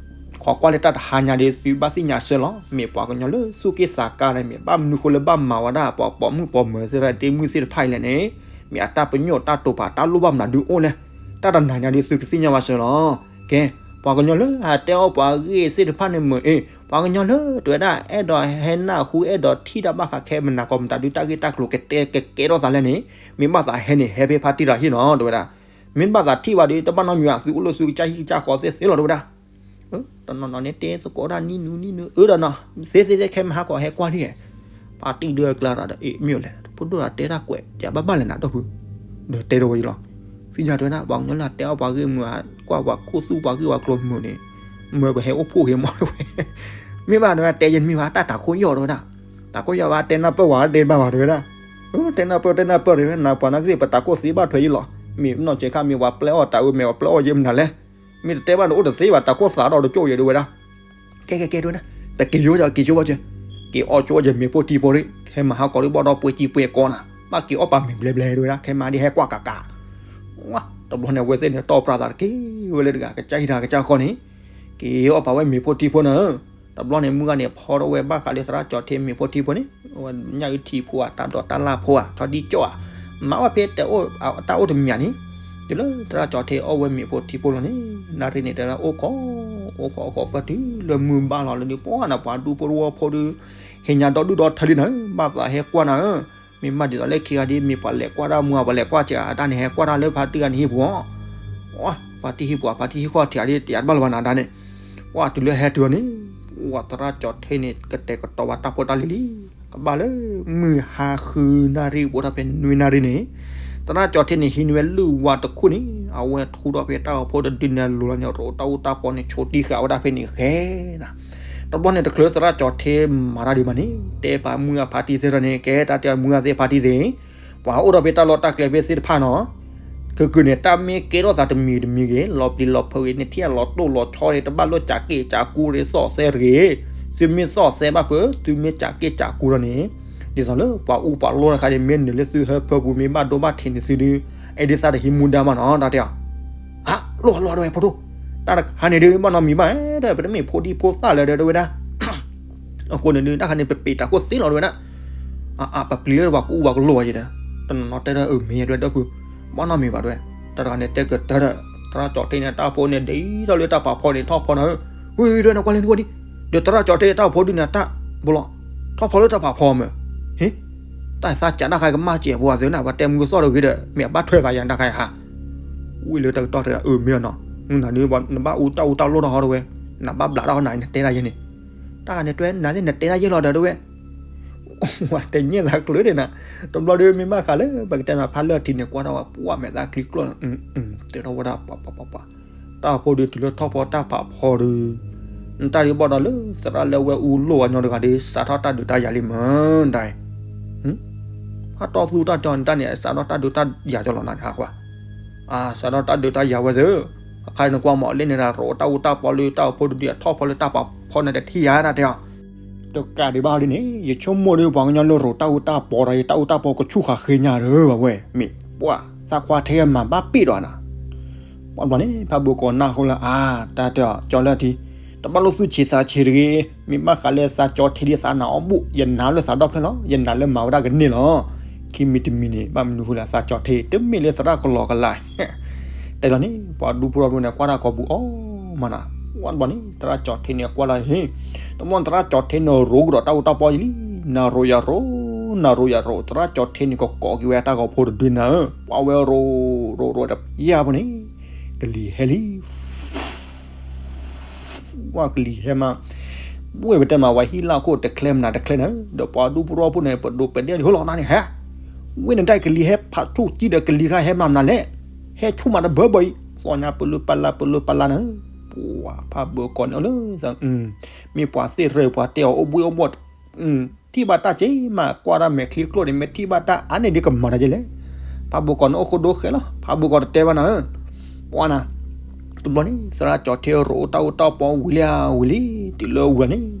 ခိးကွၢ်လၢတၢ်တဟါညါဒီး သုဘၣ်သ့ၣ်ညါစၢၤလီၤ. မ့ၢ်ပှၤကညီလၢသူၣ်က့ၣ်သးကါန့ၣ် မ့ၢ်ဘၣ်မနုၤဃိလၢဘၣ်မၤဝဲဒၣ် ပှၤပိာ်မုၣ်ပိာ်မၢၤသ့ၣ်တဖၣ် တ့မုၢ်သ့ၣ်တဖၣ်အံၤလဲၣ်န့ၣ်, မ့ၢ်အတၢ်ပညိၣ်တၢ်တိာ်ပာ်တၢ်လိၣ်ဘၣ်မနုၤဒုအိၣ်လဲၣ်. တၢ်တနၤညါဒီး သုကသ့ၣ်ညါဘၣ်စၢၤလီၤ. ကဲ, ပှၤကညီလၢဟးတဲအီၣ်ပှၤဂ့ၢ်သ့ၣ်တဖၣ်န့ၣ်မ့ၢ်, ပှၤကညီလၢတဝဲဒၣ် အဲၣ်ဒိးဟဲနၢ်ဟူ အဲၣ်ဒိးထံၣ်တၢ်ဘၣ်ဃးခဲမနၤ ကီမတၤဒု တၢ်ဂ့ၢ်တၢ်ကျိၤကတဲကကဲထီၣ်သးလဲၣ်န့ၣ်, မ့ၢ်ဘၣ်သးဟဲန့ၣ် ဟဲဖဲဖါတံၢ်တဂၤဟံၣ်နီၤ တဝဲဒၣ်. မ့ၢ်ဘၣ်သးထံၣ်ဘၣ်ဒီး တဘၣ်နီတမံၤဘၣ် သုအိၣ်လၢသုကစၢ်ဟံၣ်ကစၢ်ဃီသ့ၣ်သ့ၣ်လီၤ တဝဲဒၣ်. တနီၤနီၤန့ၣ်တဲသကိးဒၣ်နံၣ်နူနံၣ်နူ အၢဒီးနီၤ သ့သ့သ့ခဲမဟါကီးဟဲကွၢ်လံ. ဖါတံၢ်ဒုအကျါဒီး အ့ၣ် မ့ၢ်လဲၣ် ဖိဒိၣ်ဒီးတဲတၢ်ကွဲး တဘၣ်ဘၣ်လဲၣ်နၤ ဒီပုၢ်, ဒီးတဲဒီးဝဲအံၤလီၤ. သ့ၣ်ညါတဝဲဒၣ် ပှၤကညီလၢအတဲအီၣ်ပှၤဂ့ၢ်မုာ် ကွၢ်ပှၤခိၣ်သူၣ်ပှၤဂ့ၢ်ပှၤကျိၤမုာ်န့ၣ်, မၢပဟဲအိၣ်ဖှိၣ်က့ၤမီၢ်တဝဲ, မ့ၢ်ဘၣ်တဝဲ တဲယဲၢ်တမံၤဘၣ် တၢ်တၤခိၣ်ယီၢ်တဝဲဒၣ်, တၤခိၣ်ယီၢ်ဘၣ် တဲနၢ်ပၢၢ်ဝဲ တဲဘၣ်ဝဲတဝဲဒၣ်. တဲနၢ်ပၢၢ် တဲနၢ်ပၢၢ်တဝဲ နပှၤနာ်က့သ့ၣ် ပတၤခိၣ်သ့ဘၣ်ထွဲယံလီၤ. မ့ၢ်နီၢ်ကဲခါ မ့ၢ်ပှၤပျဲအီၣ်တၤအုး မ့ၢ်ပှၤပျဲအီၣ်ယဲၢ်မနုၤလဲၣ်. မ့ၢ်တတဲဘၣ်န့ၣ် အိၣ်တသ့ဘၣ် တၤခိၣ်သးဒီးတကၠိၣ်ယဲၢ်တဝဲဒၣ်. ကဲကဲကဲတဝဲဒၣ်, ပက့ၤယိက့ၤကၠိဘၣ်ကဲ, က့ၤအီၣ်ကၠိဝဲယဲၢ်မ့ၤဖိထံဖိရ့ ခဲမဟါကီးဒု ဘၣ်ဒီးပှဲၤကံပှဲၤကီနၤ, ဘၣ်က့ၤအီၣ်ပာ်မ့ၤဘျဲဘျဲတဝဲဒၣ် ခဲမဟါဒ်ဟဲကွၢ်ကးကး. တဘျီန့ၣ် အဝဲသ့ၣ်န့ၣ် တီၢ်ပြးသးတက့ၢ်ဝဲလၢတဂၤ ကစၢ်ဟံၣ်တဂၤကစၢ်ဃီန့ၣ်, က့ၤအီၣ်ပာ်ဝဲမ့ၤဖိထံဖိနၤ. တဘျီန့ၣ် မုၢ်ဂၤန့ၣ် ဖီထီၣ်ဝဲဘၣ်ဃးလၢသရၣ်ကၠီၤထ့မ့ၤဖိထံဖိန့ၣ်, ဝဲညၣ်အုၣ်ထံဖိဧါ တၢ်ဒိးတၢ်လၢ်ဖိဧါ ဆီဒံၣ်ကၠီၣ်ဧါ, မၤအီၣ်ဖဲတၢ်အိၣ်တမံၤန့ၣ်, တုၤလၢသရၣ်ကၠီၤထ့အီၣ်ဝဲမ့ၤဖိထံဖိလီၤန့ၣ်, နၣ်ရံၣ်န့ၣ်တဲဒၣ် အိၣ်ခိး, အိၣ်ခိးအိၣ်ခိးပၢၢ်တုၤလၢမုၢ်ဘၣ်လီၤလၢဒုး ပှၤနပှၤဒူဖိတဝီဖိဒုး, ဟ့ၣ်ညါဒီဒူၣ်ဒီထၢလံနၤ, ဘၣ်သးဟဲကွၢ်နၤဧၢ, မ့ၢ်မးဒ်သိးလၢခံဂၤဒ် မ့ၢ်ပှၤလဲၤကွၢ်တၢ်မူဧါ ပှၤလဲၤကွၢ်စှၤအတၢ်န့ၣ် ဟဲကွၢ်တၢ်လၢဖါတံၢ်ဂၤန့ၣ်ဟံၣ်ပူၤ, ဖါတံၢ်ဟံၣ်ပူၤ ဖါတံၢ်ဟံၣ်ဃီထံးဧါဒ် တယာ်တဘၣ်လၢၤဘၣ်နၤဒၣ်န့ၣ်, ပှၤတုၤလၢဟဲတုၤအီၤန့ၣ်, ပှၤသရၣ်ကၠီၤထ့န့ၣ် ကတဲာ်ကတီၤဝဲတၢ်ဖိတၢ်လံၤလံ, ကဘၣ်လၢမုၢ်ဟါဃုနၣ်ရံၣ် အိၣ်ထီၣ်ဖဲနွံနၣ်ရံၣ်န့ၣ်, သရၣ်ကၠီၤထ့န့ၣ် ဟံးန့ၢ်ဝဲလုၢ်ဝါတခိၣ်န့ၣ်, အဝဲထူထီၣ်ဖဲတၢ်အိၣ်ဖှိၣ်တဒုန့ၣ်အလိၤလီၤန့ၣ် ရိးတၢ်အူတၢ်ပီန့ၣ် ဆိးတံၢ်ဃာ်ဝဲဒၣ်ဖဲန့ၣ်ဃဲနၤ. တဘျီန့ၣ် တချုးသရၣ်ကၠီၤထ့မၤတၢ်ဒံးဘၣ်န့ၣ်, တဲပာ်မုၢ်ဂၤဖါတံၢ်သ့ၣ်တဖၣ်န့ၣ် ကဲတၢ်တဲမုၢ်ဂၤသ့ၣ် ဖါတံၢ်သ့ၣ်, ပှၤအိၣ်ဒီးဖဲတၢ်လီၢ်တၢ်ကျဲဖဲသ့ၣ်တဖၣ်နီၤ, ကကုာ်န့ၣ် တၢ်မ့ၢ်ကဲထီၣ်သးတမံၤတမံၤဂ့ၤ, လီၤပျံၤလီၤဖုးဂ့ၤန့ၣ် ထံၣ်အလီၤတိၢ်လီၤဆီဂ့ၤ တဘၣ်လိၣ်ကးက့ၣ်ကးကူရ့သီၣ်သဲတဂ့ၤ, သုမ့ၢ်သီၣ်သဲဘၣ်ဖုး သုမ့ၢ်ကးက့ၣ်ကးကူဒီးန့ၣ်, ဒ်သိးလၢပှၤအူပှၤလိၣ်တခါန့ၣ် မ့ၢ်နုာ်လၢသုဟၢဖၢပူၤ မ့ၢ်ဘၣ်ဒိဘၣ်ထံးန့ၣ်သုဒုး, အဲၣ်ဒိးသးတဟံးမူဒါမးနီၤ တၢ်တဲအီၤ. အလိၣ်လိၣ်တဝဲဖိဒိၣ်, တၢ်တခါန့ၣ်ဒုး ဘၣ်နီတမံၤဘၣ်ဒီး ပတမ့ၢ်ဖိဒံဖိသၣ်လၢၤဒီးတဝဲဒၣ် အဃိန့ၣ်ဒုး တၢ်ခါန့ၣ် ပပ့ၤတၢ်ခိၣ်သ့လီၤတဝဲဒၣ်, အ ပပျံၤလၢပှၤကူပှၤကလိၣ်ဘၣ်ယဲဒီး, တနီၤနီၤတဲဒီး အမ့ၢ်တဝဲဒီပုၢ်, ဘၣ်နီတမံၤဘၣ်တဝဲ, တၢ်တခါန့ၣ် တဲကတၢၢ်ဒီး သရၣ်ကၠီၤထ့န့ၣ် တၢ်ဖိန့ၣ် ဒ်ထီၣ်လၢတၢ်ဖးဖီန့ၣ် ထီၣ်ဖီနၤဧၢ, ဝံၤဝံၤတဝဲန့ၣ် ကွၢ်လၢနကွၢ်ဒံး, ဒီးသရၣ်ကၠီၤထ့တၢ်ဖိဒုးန့ၣ် တၢ်ဘိလီၤ, ထီၣ်ဖီလၢတၢ်ဖးဖီမ့ၢ်, ဟ့ၣ်, တၢ်သးစးတၢ်ခါကမၣ်စဲးပှၤသ့နၤ ပှၤတဲမူသီၣ်တဂ့ၤဒီး မ့ၢ်အဘၣ်ထွဲသးယၤတၢ်ခါယဟါ ဝံၤလၢတၢ်ကတီၢ်တဂၤ အၢမ့ၢ်နီၤ, နနဘၣ်အူတၢ်အူတၢ်လိၣ်ထီၣ်ဟီတဝဲ, နဘၣ်ဘျးထီၣ်ဟီနၤ နတဲတၢ်ယဲန့ၣ်, တၢ်န့ၣ်တွဲနၤသ့ၣ်နတဲတၢ်ယဲလီၤဒီးတဝဲ, ဝဲတဲညဲၣ်သးကျၢၤဒၣ်နၤ, တဘျီဒီးမ့ၢ်ဘၣ်ဃးလၢ ပကတဲနၤဖးလၢထံန့ၣ် ကွၢ်ထီၣ်ဝဲပှၢ်မဲာ်သၣ်ချံကျိၣ်, တဲထီၣ်ဝဲဒၣ်ပှၤပှၤပှၤပှၤ, တၢ်ဖိဒုးတုၤလၢထီၣ်ဖီတၢ်ဖးဖီဒီး နတၢ်ဒုးဘၣ်ဒီးလၢသရၣ်လၢအဝဲအူလိၣ်အညီတဂၤဒီး စးထီၣ်တၢ်ဒုးတၢ်ယၤလံမ့ၢ်ဒၣ်, ဟးတီၢ်သူတၢ်တီၢ်နတၢ်န့ၣ် စးထီၣ်တၢ်ဒုးတၢ်ယၤကလီၤနၤန့ၣ်ဟးကွၢ်, စးထီၣ်တၢ်ဒုးတၢ်ယၤဝဲသ့, အခါန့ၣ်ကွၢ်မးလၢန့ၣ်ဒီး ရိးတၢ်အူတၢ်ပီလၢတၢ်အိၣ်ဖှိၣ်တဒုး အထီၣ်ဖီလၢတၢ်ဖးဖီန့ၣ်တထံၣ်ယၤတၢ်တဲအီၤ တကးဒံးဘၣ်ဒ်န့ၣ် ယဆိကမိၣ်ဒီးပှၤကညီလၢရိးတၢ်အူတၢ်ပီဒီး ယတၢ်အူတၢ်ပီကဆူၣ်ဃာ်ဃ့ညါဒီးဘၣ်ဝဲ, မ့ၢ်ပှၤသးခွါထဲမၤဘၣ်ပ့ၣ်ဒီးနၤ, ပှၤဘျီန့ၣ် ဖးဘိကီးနၢ်ဟူလၢ အါ တၢ်တဲအီၤ ကၠီလၢထံ, တဘၣ်လိၣ်သူၣ်ဆံးသးဆံးတဂ့ၤ, မ့ၢ်ဘၣ်ဃးလၢသးကၠီထ့ဒ်သးနၤအီၣ်ဘူၣ် ယနာ်လၢသးဒီဖျၢၣ်လီၤ, ယနာ်လၢမၤဝဲဒၣ်ကန့ၢ်လီၤ, ခံမံၤတမံၤန့ၣ် ဘၣ်မနုၤဃိလၢသးကၠီထ့ တမ့ၢ်လၢသရၣ်ကလီကလး တဲလီၤန့ၣ် ပှၤဒူဖိထီဘိန့ၣ် ကွၢ်တၢ်ကိးပူၤအီၤမးနၤ, ဝံၤဘျီန့ၣ် သရၣ်ကၠီထ့န့ၣ် ကွၢ်လီၤဟ့ၣ်, တမ့ၢ်သရၣ်ကၠီထ့န့ၣ် ရိးကဒီးတၢ်အူတၢ်ပီယံၤလံ, နၤရိးယၤရိး, နၤရိးယၤရိး, သရၣ်ကၠီထ့န့ၣ် ကကိးက့ၤဝဲတၢ်ဂီၤဖိတဒုနၤဧၢ, ပှၤဝဲရိးရိးရိးတယၢ်ဖိန့ၣ် ကလံၤဟဲလံ ဝဲကလံၤဟဲမး, ဝဲပတဲမး ဝဲဟံၣ်လၢခိၣ်တချဲမနုၤတချဲန့ၣ်, ဒီးပှၤဒူဖိထီဘိန့ၣ် ပဒိးပဒဲန့ၣ် ဟိလီၤနၤန့ၣ်ဟဲ, ဝဲန့ၣ်တၢ်ကလံၤဟဲဖးဆူၣ်ကံဒီးကလံၤဂၤဟဲမးမနုၤလဲၣ်, ဟဲဆူၣ်မးတဘၢဘၢအံၤ, သီညါပလၢပလၢပလၢပလၢနၤ, ပှၤဖးဘိကီးန့ၣ်လၢ မ့ၢ်ပှၤသ့ၣ်ရၢၢ်ပှၤတဲအီၤအိၣ်ဘှံးအိၣ်ဘှီၣ်, ထံၣ်ဘၣ်တၢ်က့ၤမး ကွၢ်တၢ်မဲာ်ချံကျိၣ်န့ၣ် မ့ၢ်ထံၣ်ဘၣ်တၢ်အါန့ၢ်ဒ်ကမၤတၢ်က့ၤလဲၣ်. ဖးဘိၣ်ကီးန့ၣ်အိၣ်ခိၣ်ဒိၣ်ဃဲလီၤ ဖးဘိၣ်ကီးတတဲဘၣ်နၤဧၢ. ပှၤနၤ တဘျီန့ၣ် သရၣ်ကၠီၤထ့ရိၣ်တၢ်အူတၢ်ပီဝံၤလံဧါဝံၤလံ တုၤလၢဝံၤန့ၣ်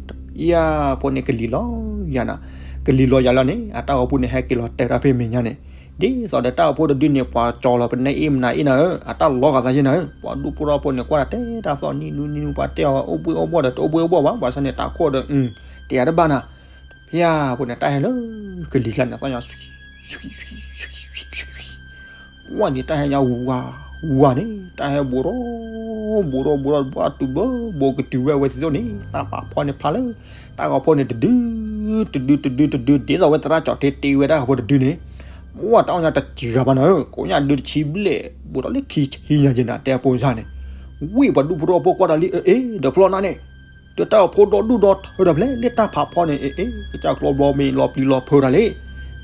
ယၤဖိန့ၣ်ကလံၤလီၤယၤနၤ, ကလံၤလီၤယၤလီၤန့ၣ် အတၢ်ဂီၤဖိန့ၣ် ဟဲက့ၤလီၤတဲာ်တၢ်ဖဲမဲာ်ညါန့ၣ်, ဒ်သိးဒီးတၢ်ဂီၤဖိတဒုန့ၣ် ပှၤကၠီၤလီၤပနဲအ့ၣ်မနၤအ့ၣ်နၤဧၢ, အတၢ်လီၤဂာ်သးယဲနၤဧၢ, ပှၤဒူၣ်ဖိထီဖိန့ၣ် ကွၢ်တၢ်တဲတၢ်သီၣ်နံၣ်နူနံၣ်နူ ပှၤတဲအီၤအိၣ်ဘှ့ၣ်အိၣ်ဘှီၣ်ဒီး တအိၣ်ဘှ့ၣ်အိၣ်ဘှီၣ်ဘၣ်, ဘၣ်ဆၣ်န့ၣ် တၢ်ခိၣ်ဒီး တယၤတဘၣ်နၤ, ဖဲအံၤဖိန့ၣ် တၢ်ဟဲလၢ ကလံၤကျါန့ၣ် သီၣ်ညါ ဝဲန့ၣ် တၢ်ဟဲညါဝၤ ဝၤန့ၣ် တၢ်ဟဲဘူးထီၣ် ဘူးထီၣ် ဘူးထီၣ် ဘၣ်တုၤဘၢ ဘူးကတုၤဝဲဝဲသ့ၣ်သိးန့ၣ် တၢ်ဖးဖီန့ၣ်ဖျါလၢ တၢ်ဂီၤဖိန့ၣ် တဒု တဒု တဒု တဒု ဒ်သိးဝဲသရၣ်ကၠီၤထ့တ့ဝဲတၢ်ဂီၤဖိတဒုန့ၣ်, ဝဲတၢ်အီၣ်ညါတစံးဂၤဘၣ်နၤဧၢ, ကိးညါဒုတဆံဘျဲၣ် ဘူးထီၣ်လၢခံဆံညါက့ၤနၤ တဲအဖိစၢ်န့ၣ်, ဝံၣ်ပှၤဒူၣ်ဖိထီဖိကွၢ်တၢ်လံ အ့ ဒီးဖျီနၤန့ၣ် ဒီးတၢ်ဂီၤဖိဒီဒူၣ်ဒီထၢဒီးဖျဲၣ် လၢတၢ်ဖးဖီန့ၣ် အ့ ကစၢ်ကျီဘျီမ့ၢ်လီၤပျံၤလီၤဖုးတၢ်လံ,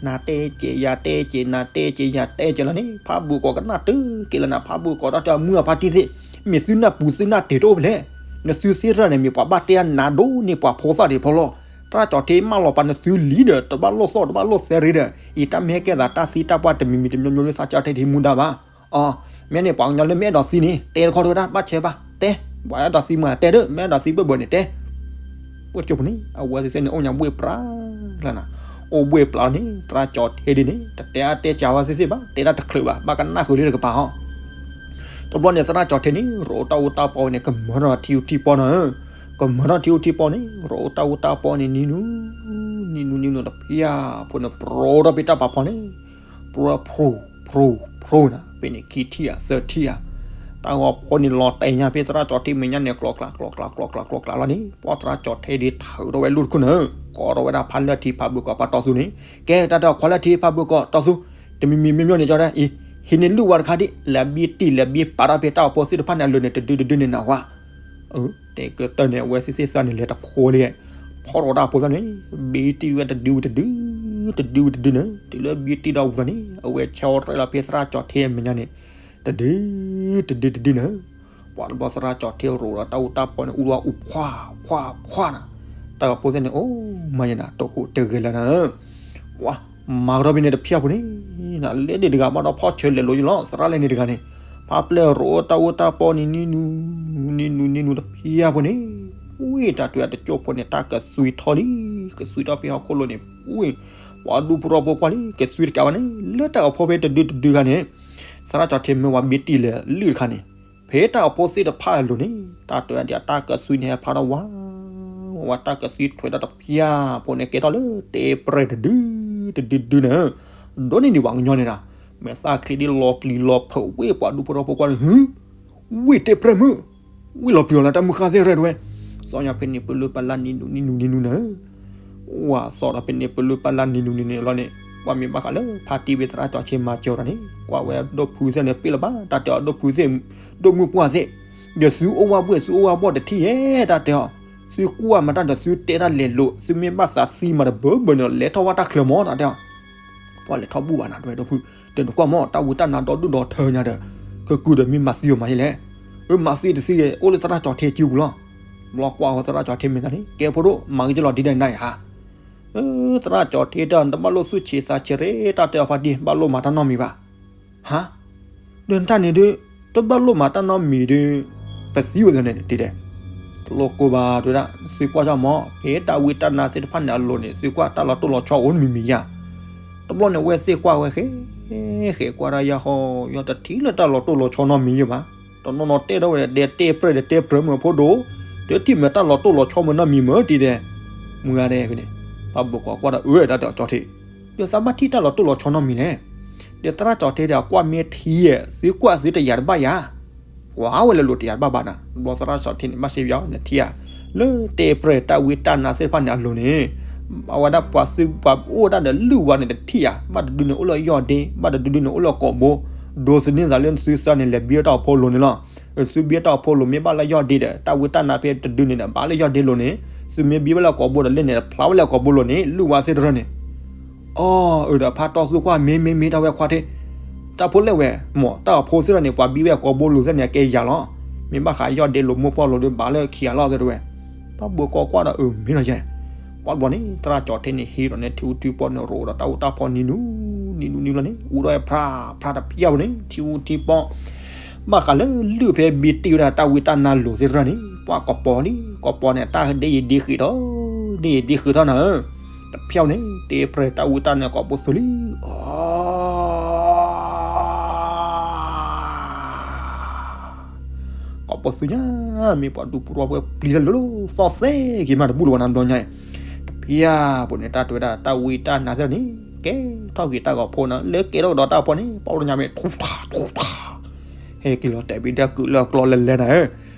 နၤတဲကဲးယၤတဲကဲး နၤတဲကဲးယၤတဲကဲးလီၤန့ၣ် ဖးဘိၣ်ကီးကနၣ်တက့ၤလၢနၤ ဖးဘိၣ်ကီးတၢ်တဲအမုၢ်အဖါတံၢ်သ့ၣ်, မ့ၢ်သုနၢ်ပူၤသုနၢ်တ့ၤတအိၣ်ဖဲလဲၣ်, နသုသ့ၣ်တဖၣ်န့ၣ် မ့ၢ်ပှၤဘၣ်တဲအနၤဒိၣ်န့ၢ်ပှၤဖိသၣ်ဒံးဖီလီၤ, သရၣ်ကၠီၤထ့မၢလီၤပာ်နသုလံဒီး တဘၣ်လိၣ်သီၣ်တဘၣ်လိၣ်သဲရ့ဒီး အံၤတၢ်မ့ၢ်ဟဲကဲသးတၢ်သံတၢ်ပှၢ်တမံၤမံၤတမံၤမံၤလၢသးကၠီၤထ့ဒ်မူဒါဘၣ် အီၤ, မ့ၢ်န့ၣ် ပှၤကညီလၢမ့ၢ်အဲၣ်ဒိးသံန့ၣ် တဲတခီတဝဲဒၣ် ဘၣ်ဆဲးဘၣ် တဲ, ပှၤအဲၣ်ဒိးသံမ့ၢ်တဲဒၣ် မ့ၢ်အဲၣ်ဒိးသံဘၣ်ဘၣ်န့ၣ်တဲ, ပှၤကၠိဖိန့ၣ် အဝဲသ့ၣ်န့ၣ်အိၣ်ညါဘှ့ၣ်ပြးလၢနၤ, အိၣ်ဘှ့ၣ်ပြးန့ၣ် သရၣ်ကၠီၤထ့ဒ်န့ၣ် တတဲအါတဲစှၤဝဲသ့ၣ်သ့ၣ်ဘၣ် တဲဒၣ်တချုးဘၣ် ဘၣ်ကနၣ်ဃုာ်လၢတကပၤအီၤ, တဘျီန့ၣ် သရၣ်ကၠီၤထ့န့ၣ် ရိၣ်တၢ်အူတၢ်ပီန့ၣ် ကမၢထီၣ်ထံအူထံပီနၤဧၢ, ကမၢထီၣ်ထံအူထံပီန့ၣ် ရိၣ်တၢ်အူတၢ်ပီန့ၣ် နံၤနူ နံၤနူ နံၤနူ တဖျၢၣ်ဖိန့ၣ် ပြီထီၣ်ဖဲတၢ်ဖးဖီန့ၣ် ပြၢ ဖရူ ဖရူ ဖရူနၤ ဖဲန့ၣ်ခံထံၣ်ဧါသၢထံၣ်ဧါ, တၢ်ဂီၤဖိန့ၣ်လီၤတဲာ်ညါဖဲသရၣ်ကၠီၤထ့မဲာ်ညါန့ၣ် ကျီကျီကျီကျီကျီကျီကျီလီၤန့ၣ် ပှၤသရၣ်ကၠီၤထ့ဒ်ထၢထီၣ်ဝဲလိၣ်တခိၣ်နၤဧၢ, ကိးထီၣ်ဝဲဒၣ်ဖးလၢထံဖးဘိၣ်ကီးပှၤတီၢ်သူန့ၣ်, ကဲတၢ်တဲအီၤခွါလၢထံဖးဘိၣ်ကီးတီၢ်သူ, တမံၤမံၤမ့ၢ်မ့ၢ်န့ၣ်ကၠီၤဒၣ်အံၤ, ဟံးန့ၢ်လုၢ်ဝါတခါဒ် လဲၤဘံတံၢ်လဲၤဘံပာ်ထီၣ်ဖဲတၢ်ဂီၤဖိသ့ၣ်တဖၣ်န့ၣ်အလိၤန့ၣ် တဒုတဒုန့ၣ်နၤဝါ တဲကတၢၢ်န့ၣ် အဝဲသ့ၣ်သ့ၣ်သၣ်န့ၣ် လဲၤတဖိလံ, ဖီၣ်ထီၣ်တၢ်ဖိသၣ်န့ၣ် ဘံတံၢ်ဝဲတဒုဝံၤတဒု, တဒုဝံၤတဒုန့ၣ် တုၤလၢဘံတံၢ်ဒီးဝံၤလီၤန့ၣ် အဝဲဆဲးအီၣ်ရဲၣ်လီၤဖဲသရၣ်ကၠီၤထ့အမဲာ်ညါန့ၣ် တဒု, တဒုတဒုန့ၣ်, ပှၤတဘျီသရၣ်ကၠီၤထ့ရိၣ်ဒီးတၢ်အူတၢ်ပီန့ၣ် အူဝါအူခွါခွါခွါနၤ, တၢ်ဂီၤဖိသၣ်န့ၣ် အိၣ်မၤယဲနၤ တဟူးတဂဲၤလၢနၤဧၢ ပှၤမၤကဒီးဖဲန့ၣ်တဖျၢၣ်ဖိန့ၣ်, နလဲၤန့ၣ်တဂၤဘၣ်ဒီးဖီၣ်ဆၢလဲၤလိၤယလီၤ သရၣ်လဲၤန့ၣ်တဂၤန့ၣ်, ဖးပျဲၢ်ရိၣ်တၢ်အူတၢ်ပီန့ၣ် နံၤနူ နံၤနူ နံၤနူ တဖျၢၣ်ဖိန့ၣ်, ဝံၣ်တၢ်တွဲအတကၠိၢ်ဖိန့ၣ် တၢ်ကသွံထီၣ်လံ, ကသွံထီၣ်ဖဲဟီၣ်ခိၣ်လိၤန့ၣ်, ဝံၣ် ပှၤဒူၣ်ဖိထီဖိကွၢ်လံ ကသွံတကးဘၣ်န့ၣ် လၢတၢ်ဂီၤဖိဖဲတဒုတဒုခါန့ၣ်, သရၣ်ကၠီၤထ့မၢဝဲဘံတံၢ်လဲၤလုၢ်တခါန့ၣ်, ဖဲတၢ်ဂီၤဖိသ့ၣ်တဖၣ်အလိၤန့ၣ် တၢ်တွဲဒ်အတၢ်ကသွံန့ၣ်ဟဲဖျါထီၣ်ဝါ ဝါ တၢ်ကသွံထွဲထီၣ်တဖျၢၣ်ဖိန့ၣ် ကဲထီၣ်လၢတဲပြဲၢ်တဒု တဒုဒုန့ၣ်, ဒိးန့ၢ်ဒံးပှၤကညီန့ၣ်ဒီး, မဲာ်သၣ်ချံဒ်လီၤပျံၤလီၤဖုးဝဲ ပှၤဒူၣ်ဖိထီဖိကွၢ်န့ၣ် ဟု ဝံၣ်တဲပြဲၢ်မုၣ်, ဝံၣ်လီၤပျံၤလီၤနၤ တၢ်မုၢ်ဃၢ်သ့ၣ်ရဲၣ်တဝဲ, သီၣ်ညါဖဲန့ၣ် ပလုၢ်ပလၢ်နံၤနူနံၤနူနံၤနူနၤ ဝါ သီၣ်ဒီးဖဲန့ၣ် ပလုၢ်ပလၢ်နံၤနူနံၤနူလီၤန့ၣ်, ကွၢ်မ့ၢ်ဘၣ်ဃးလၢဖါတံၢ်ဝဲသရၣ်ကၠီၤထ့မၤစၢၤတၢ်န့ၣ် ကွၢ်ဝဲဒိၣ်ဖုသ့ၣ်န့ၣ် ပ့ၢ်လီၤဘၣ် တၢ်တဲအီၤ ဒိၣ်ဖုသ့ၣ် ဒိၣ်မုၢ်ပှၢ်သ့ၣ်, ဒီးသုအိၣ်ဝဲဘှ့ၣ် သုအိၣ်ဝဲဘှီၣ်တထံၣ်ဧဲ တၢ်တဲအီၤ, သုကွၢ်မၤတၢ်ဒီးသုတဲတၢ်လဲၤလိၤ သုမ့ၢ်ဘၣ်သးသံမၤတဘၢဘၢန့ၣ် လဲၤထီၣ်ဝဲတၢ်ချၢမၢ် တၢ်တဲအီၤ, ပှၤလဲၤထီၣ်ဘူၣ်ဘၣ်နၤ တဝဲဒိၣ်ဖု, ဒီးနကွၢ်မၢ် တၢ်ဝံတၢ်နါဒီဒူၣ်ဒီထၢညါဒီး, ကကုာ်ဒီးမ့ၢ်မၤသံအီၤမၤယဲလဲၣ်, အမၤသံတသံဂ့ၤ အိၣ်လၢသရၣ်ကၠီၤထ့စုပူၤလီၤ, ဘျီကွၢ်ဝဲသရၣ်ကၠီၤထ့မဲာ်သးန့ၣ် ကဲဖိဒိၣ် မၤက့ၤလီၤဒ်ဒီးနၤအံၤဟါ သရၣ်ကၠီၤထ့တၢ် တဘၣ်လိၣ်သူၣ်ဆံးသးဆံးရ့ တၢ်တဲအီၤဖါတံၢ် ဘၣ်လိၣ်မၤတၢ်နီတမံၤဘၣ်. ဟါ, ဒီးနတၢ်န့ၣ်ဒုး တဘၣ်လိၣ်မၤတၢ်နီတမံၤဒုး ပသံဝဲသ့န့ၣ်တဲဒဲး, တလိၣ်ကိၢ်ဘၣ်တဲဝဲဒၣ် သုကွၢ်စၢ်မၢ် ဖဲတၢ်ဝံတၢ်နါသ့ၣ်တဖၣ်န့ၣ်အလိၤန့ၣ် သုကွၢ်တၢ်လီၤတိၢ်လီၤဆီအိၣ်တမံၤမံၤယါ. တဘျီန့ၣ် အဝဲသ့ၣ်ကွၢ်ဝဲဃဲ ဃဲကွၢ်တၢ်ယါဃီ ယီတထံၣ်လၢတၢ်လီၤတိၢ်လီၤဆီနီတမံၤယါဘၣ်. တနီၤနီၤတဲထီၣ်ဝဲဒဲး တဲပြဲၢ်ဒီးတဲပြဲၢ်မုၢ်ဖိဒိၣ်, တထံၣ်မ့ၢ်တၢ်လီၤတိၢ်လီၤဆီမုၢ်နီတမံၤမုၢ်တဲဒဲး, မုၢ်ဂၤဒဲးဖဲန့ၣ် ပှၤဘိးကီးကွၢ်ဒီး အၢ တၢ်တဲအီၤကၠီၤထ့, ဒီးသးဘၣ်ထံၣ်တၢ်လီၤတိၢ်လီၤဆီနီတမံၤလဲၣ်. ဒီးသရၣ်ကၠီၤထ့ဒီး ကွၢ်မ့ၢ်ထံဧါ သုကွၢ်သုတယာ်တဘၣ်ယါ ကွၢ်ဝဲလၢလိၤတယာ်တဘၣ်ဘၣ်နၤ. ဘျီသရၣ်ကၠီၤထ့န့ၣ် ဘၣ်စံးဘၣ်အီၤ နထံၣ်ဧါ, လၢတဲပြဲၢ်တၢ်ဝံတၢ်နါသ့ၣ်တဖၣ်န့ၣ်အလိၤန့ၣ်, အဝဲဒၣ်ပှၤသုးပှၤအိၣ်ဒၣ်ဒီးလုၢ်ဝါန့ၣ်တထံၣ်ဧါ, ဘၣ်တဒုန့ၣ်အိၣ်လၢယီၢ်ဒ့, ဘၣ်တဒုဒုန့ၣ်အိၣ်လၢကိာ်ဘိ, ဒိးသန့ၤသးလၢသုသးန့ၣ် လဲၤဘံတၢ်အဖိလိၤန့ၣ်လီၤ. သုဘံတၢ်အဖိလိၤ မ့ၢ်ဘၣ်လၢယီၢ်ဒ့ဒီး တၢ်ဝံတၢ်နါဖဲတဒုန့ၣ်ဒီး ဘၣ်လၢယီၢ်ဒ့လိၤန့ၣ်, သုမ့ၢ်ဘံဝဲလၢကိာ်ဘိဒီးလဲၣ်န့ၣ် ဖျါဝဲလၢကိာ်ဘိလိၤန့ၣ် လုၢ်ဝါသ့ၣ်တရၢန့ၣ် အီၤ အၢ ဒီးဖါတီၢ်သူကွၢ် မ့ၢ်မ့ၢ်မ့ၢ်တၢ်ဝဲခွါထ့, တၢ်ဖိလဲၣ်ဝဲ, မ့ၢ်တၢ်အဖိသ့ၣ်တဖၣ်န့ၣ် ပှၤဘံဝဲကိာ်ဘိလိၤသ့ၣ်န့ၣ် အကဲယၤလီၤ. မ့ၢ်ဘၣ်ဃးယီၢ်ဒ့လိၤမိၢ်ပှၢ်လိၤဒီး ဘၣ်လၢခံဂၤလီၤသ့ၣ်တဝဲ. ပှၤဘိးကီးကွၢ်ဒီး အၢ မ့ၢ်လီၤယဲၢ်, ပှၤတဘျီန့ၣ် သရၣ်ကၠီၤထ့န့ၣ်ဟံးဒီးန့ၣ် ထံအူထံပီန့ၣ် ရိးဒီးတၢ်အူတၢ်ပီန့ၣ် နံၤနူနံၤလီၤန့ၣ် အူဒီးဖျါဖျါတဖျါဘၣ်န့ၣ် ထံအူထံပီ ဘၣ်ဃးလၢလုၢ်ဖဲဘံတ့ၢ်ဝဲဒၣ်တၢ်ဝံတၢ်နါလိၤသ့ၣ်တဖၣ်န့ၣ် ပှၤကပီၤလံ ကပီၤန့ၣ် တၢ်ဒ့ယံၤဒ့ဃံးထီၣ် ဒ့ယံၤဒ့ဃံးထီၣ်နၤဧၢ တဖျါန့ၣ် တ့ပြဲၤတၢ်ဝံတၢ်နါကိးပသူလံ အ ကိးပသူညါ မ့ၢ်ပှၤဒူဖိတဝီဖိပျံၤတၢ်လၢလီၤ သီၣ်စဲက့ၤမးတဘူၣ်လၢၤဘၣ်နၤဘျီညါအံၤ တဖၣ်ဖိန့ၣ် တၢ်တဲဝဲဒၣ်တၢ်ဝံတၢ်နါသ့ၣ်န့ၣ် ကဲထီၣ်က့ၤတၢ်ဂီၤဖိနၤ လၢကဲထီၣ်ကဒီးတၢ်ဖိန့ၣ် ပှၤအိၣ်တညါမ့ၢ်ထူထါထူထါ ဟဲက့ၤလီၤတဲာ်ဘံဒၢကုာ်လၢအကျီလၢလဲနၤဧၢ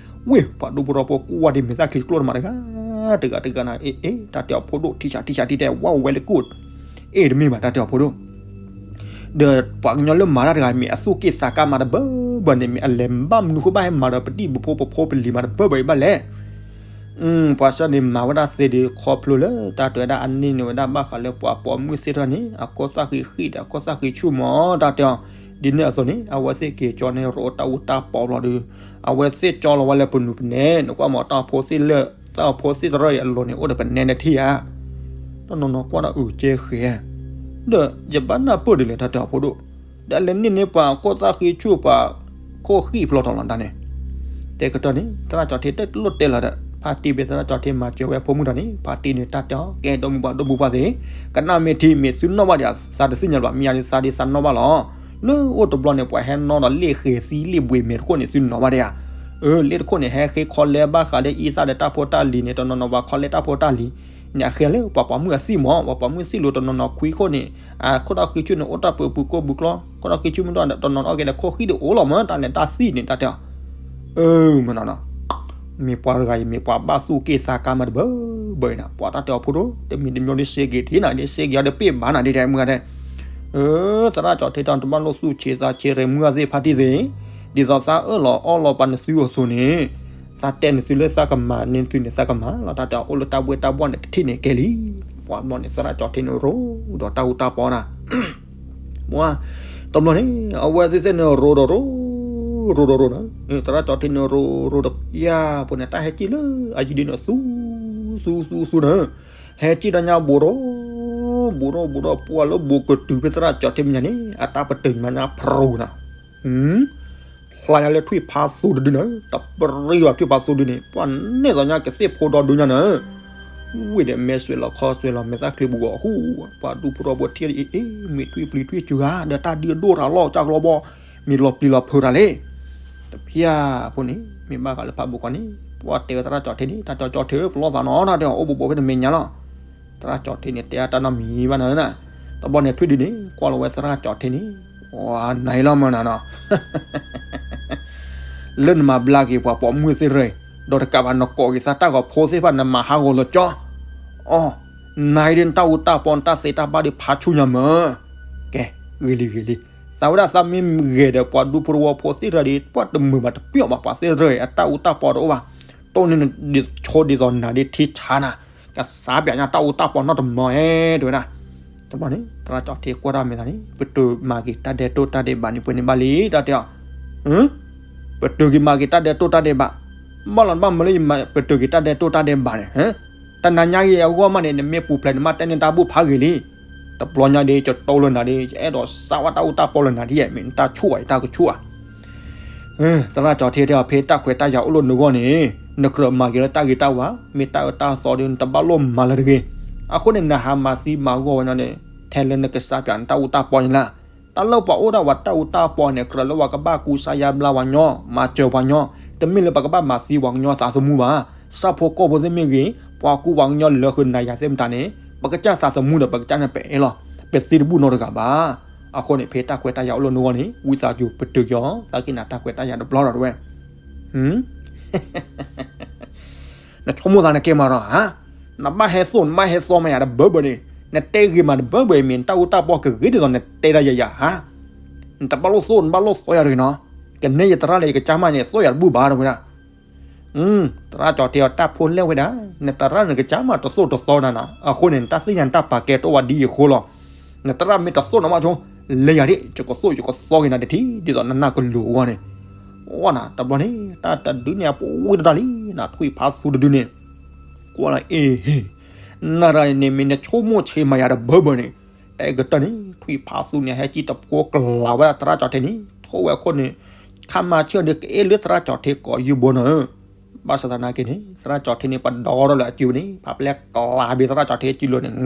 ဝ့ၢ် ပှၤဒူဖိတဝီဖိကွၢ်ဒ်မဲာ်သၣ်ချံကျိၣ်တမးတဂၤ တဂၤတဂၤနၤ အ့ အ့ တၢ်တဲအီၤဖိဒိၣ် ထံဆးထံဆးထံတဲ ဝါဝဲလၢကိၣ် အ့ၣ်တမ့ၢ်ဘၣ် တၢ်တဲအီၤဖိဒိၣ် ဒီးပှၤကညီလၢမၤတၢ်တဂၤ မ့ၢ်အသူၣ်က့ၣ်သးကါမးတဘၢဘၢန့ၣ် မ့ၢ်အလဲၤဘၣ်မနုၤဃိဘၣ်ဟဲမၤဒီးပဒံၣ်ပဖိပဖိပလံၤမးတဘၢဘၢအံၤဘၣ်လဲၣ် ပှၤစၢန့ၣ် မၤဝဲဒၣ်သ့ဒ်ခီဖျိလၢ တၢ်တဲဝဲဒၣ်အန့ၢ်န့ၢ်ဝဲဒၣ်ဘၣ်ဃးလၢပှၤပိာ်မုၣ်သ့ၣ်တဖၣ်န့ၣ် အခိၣ်သၣ်ဃံးဃံးဒီးအခိၣ်သၣ်ဃံးဆူၣ်မး တၢ်တဲအီၤ ဒ်န့ၣ်အသိးန့ၣ် အဝဲသ့ၣ်က့ၤကၠီန့ၣ် ရိးတၢ်အူတၢ်ပီဘျီဒီး အဝဲသ့ၣ်ကၠီလီၤဝဲလၢပနူၤပနဲ နကွၢ်မးတၢ်ဖိသ့ၣ်လၢ တၢ်ဖိသ့ၣ်တဖၣ်အံၤအလိၤန့ၣ် အိၣ်ဒီးပနဲနထံၣ်ဧါ တနီၤနီၤကွၢ်ဒၣ်အုးကဲဃဲၤ ဒီးယဘၣ်နၢ်ပၢၢ်ဒ်လဲၣ် တၢ်တဲအီၤဖိဒိၣ် ဒီးလဲၤန့ၢ်န့ၢ်ပှၤခိၣ်သၣ်ဃံဆူၣ်ပှၤခိၣ်ဃံဖျိထီၣ်လီၤဒၣ်န့ၣ် တဲကတီၢ်န့ၣ် သရၣ်ကၠီၤထ့တလိၣ်တဲလီၤဒီး ဖါတံၢ်ဖဲသရၣ်ကၠီၤထ့မၤစၢၤဝဲဖိမုၣ်ဒီးန့ၣ် ဖါတံၢ်န့ၣ်တၢ်တဲအီၤ ကဲဒိၣ်မုၢ်ပှၤဒိၣ်မုၢ်ပှၤသ့ၣ် ကနၣ်မ့ၢ်ထံမ့ၢ်သုနီၣ်ဘၣ်ဒံးဧါ သးတသ့ၣ်ညါလၢၤဘၣ် မ့ၢ်ယၤဒ်သးဒ်သးနီၣ်ဘၣ်လီၤ လၢအိၣ်တဘျီန့ၣ် ပှၤဟဲနီၣ်ဒီးလ့ၣ်ဃဲၤသံလ့ၣ်ဘှံးမဲာ်တခိၣ်န့ၣ် သုနီၣ်ဘၣ်ဒံးဧါ အၢ လ့ၣ်တခိၣ်န့ၣ် ဟဲဃ့ခီလဲဘၣ်ဃးဒီးအံသၣ်ဒီးတၢ်ဖိတၢ်လံၤန့ၣ် တနီၤနီၤပှၤခီလဲတၢ်ဖိတၢ်လံၤန့ၣ် အဃ့လၢပှၤပိာ်မုၣ်အသံၣ်မး ပှၤပိာ်မုၣ်သံၣ်လိၤတနီၤနီၤခွံခိၣ်န့ၣ် အခိၣ်သၣ်ဃံဆူၣ်န့ၣ် အိၣ်တၢ်ပၢၤပူၤကိၢ်ပူၤကျီ ခိၣ်သၣ်ဃံဆူၣ်မ့ၢ်တအိၣ်ဒီးတနီၤနီၤအီၣ်က့ၤဒီးခိၣ်ဃံဒ်အိၣ်လီၤမး တၢ်လဲၤတၢ်သံၣ်န့ၣ် တၢ်တဲအီၤ အၢ မနီၤနီၤ မ့ၢ်ပှၤတဂၤအံၤ မ့ၢ်ပှၤဘၣ်သူၣ်က့ၣ်သးကါမးတဘၢဘၢအံၤနၤ ပှၤတၢ်တဲအီၤဖိဒိၣ် တမံၤတမံၤဒ်စ့က့ၤထံနၤ ဒ်စ့က့ၤအီၤဒီးပ့ၢ်ဘၣ်နၤ ဒ်တဲမုၢ်ဂၤတဲ အၢ သရၣ်ကၠီၤထ့တၢ်တဘၣ်လိၣ်သူၣ်ဆံးသးဆံးရ့ၣ်မုၢ်ဂၤသ့ၣ်ဖါတံၢ်သ့ၣ် ဒ်သိးသးအၢၣ်လီၤအီလီၤပှၤနသုအသိးန့ၣ် သးတဲနသုလၢသးကမၤန့ၢ်သုန့ၣ် သးကမၤလီၤ တၢ်တဲအီၤအိၣ်လၢတၢ်ဘှ့ၣ်တၢ်ဘှီၣ်န့ၣ် တထံၣ်န့ၣ်ကဲလံ ပှၤဘျီန့ၣ် သရၣ်ကၠီၤထ့န့ၣ်ရိဒီးတၢ်အူတၢ်ပီနၤ ပှၤ တဘျီန့ၣ် အဝဲသ့ၣ်သ့ၣ်န့ၣ်ရိဒီးရိ ရိဒီးရိနၤ သရၣ်ကၠီၤထ့န့ၣ်ရိ ရိဒီးယၤ ပှၤန့ၣ် တၢ်ဟဲကံၣ်လၢအယံၤဒ်န့ၣ် သူ သူ သူ သူနၤ ဟဲကံၣ်ဒီးညါဘူးရိ ဘူးရိ ဘူးရိ ပှၤလၢဘူးကတုၤဖဲသရၣ်ကၠီၤထ့မဲာ်ညါန့ၣ် အတၢ်ပတုာ်မၤညါဖရူနၤ ဖျါညါလၢထွံၣ်ဖးသူတဒုန့ၣ် တပရံယွၤထွံၣ်ဖးသူဒုန့ၣ် ပှၤန့ၢ်သိးညါကသ့ၣ်ဖိဒီဒုညါန့ၣ် ဝ့ၢ်ဒီးမဲာ်စွဲးလီၤခီစွဲးလီၤ မဲာ်သၣ်ချံဘူးဂီၤအဃိ ပှၤဒူဖိထီဘိထံၣ်အံၤ အ့ မ့ၢ်ထွံၣ်ပျံၤထွံၣ်စှၤ ဒီးတၢ်ဒုးအဒိၣ်တၢ်လီၢ်ကၢ်ကလီဘီ မ့ၢ်လီၤပျံၤလီၤဖုးတၢ်လဲၣ် တဖၣ်ဖိန့ၣ် မ့ၢ်ဘၣ်ဃးလၢဖးဘူးကီၢ်န့ၣ် ပှၤတဲဝဲသရၣ်ကၠီၤထ့န့ၣ် တၢ်ကၠီၤကၠီၤထ့ပလီၢ်သးနီၤ တၢ်တဲအီၤ အိၣ်ဘူးဘူးဖဲတမဲာ်ညါလီၤ သရၣ်ကၠီၤထ့န့ၣ် တဲအတၢ်နီတမံၤဘၣ်နၤ တဘျီန့ၣ်ထွံၣ်ဒုန့ၣ် ကွၢ်လီၤဝဲသရၣ်ကၠီၤထ့န့ၣ် နၤအံၤလီၤမးနၤနီၤ လၢနမၤဘျါက့ၤပှၤပိာ်မုၣ်သ့ၣ်တဖၣ် ဒီးတကးဘၣ်နကိးက့ၤသးတၢ်ဂီၤဖိသ့ၣ်တဖၣ် နမၤဟးဂီၤလီၤကၠီ အီ နၤအံၤဒ်နတၢ်အူတၢ်ပီ နတၢ်သ့တၢ်ဘၣ်ဒ်ဖးဆူၣ်ညါမး ကဲ ဂ့ၤလံဂ့ၤလံ သးဝဲဒၣ်သးမ့ၢ်ဂဲၤဒီးပှၤဒူဖိတဝီဖိသ့ၣ်တဖၣ်ဒီး ပှၤတမုာ်ဘၣ်တပျီၣ်ဘၣ် ပှၤသ့ၣ်တဖၣ်အံၤ အတၢ်အူတၢ်ပီတအိၣ်ဘၣ် တိၢ်န့ၢ်နဆိဒ်သိးနၤဒ်ထံဆါနၤ ကစးပၠးညါတၢ်အူတၢ်ပီနီတမံၤဧဲ တဲဝဲဒၣ် တဘျီန့ၣ် သရၣ်ကၠီၤထ့ကွၢ်တၢ်မဲာ်သးန့ၣ် ပတုာ်မၤက့ၤတၢ်ဒဲးတိၢ်တၢ်ဒဲးဘးန့ၣ် ပှဲၤန့ၣ်ဘၣ်လံ တၢ်တဲအီၤ ပတုာ်က့ၤမၤက့ၤတၢ်ဒဲးတိၢ်တၢ်ဒဲးဘး ဘၣ်လီၤဘၣ်မနုၤလၢယပတုာ်က့ၤတၢ်ဒဲးတိၢ်တၢ်ဒဲးဘးန့ၣ် တနၤညါအံၤအဂီၢ်မးန့ၣ် နမ့ၢ်ပူၤဖျဲးန့ၣ်မး တဲန့ၢ်တၢ်ဘူၣ်ဖးဂ့ၤလံ တဘျီညါဒီး ယတိၢ်လၢနၤဒီး ယအဲၣ်ဒိးစးဝဲတၢ်အူတၢ်ပီလၢနၤဒ်ယဲၢ် မ့ၢ်နတၢ်ဆူၣ်ဧါ ယတၢ်ကဆူၣ်ဧါ သရၣ်ကၠီၤထ့တဲအီၤ ဖဲတၢ်ခွဲးတၢ်ယာ်အိၣ်လၢနဂီၢ်န့ၣ် နကြၢးမၤက့ၤလၢတၢ်ဂ့ၤတၢ်ဝါ မ့ၢ်တၢ်အၢတၢ်သီဒီး နတဘၣ်လိၣ်မၤလၢၤတဂ့ၤ. အဃိန့ၣ် နဟးမၤသံမၤဂီၢ်ဝဲညီန့ၣ် ထဲလၢနကစးပၠးနတၢ်အူတၢ်ပီန့ၣ်လၢ တၢ်လၢပှၤအိၣ်ဒၣ်ဝဲတၢ်အူတၢ်ပီန့ၣ် ကြၢးလၢပှၤကဘၣ်ကူစါယါဘျါပှၤကညီ မၤစၢၤပှၤကညီ တမ့ၢ်လၢပကဘၣ်မၤသံပှၤကညီသးသမူဘၣ်. ဆၣ်ဖိကီၢ်ဖိသ့ၣ်မ့ၢ်ဂ့ၤ ပှၤကူပှၤကညီလၢဃုာ်နၤယၤသ့ၣ်မတၤန့ၣ် ပကစၢ်သးသမူဒီး ပကစၢ်န့ၣ်ပအဲၣ်လီၤ. ပသံတဘူၣ်နီတဂၤဘၣ်. အဃိန့ၣ် ဖဲတၢ်ခွဲးတၢ်ယာ်အိၣ်လၢနဂီၢ်န့ၣ် ဝံသးစူၤပတုာ်က့ၤအီၤ သးက့ၤနၤတၢ်ခွဲးတၢ်ယာ်တဘျီဒီးတဝဲ နဆိကမိၣ်သးနကဲမးဒီးဧါ. နဘၣ်ဟဲသိၣ် နဘၣ်ဟဲသီမးယၤတဘၢဘၢန့ၣ် နတဲဂ့ၤမးတဘၢဘၢအံၤ မ့ၢ်နတၢ်အူတၢ်ပီကဂ့ၤဒ်သိးနတဲဒၣ်ယၤယၤဧါ. နတဘၣ်လိၣ်သိၣ် နဘၣ်လိၣ်သီယၤတဂ့ၤနီၤ. ကနဲယသရၣ်ဒီးယကစၢ်မးန့ၣ် သိၣ်ယၤတဘူၣ်ဘၣ်တဝဲဒၣ် သရၣ်ကၠီၤထ့အီၤ တၢ်ဖိလဲၣ်ဝဲဒၣ်, နသရၣ်နကစၢ်မးတသိၣ်တသီနၤနီၤ. အဃိန့ၣ် နတၢ်သ့ၣ်ညါနတၢ်ပာ်ကဲတအိၣ်ဝဲဒ်အံၤအဃိလီၤ. နသရၣ်မ့ၢ်တသိၣ်နမးဆိ လဲၤယၤဒၣ် ယကသိၣ်ယကသီက့ၤနၤတထံၣ် ဒ်သိးနနၢ်ကလိၤအဂီၢ်န့ၣ်. အီနၤ တဘျီန့ၣ် တၢ်တဒုန့ၣ် အပူၤဝံၤတတၢ်လံနၤ ထွံၣ်ဖးသူတဒုန့ၣ် ကွၢ်လီၤအ့ၣ် နရၣ်န့ၣ် မ့ၢ်နဆိကမိၣ်ဆံးမၤယၤတဘၢဘၢန့ၣ်, တၢ်ကတၢၢ်န့ၣ် ထွံၣ်ဖးသူန့ၣ် ဟဲကံၣ်တဖိကလၤဝဲဒၣ်သရၣ်ကၠီၣ်ထ့န့ၣ် ထိၣ်ဝဲခိၣ်န့ၣ်, ခါမၤဆၢၣ်ဒီး ကအဲၣ်လၢသရၣ်ကၠီၣ်ထ့ကိးယုၢ်ဘိနီၤဧၢ. ဘၣ်ဆၣ်သနာ်က့န့ၣ် သရၣ်ကၠီၣ်ထ့န့ၣ် ပဒီထီၣ်လၢအစုပူၤန့ၣ် ဖးပျဲကလၤဘၣ်သရၣ်ကၠီၣ်ထ့စုလိၤန့ၣ်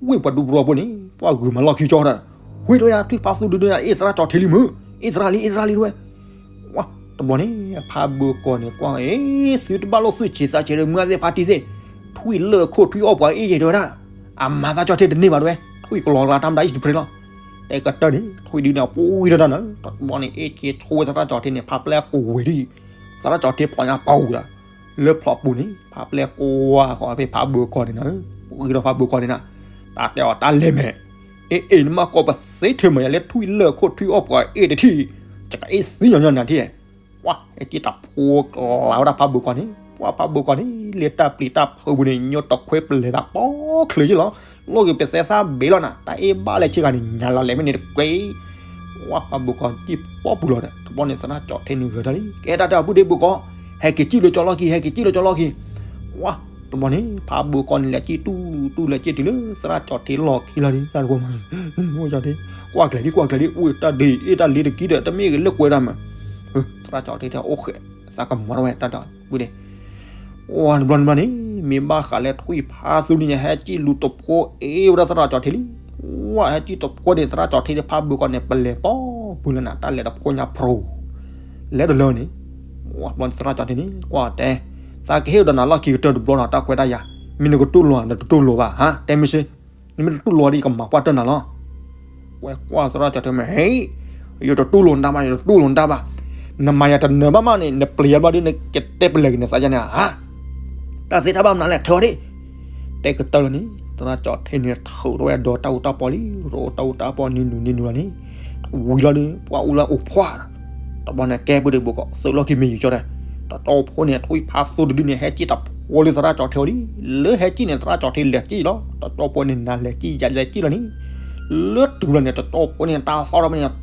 ဝ့ၢ်ပှၤဒူပရီဖိန့ၣ် ပှၤဂုာ်မၤလီၢ်ခံကၠီတၢ်, ဝ့ၢ်တဝဲဒၣ်ထွံၣ်ဖးသူဒုဒု အ့ၣ်သရၣ်ကၠီၣ်ထ့လံမုၢ်, အ့ၣ်သရၣ်လံ အ့ၣ်သရၣ်လံတဝဲ. ဝါ, တဘျီန့ၣ် ဖးဘၢကီၢ်န့ၣ်ကွၢ်, အ့, သုတဘၣ်လိၣ်သူၣ်ဆံးသးဆံးဒီးမုၢ်အသ့ၣ်ဖါတံၢ်သ့ၣ်, ထွံၣ်လၢၢ်ခိၣ်ထွံၣ်အီၣ်ပှၤအ့ၣ်ယဲၢ်တဲဝဲဒၣ်, အမၤသရၣ်ကၠီၣ်ထ့တန့ၢ်ဘၣ်တဝဲ, ထွံၣ်ကလီၤလးတၢ်မတၤအံၤတဖျ့လီၤ. တၢ်ကတၢၢ်န့ၣ် ထွံၣ်ဒုန့ၣ် အပူၤဝံၤဒီးတၢ်နၤ, တဘျီန့ၣ် အ့ၣ်က့ဆိဝဲသရၣ်ကၠီၣ်ထ့န့ၣ် ဖးပျဲကဝ့ၤဒံး, သရၣ်ကၠီၣ်ထ့ဖျိညါပူၤဒီး, လၢဖျိပူၤန့ၣ် ဖးပျဲကဝါဃီဖဲဖးဘၢကီၢ်န့ၣ်နၤ, ပူၤဝံၤဒီးဖးဘၢကီၢ်န့ၣ်နၤ, တၢ်တဲအီၤတၢ်လဲၤမဲာ်, အ့ၣ်အ့ၣ် နမ့ၢ်ကီၢ်ပသ့ထဲမးယၤလၢထွံၣ်လၢၢ်ခိၣ်ထွံၣ်အီၣ်ပှၤအ့ၣ်တထံၣ်, ယကအ့ၣ်သံညီညီနၤထံၣ်, ပှၤ ဟဲကံၣ်တဖိကလၤဝဲဒၣ်ဖးဘၢကီၢ်န့ၣ်, ပှၤဖးဘၢကီၢ်န့ၣ် လၢတၢ်ပျံၤတၢ်ဖုးပူၤန့ၣ် ညိတခွဲပလဲၤသးပိာ်ချုးယ့ၣ်လီၤ, လိၣ်က့ၤပသဲသၣ်ဘ့ၣ်လီၤနၤ, တၢ်အ့ၣ်ဘၣ်လၢဆ့ကၤန့ၣ် ညါလီၤလဲၤမ့ၢ်န့ၣ်တကွဲး ဝါ ဖးဘၢကီၢ်ကံၣ်ပိာ်ပူၤလီၤဒီး တဘျီန့ၣ်သရၣ်ကၠီၣ်ထ့န့ၣ်ဂဲၤထၢၣ်လံ, ကဲတၢ်တဲအီၤ ပုၢ်ဒ့ဘၢကီၢ်, ဟဲက့ၤကံၣ်လၢကၠီလီၢ်ခံ, ဟဲက့ၤကံၣ်လၢကၠီလီၢ်ခံ, ဝါ, တဘျီန့ၣ် ဖးဘၢကီၢ်န့ၣ် လဲၤကံၣ်တူၢ်တူၢ်လဲၤကံၣ်တုၤလၢသရၣ်ကၠီၣ်ထ့လီၢ်ခံလီၤဒ် သရၣ်တဖိမး, အိၣ်ကၠီၣ်ထ့, ကွၢ်ကျဲၤဒံး ကွၢ်ကျဲၤဒံး အိၣ်တၢ်ဒ့အ့ၣ်တၢ်လ့တကံၢ်ဒီး တမ့ၢ်ဂ့ၤလၢကွဲးတၢ်မး, သရၣ်ကၠီၣ်ထ့တဲ အိၣ်ဃဲး, သးကမၤထီၣ်ဝဲတၢ်ဒီး ပုၢ်ဒ့ ဝါ တဘျီတဘျီန့ၣ် မ့ၢ်ဘၣ်ဃးလၢထွံၣ်ဖးသူဒုန့ၣ် ဟဲကံၣ်လူၤတဖိအ့ၣ်ဝဲဒၣ်သရၣ်ကၠီၣ်ထ့လံ, ဝါ ဟဲကံၣ်တဖိန့ၣ် သရၣ်ကၠီၣ်ထ့ဒီးဖးဘၢကီၢ်န့ၣ် ပလဲၤပိာ်ပူၤလၢနၤ တၢ်လဲၤတဖိညါဖျိ, လဲၤတလၢန့ၣ်, ဝါ တဘျီန့ၣ်သရၣ်ကၠီၣ်ထ့န့ၣ် ကွၢ်တဲ, သးကဟ့ၣ်ဒီးနၤလီၢ်ခံကတၢၢ်တဘျီနီၤ တၢ်ခွဲးတၢ်ယာ်, မ့ၢ်နကတူၢ်လိာ် နတတူၢ်လိာ်ဘၣ် ဟါ တဲမ့ၢ်စ့, နမ့ၢ်တတူၢ်လိာ်ဒ်ယကမၤကွၢ်တၢၢ်နၤလီၤ ဝဲကွၢ်သရၣ်ကၠီၣ်ထ့မ့ၢ်ဟဲ, ယတတူၢ်လိာ်နတၢ်ဘၣ် ယတတူၢ်လိာ်နတၢ်ဘၣ်, နမၤယၤတနၢၤဘၣ်မးန့ၣ် နပျံၤယၤဘျီဒ်နကတဲပလဲၤက့ၤနသးယါန့ၣ်ဧါ, တၢ်သ့တၢ်ဘၣ်မနုၤလဲၣ် ထၢအီၤဒံး, တဲကတၢၢ်လီၤန့ၣ် သရၣ်ကၠီၣ်ထ့န့ၣ် ထုးထီၣ်ဝဲဒီးတၢ်အူတၢ်ပီလံ, ရိတၢ်အူတၢ်ပီန့ၣ်နုာ်န့ၣ်နုာ်လီၤန့ၣ်, ဝံၤလီၤဒီး ပှၤအူလၢအိၣ်ဖှီၣ်, တဘျီန့ၣ်ကဲပုၢ်ဒ့ဘၢကီၢ် သုးလီၢ်ခံမ့ၢ်ယံာ်ကၠီဒီး, တတီၢ်ဖိန့ၣ် ထွံၣ်ဖးသူတဒုန့ၣ် ဟဲကံၣ်တဖိလၢသရၣ်ကၠီၣ်ထ့အီၤလံ, လၢဟဲကံၣ်န့ၣ် သရၣ်ကၠီၣ်ထ့လဲၤကံၣ်လီၤ, တတီၢ်ဖိန့ၣ် နၤလဲၤကံၣ်ယၤလဲၤကံၣ်လီၤန့ၣ်, လၢတုၤလီၤန့ၣ် တတီၢ်ဖိန့ၣ် တၢ်သီၣ်ထီၣ်ဖဲန့ၣ်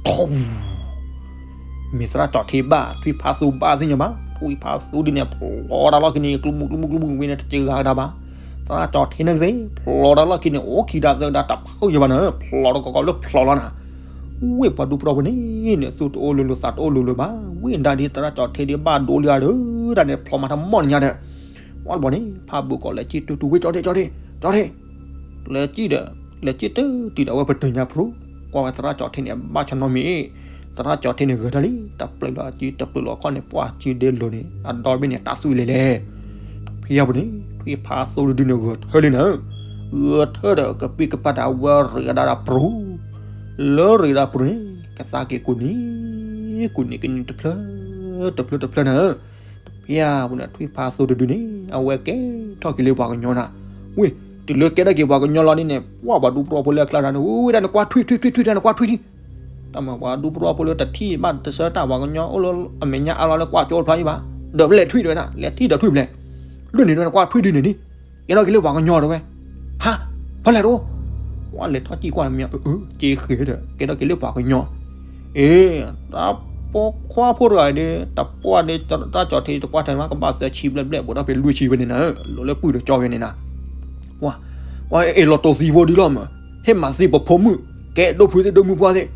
ထိး မ့ၢ်သရၣ်ကၠီၣ်ထ့ဘၣ် ထွံၣ်ဖးသူဘၣ်သ့ၣ်ညါဘၣ်, ထွံၣ်ဖးသူဒုန့ၣ် ဖျိတၢ်လီၢ်ခံန့ၣ် ကျူမူကျူမူကျူမူဝံၤန့ၣ် တစှၤကဒါဘၣ်, သရၣ်ကၠီၣ်ထ့န့ၣ်ကသ့ ဖျိတၢ်လီၢ်ခံန့ၣ် အိၣ်ခံဒါသၢဒါတဖုယဘၣ်န့ၣ် ဖျိတကီကီလၢဖျိလီၤနၤ, ဝ့ၢ်ပှၤဒူပရီဖိန့ၣ် သူၣ်တအိၣ်လိၤလိၤသးတအိၣ်လိၤလိၤဘၣ်, ဝ့ၢ်ဒၣ်ဒ်သရၣ်ကၠီၣ်ထ့ဒ်ဘၣ်ဒိလံဧါဒီး တၢ်န့ၣ်ဖျိမၤတၢ်မီၢ်နညါဒီး, ဝံၤတဘျီန့ၣ် ဖးဘၢကီၢ်လဲၤကံၣ်တူၢ်တူၢ်ဝ့ၢ်ကၠီၣ်ထ့ ကၠီၣ်ထ့ ကၠီၣ်ထ့ လဲၤကံၣ်ဒီး လဲၤကံၣ်တတုၤဒီးအဝဲပတုာ်ညါဖျိ, ကွၢ်ဝဲသရၣ်ကၠီၣ်ထ့န့ၣ် ဘၣ်ဆၢနီတမံၤ, သရၣ်ကၠီၣ်ထ့န့ၣ်ဂဲၤထၢၣ်လံ, တပျုာ်လီၤအစု တပျုာ်လီၤခီၣ်န့ၣ် ပှၢ်စုဒ့လိၤန့ၣ် အဒီဘ့ၣ်န့ၣ် တၢ်သွံၣ်လဲၤလဲၤ, တဖဲအပူၤန့ၣ် ထွံၣ်ဖးသူတဒုန့ၣ်ဂဲၤထၢၣ်လံနၤ, ဂဲၤထၢၣ်ဒီးကပံၢ်ကပၢ်ဒီးအဝဲရ့းကဒါဒီးပရူၤ, လၢရ့းကဒါပရူၤန့ၣ် ကသးက့ၤကူၣ်န့ၢ် ကူၣ်န့ၢ်ကန့ၢ်တဖျၢၣ် တဖျၢၣ်တဖျၢၣ်နၤ တဖဲအပူၤန့ၣ် ထွံၣ်ဖးသူတဒုန့ၣ် အဝဲကဲထီၣ်က့ၤလၢပှၤကညီနၤ, ဝ့ၢ် တုၤလၢကဲထီၣ်က့ၤပှၤကညီလီၤဒ်န့ၣ် ပှၤဘၣ်ဒူပရီဖိလၢအကျါန့ၣ် ဝံၤဒၣ်နကွၢ်ထွံၣ် ထွံၣ် ထွံၣ် ထွံၣ် တၢ်နကွၢ်ထွံၣ်ထံၣ် တၢ်မၤပှၤဒူပရီဖိလၢတထံၣ်ဘၣ်တဆၢတၢ်ပှၤကညီအိၣ်လၢအမဲာ်ညါအါလီၤလၢကွၢ်ကၠိတဖျါအံၤဘၣ်, ဒီးပလဲၤထွံၣ်တဝဲဒၣ် လဲၤထံၣ်ဒီးထွံၣ်ဘျဲၣ်, လၢန့ၣ်ဒၣ်နကွၢ်ထွံၣ်ဒ်န့ၣ်ဒ်, ကဲထီၣ်က့ၤလၢပှၤကညီတဝဲ, ဟါ, ဖဲလဲၣ်တအိၣ်, ပှၤလဲၤထီၣ်ကံၢ်ကွၢ်မ့ၢ် အၢ က့ဃ့ဒီး ကဲထီၣ်က့ၤလၢပှၤကညီ အ့ တၢ်ပိာ်ခွါဖိတဂၤဒီး တပှၢ်န့ၣ် တၢ်ကၠီၣ်ထံတပှၢ်ထဲမး ကဘၣ်သၢဆံဘျဲၣ်ဘျဲၣ် ဘူးဒီးဖဲလွံၢ်ဆံဝဲန့ၣ်နၤ, လိၤလၢပုၢ်ဒီးကၠီဝဲန့ၣ်နၤ, ကွၢ် ကွၢ်အ့ၣ်လီၤတိၢ်သံဖိဒုလီၤမး, ဟဲမၤသံပဖိမုၣ်, ကဲဒိၣ်ဖုသ့ၣ်ဒိၣ်မုၣ်ပှၢ်သ့ၣ်,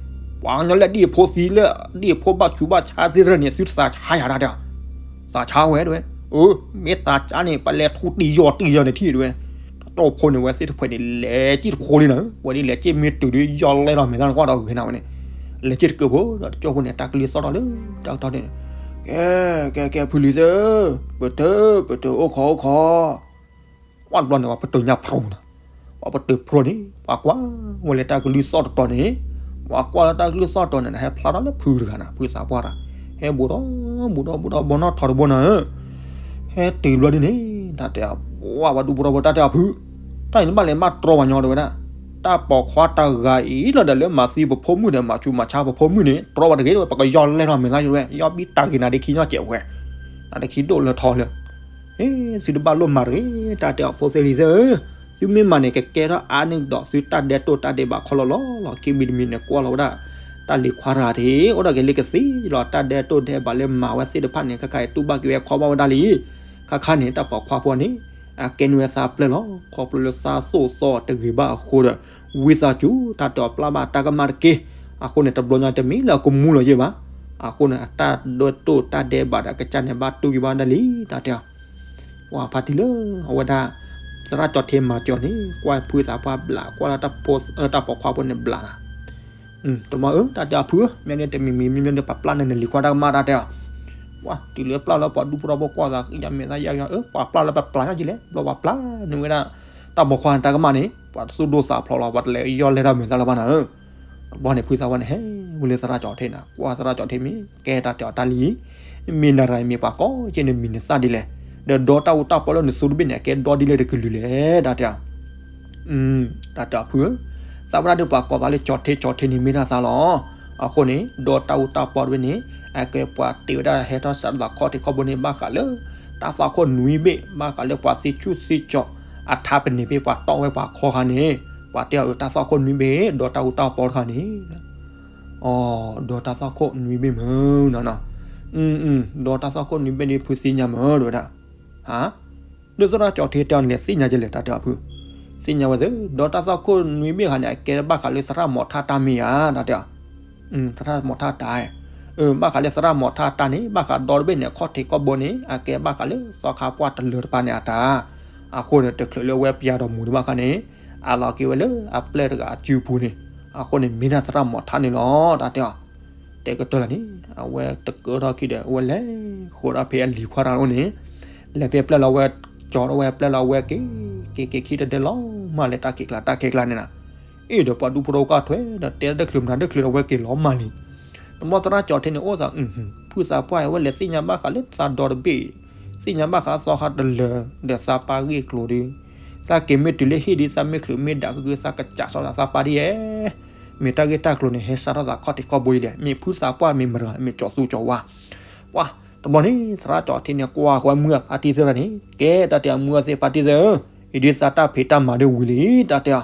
ပှၤကညီလၢဒ်အဖိသံလၢ ဒ်အဖိဘၣ်ဆူးဘၣ်ဆါသ့ၣ်တဖၣ်န့ၣ် သုတသးဆါယၤတၢ်တဲ သးဆါဝဲတဝဲ, အၢ မ့ၢ်သးဆါန့ၣ် ပလဲၤထူတံၢ်ယီၢ်တံၢ်ယီၢ်န့ၣ်ထံၣ်တဝဲ, တၢ်တီၢ်ဖိန့ၣ် ဝဲသ့ၣ်တဖှဲးန့ၣ် လဲၤက့ၣ်တဖိလံနၤ, ဝဲဒ်လဲၤက့ၣ်မ့ၢ်တုၤဒီးယီၢ်လဲၢ်ထီၣ်မဲာ်သၣ်နကွၢ်ဒီးဂ့ၤနၤဝဲန့ၣ်, လဲၤက့ၣ်တကၢၢ်ဖိဒီးတကၠိၢ်ဖိန့ၣ် တၢ်ကလုၢ်သီၣ်ထီၣ်လၢတၢ်ကတီၢ်န့ၣ်, ကဲ ကဲ ကဲ ဖုလံၤသၢ, ပတၢၢ် ပတၢၢ် အိၣ်ခိး အိၣ်ခိး ဝံၤတဘျီန့ၣ် ပှၤပတုာ်ညါဖျိနၤ, ပှၤပတုာ်ဖျိန့ၣ် ပှၤကွၢ်ဝဲလၢတၢ်ကလုၢ်သီၣ်တတီၤန့ၣ်, ပှၤကွၢ်လၢတၢ်ကလုၢ်သီၣ်တတီၤန့ၣ် ဟဲဖျါထီၣ်လၢဖုတဂၤနၤ, ဖုသးပှၢ်တဂၤ, ဟဲဘူးဒီး ဘူးဒီး ဘူးဒီး ဘီနီၣ်ထီတဘိနၤဧၢ, ဟဲတုၤတဘျီဒ်န့ၣ် တၢ်တဲအပှၤ ပှၤဒူပရီဖိတၢ်တဲအဖု, တၢ်အံၤနဘၣ်လဲၤမးတြီပှၤညီတဝဲဒၣ်, တၢ်ပိာ်ခွါတဂၤအံၤလီၤဒီးလၢမၤသံပဖိမုၣ်ဒီး မၤဆူးမၤဆါပဖိမုၣ်န့ၣ် တြီပှၤတဂ့ၤတဝဲ, ပကယီၢ်လဲၢ်ထီၣ်မဲာ်သၣ်တဝဲ, ယီၢ်ဘံၣ်တၢ်ဂ့ၤနၤဒ့ခံညီစဲးဝဲ, နၤတခံဒိၣ်လၢထီလၢ အ့ သုတဘၣ်လိၣ်မၤတဂ့ၤ, တၢ်တဲအီၤဖိသ့ၣ်လံၤသၢဧၢ, သုမ့ၢ်မၤန့ၣ် ကကဲထီၣ်အါန့ၢ်ဒီးသုတၢ်ဒဲးတိၢ်တၢ်ဒဲးဘးခီလီၤလီၤလီၤ, ခံမံၤတမံၤန့ၣ် ကွၢ်လီၤဝဲဒၣ် တၢ်လံၤခွါတဂၤတဂ့ၤ, အိၣ်ဒီးက့ၤလၢကသံလီၤ, တၢ်ဒဲးတိၢ်ဒဲးဘးလၢမၤဝဲသ့ၣ်တဖၣ်န့ၣ် ခါခါအံၤတူၢ်ဘၣ်က့ၤဝဲခီဘၣ်ဝဲဒၣ်လံ, ခါခါန့ၣ် တၢ်ပိာ်ခွါဖိန့ၣ် အကဲန့ၢ်ဝဲသးပျဲၢ်လီၤ. ခီဖျိလၢသးသိၣ်သီတဂ့ၤဘၣ်အဃိဒီး ဝံသးစူၤ တၢ်တဲအီၤပျၢ်ဘၣ်တၢ်ကမၣ်တက့ၢ်. အဃိန့ၣ် တဘျီညါတမ့ၢ်လၢအကမူလီၤယဲၢ်ဘၣ်. အဃိန့ၣ် အတၢ်ဒိတိၢ်တၢ်ဒဲးဘးဒီးအကစၢ်န့ၣ် ဘၣ်တူၢ်က့ၤဘၣ်ဒၣ်လံ တၢ်တဲအီၤ. ဝဲဖါတံၢ်လၢ အဝဲဒၣ် သရၣ်ကၠီၤထ့မၤစၢၤန့ၣ် ကွၢ်ဖုသးပှၢ်ဘျး ကွၢ်လၢတၢ်ဖိ တၢ်ပိာ်ခွါဖိန့ၣ်ဘျးနၤ တမ့ၢ်ဧၢ တၢ်တဲအီၤဖုဧၢ, မ့ၢ်န့ၣ်တမံၤမံၤ မ့ၢ်န့ၣ်ပှၤပျၢ်န့ၣ်နလံၤခွါတၢ်ကမၣ် တၢ်တဲအီၤ. ပှၤတုၤလၢပျၢ်လၢပှၤဒူဖိထီဘိကွၢ်သးဃံညါမဲာ်သၣ်ယါယါ အၢ ပှၤပျၢ်လၢပပျၢ်ညါကလဲၣ် ဘျီပှၤပျၢ်န့ၢ်ဝဲဒၣ် တၢ်ပိာ်ခွါန့ၣ်တၢ်ကမၣ်န့ၣ် ပှၤသူၣ်ဒိၣ်သးဖျိးလီၤ ပှၤတလဲၤယီၢ်လဲၢ်ထီၣ်မဲာ်သၣ်လၢၤဘၣ်နၤဧၢ. တဘျီန့ၣ်ဖုသးပှၢ်န့ၣ် ဟဲဝဲလၢသရၣ်ကၠီၤထ့နၤ ကွၢ်သရၣ်ကၠီၤထ့မ့ၢ် ကဲတၢ်တဲအီၤတၢ်လံ မ့ၢ်နၤရၤမ့ၢ်ပှၤကိးက့န့ၣ်မံၤနသၣ်ဒ်လဲၣ်, ဒီးဒီတၢ်အူတၢ်ပီလၢနသူတဘ့ၣ်န့ၣ် အကဲဒီဒ်လဲၣ်တကလုာ်လဲၣ် တၢ်တဲအီၤ. တၢ်တဲအီၤဖုဧၢ, သးဝဲဒၣ်ဒီးပှၤကိးသးလၢကၠီၤထ့ ကၠီၤထ့န့ၣ်မ့ၢ်ဒၣ်သးလီၤ. အဃိန့ၣ် ဒီတၢ်အူတၢ်ပီတဘ့ၣ်န့ၣ် အကဲပှၤတ့ဝဲဒၣ်ဟဲထီၣ်စးထီၣ်သးခီၣ်ထံးခီၣ်ဘိန့ၣ် ဘၣ်ဃးလၢ တၢ်သွၣ်ခိၣ်နွံဘ့ၣ် ဘၣ်ဃးလၢပှၤသ့ဆူၣ်သ့ကၠီၤ အထါပန့ၢ်ဘ့ၣ် ပှၤတီၢ်ဝဲပှၤခီခါန့ၣ် ပှၤတဲအီၤအၢ တၢ်သွၣ်ခိၣ်နွံဘ့ၣ် ဒီတၢ်အူတၢ်ပီတခါန့ၣ် အိ ဒီတၢ်သွၣ်ခိၣ်နွံဘ့ၣ်မ့ၢ်နီၤ, ဒီတၢ်သွၣ်ခိၣ်နွံဘ့ၣ်ဒ်ဖုသ့ၣ်ညါမ့ၢ် တဲဝဲဒၣ်, ဟါ, ဒ်သိးတၢ်ကၠီၤထ့တဲအီၤန့ၣ် သ့ၣ်ညါကလဲၣ် တၢ်တဲအီၤဖု, သ့ၣ်ညါဝဲသ့ၣ် ဒီတၢ်သွၣ်ခိၣ်နွံဘ့ၣ်ခါန့ၣ် အကဲဘၣ်ဃးလၢသရၣ်မီၤထၣ်တၢ်မ့ၢ်ဧါ တၢ်တဲအီၤ, သရၣ်မီၤထၣ်တၢ် ဘၣ်ဃးလၢသရၣ်မီၤထၣ်တၢ်န့ၣ် ဘၣ်ဃးဒီတဘ့ၣ်န့ၣ် ခီၣ်ထံးခီၣ်ဘိန့ၣ် အကဲဘၣ်ဃးလၢသီခါပှၢ်တလၢတပၤန့ၣ်အတၢ်, အဃိန့ၣ် တချုးလၢအဝဲပျၢၤဒီးမူၤတဘၣ်ခါန့ၣ် အလီၤက့ၤဝဲလၢအပျဲၢ်တဂၤအစုပူၤန့ၣ်, အဃိန့ၣ် မ့ၢ်ဒၣ်သရၣ်မီၤထၣ်န့ၣ်လီၤ တၢ်တဲအီၤ, တဲကတၢၢ်လၢ်န့ၣ် အဝဲတကၢထီၣ်ခံဒီး အဝဲလဲၤဃိးဒီးဖဲအလံၤခွါတဂၤအိၣ်န့ၣ်, လဲၤဖဲပျဲၢ်လီၤဝဲ, ကၠီၤဒီးဝဲပျဲၢ်လီၤဝဲက့ၤ, က့ၤက့ၤခံတဒဲလီၤမၢ်လၢတၢ်ခံးကျါ တၢ်ခံးကျါန့ၣ်လီၤ, အ့ၣ်ဒီးပှၤဒူဖိတအိၣ်ကထွဲဒီး တဲတချုးမနုၤတချုးဒီး အဝဲက့ၤလီၤမၢ်လံ, တဘျီသရၣ်ကၠီၤထ့န့ၣ်အိၣ်သး, ဖုသးပှၢ်အဝဲလဲၤသ့ၣ်ညါဘၣ်ဃးလၢသးဒီတဘ့ၣ်, သ့ၣ်ညါဘၣ်ဃးသီခါတလၢာ် ဒီးသးပၢ်ဂ့ၢ်ကျိၤဒီး, သးက့ၤမ့ၢ်တုၤလၢဟံၣ်ဒီး သးမ့ၢ်ချုးမ့ၢ်ဒၣ်ကဂုာ် သးကစးစီၤသးပၢ်ဒ်ယဲ မ့ၢ်တၢ်ဂ့ၢ်တၢ်ကျိၤန့ၣ် ဟဲစးထီၣ်သးခီၣ်ထံးခီၣ်ဘိအံၤဒီး မ့ၢ်ဖုသးပှၢ်မ့ၢ်မတၤ မ့ၢ်ကၠီၤသူကၠီၤဝါ, ပှၤ, တဘျီန့ၣ် သရၣ်ကၠီၤထ့န့ၣ် ကွၢ်ဃီမုၢ်အဖါတံၢ်သ့ၣ်တဖၣ်န့ၣ် ကဲတၢ်တဲအီၤ မုၢ်အသ့ၣ်ဖါတံၢ်သ့ၣ်ဧၢ, အံၤဒ်သးတၢ်ဖံးတၢ်မၤဒ်ဝံၤလံ တၢ်တဲအီၤ,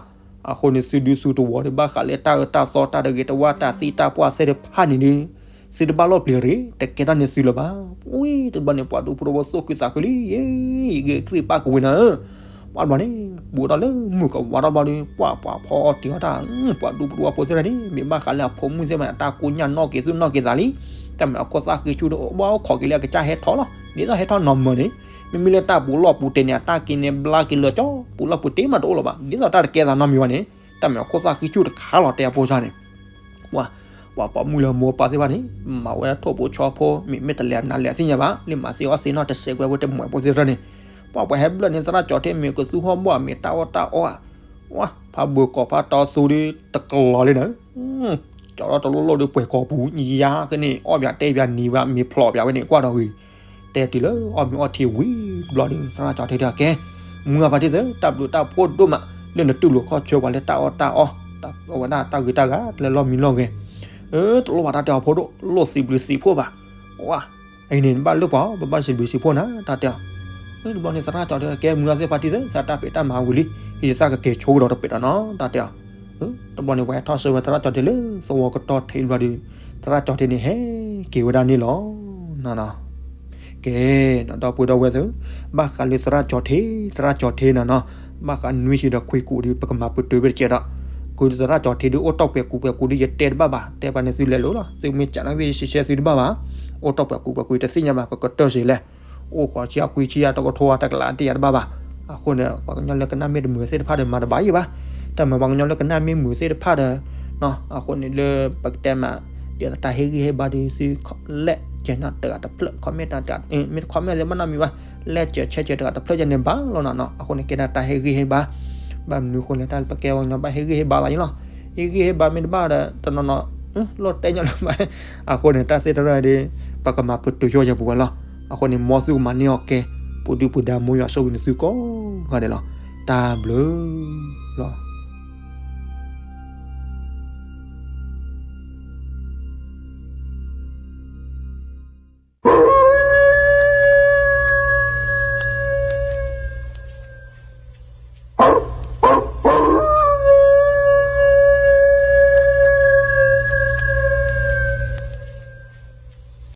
အဃိန့ၣ် သုဒုသုတဝီဒီး ဘၣ်ဃးလၢတၢ်အၢတၢ်သီတၢ်တဂ့ၤတဝါတၢ်သံတၢ်ပှၢ်သ့ၣ်တဖၣ်န့ၣ်ဒီး သုတဘၣ်လီၢ်ပျံၤတဂ့ၤ, တကဲထီၣ်န့ၢ်သုလၢၤဘၣ်, ဝံၤတဘျီန့ၣ် ပှၤဒူဖိတဝီသိၣ်ဃုာ်သးခုလံ, ယဲယဂ့ၤခရံာ်ပၢ်ကဝ့ၤနၤဧၢ ပှၤတဘျီန့ၣ် ဘူးထီၣ်လၢမုၢ်ကဝါထီၣ်ဘျီဒီး ပှၤပှၤဖီအီၣ်တ့ၤအီၣ်တၢ်, ပှၤဒူဖိတဝီဖိသ့ၣ်တဖၣ်န့ၣ် မ့ၢ်ဘၣ်ဃးလၢအဖိမုၣ်သ့ၣ်တဖၣ်န့ၣ် အတၢ်ကိၢ်ညၣ်နီၣ်က့ၤသူၣ်နီၣ်က့ၤသးလံ, တၢ်မ့ၢ်အခိၣ်သၣ်ဃံဆူၣ်ဒီး ဘၣ်အိၣ်ခိးက့ၤလၢအကစၢ်ဟဲထီၣ်လီၤ, ဒ်သိးဟဲထီၣ်နီၢ်မၢၤန့ၣ်, မ့မ့ၢ်လၢတၢ်ပူၤလီၢ်ပူၤတဲာ်န့ၣ် အတၢ်က့ၤန့ၣ်ဘျါက့ၤလၢာ်ကၠီ, ပူၤလီၢ်ပူၤတဲာ်မးတအိၣ်လၢၤဘၣ်, ဒ်သိးတၢ်တကဲသးနီတမံၤဘၣ်န့ၣ်, တၢ်မ့ၢ်အခိၣ်သၣ်ဃံဆူၣ်တခါလီၤ တဲအဖိဆါန့ၣ် ပှၤ, ပှၤပိာ်မုၣ်လၢမိၢ်ပၢ်သ့ၣ်တဖၣ်န့ၣ် မၤဝဲဒၣ်ထိၣ်ဖိဆီဖိ မ့ၢ်မ့ၢ်တလဲၤနၤလဲၤသ့ၣ်ညါဘၣ်, လၢမၤသ့အီၣ်သ့နီၢ်တစဲးကွဲးဖိတမှဲးဖိသ့ၣ်တဖၣ်န့ၣ်, ပှၤပှၤဟဲဘျၢၣ်န့ၣ် သရၣ်ကၠီၤထ့မ့ၢ်ကသူဟီၣ်ဘီၣ် မ့ၢ်တၢ်အီၣ်တၢ်အီဧါ, ဝါ, ဖးဘၢၤကီၤဖးတီသူဒီး တကလီၤလံနၤ, ကၠီၤထီၣ်တလိၣ်လိၣ်ဒီးပှဲၤကီၤပူၤ ယါကန့ၣ် အီၣ်ပၠးတဲပၠးနံၤဘၣ် မ့ၢ်ဖျိးပၠးဝဲန့ၣ် ကွၢ်ဒီးဂ့ၤ, တဲတုၤလၢအီၣ်မ့ၤအီထံဝံၤတဘျီဒီး သရၣ်ကၠီၤထ့တဲကဲ, မုၢ်အဖါတံၢ်သ့ၣ် တၢ်ဘျုးတၢ်ဖှိၣ်ဒိၣ်မး လၢနတူၢ်လိာ်ခီၣ်ဆၢပှၤလၢတၢ်အီၣ်တၢ်အီ, အဝဲဒၣ်တၢ်ဂ့ၤတၢ်ဂၤ တလဲၤလီၢ်မံလီၢ်ဂဲၤ, တလိၣ်ဘၣ်တၢ်တဲအီၤဖိဒိၣ် လိၣ်စံးဘျုးစံးဖှိၣ်ဘၣ်, ဝါ, အံၤန့ၣ် နဘၣ်လၢပှၤ ပဘၣ်စံးဘျုးစံးဖှိၣ်နၤ တၢ်တဲအီၤ, တဘျီန့ၣ် သရၣ်ကၠီၤထ့တဲကဲ မုၢ်အသ့ၣ်ဖါတံၢ်သ့ၣ် သးတၢ်ဖံးတၢ်မၤဝံၤလံ, အံၤသးကက့ၤဆိကဒီးတပ့ၤဒီးနီၤ တၢ်တဲအီၤ တဘျီန့ၣ် ပှၤဟဲထီၣ်ဆှၢဝဲသရၣ်ကၠီၤထ့လၢသဝီကတီၢ်ထံးတဘျီဒီး သရၣ်ကၠီၤထ့န့ၣ်ဟဲက့ၤဝဲဒၣ်န့ၣ်လီၤ. ကဲ, ဒီပုၢ်ဒီဝဲၢ်သ့ၣ်, ဘၣ်ဃးလၢသရၣ်ကၠီၤထ့, သရၣ်ကၠီၤထ့နၤနီၤ, ဘၣ်ဃးနွံဆံဒီးခွံကူာ်ဒီး ပကမၤပတုာ်ဝဲတကဲးဒီး, ကုသရၣ်ကၠီၤထ့ဒီး အိၣ်တ့ၢ်ပှဲၤကူာ်ပှဲၤကူာ်ဒီး ယတဲတဘၣ်ဘၣ်, တဲပှၤန့ၣ်သုလဲၤလိာ်လီၤ, သုမ့ၢ်ကးန့ၣ်သုယရှဲရှဲသုတဘၣ်ဘၣ်, အိၣ်တ့ၢ်ပှဲၤကူာ်ပှဲၤကူာ်တသ့ၣ်ညါဘၣ်, ပကတၢၢ်စ့လဲၣ် အိၣ်ဃီဆံအခွံဆံအတကထိအတကလးအတယၤတဘၣ်ဘၣ်, အဃိန့ၣ် ပှၤကညီလၢကနၣ်မ့ၢ်တမုာ်သ့ၣ်တဖၣ်ဒီး မၤတဘၣ်ယံၤဘၣ်, တၢ်မၤပှၤကညီလၢကနၣ်မ့ၢ်မုာ်သ့ၣ်တဖၣ်ဒီး, အဃိန့ၣ်လၢပကတဲမး, ဒ်သိးတၢ်ဟ့ၣ်ဂံၢ်ဟ့ၣ်ဘါဒီးသု, လဲၤကဲနၤတဂၤတဖျၢၣ် comment တဂၤ, မ့ၢ်တ comment သ့ၣ်ဘၣ်နီတမံၤဘၣ်, လဲၤကဲ share ကဲတဂၤတဖျၢၣ်ယဲန့ၣ်ဘၣ်လီၤနၤနီၤ, အဃိန့ၣ်ကဲဒၣ်တၢ်ဟ့ၣ်ဂံၢ်ဟ့ၣ်ဘါ, ဘၣ်မနုၤအဃိလဲၣ် တၢ်ပကဲပှၤကညီဘၣ်ဟ့ၣ်ဂံၢ်ဟ့ၣ်ဘါလီၤယံၤလီၤ, ဟ့ၣ်ဂံၢ်ဟ့ၣ်ဘါမ့ၢ်တဘၣ်ဒီး တနီၤနီၤ, လီၤတဲာ်ညါလၢၤဘၣ်, အဃိန့ၣ် တၢ်သ့ၣ်တဖၣ်ဒီး, ပကမၤပတုာ်ယိာ်ယဲပူၤဝဲလီၤ, အဃိန့ၣ် မ်သုကမၤန့ၢ်အီၤကဲ, ပူၤဒုပူၤဒါမိၢ်ယွၤဆိၣ်ဂ့ၤန့ၢ်သုကိးဂၤဒဲးလီၤ, တၢ်ဘျုးလီၤ.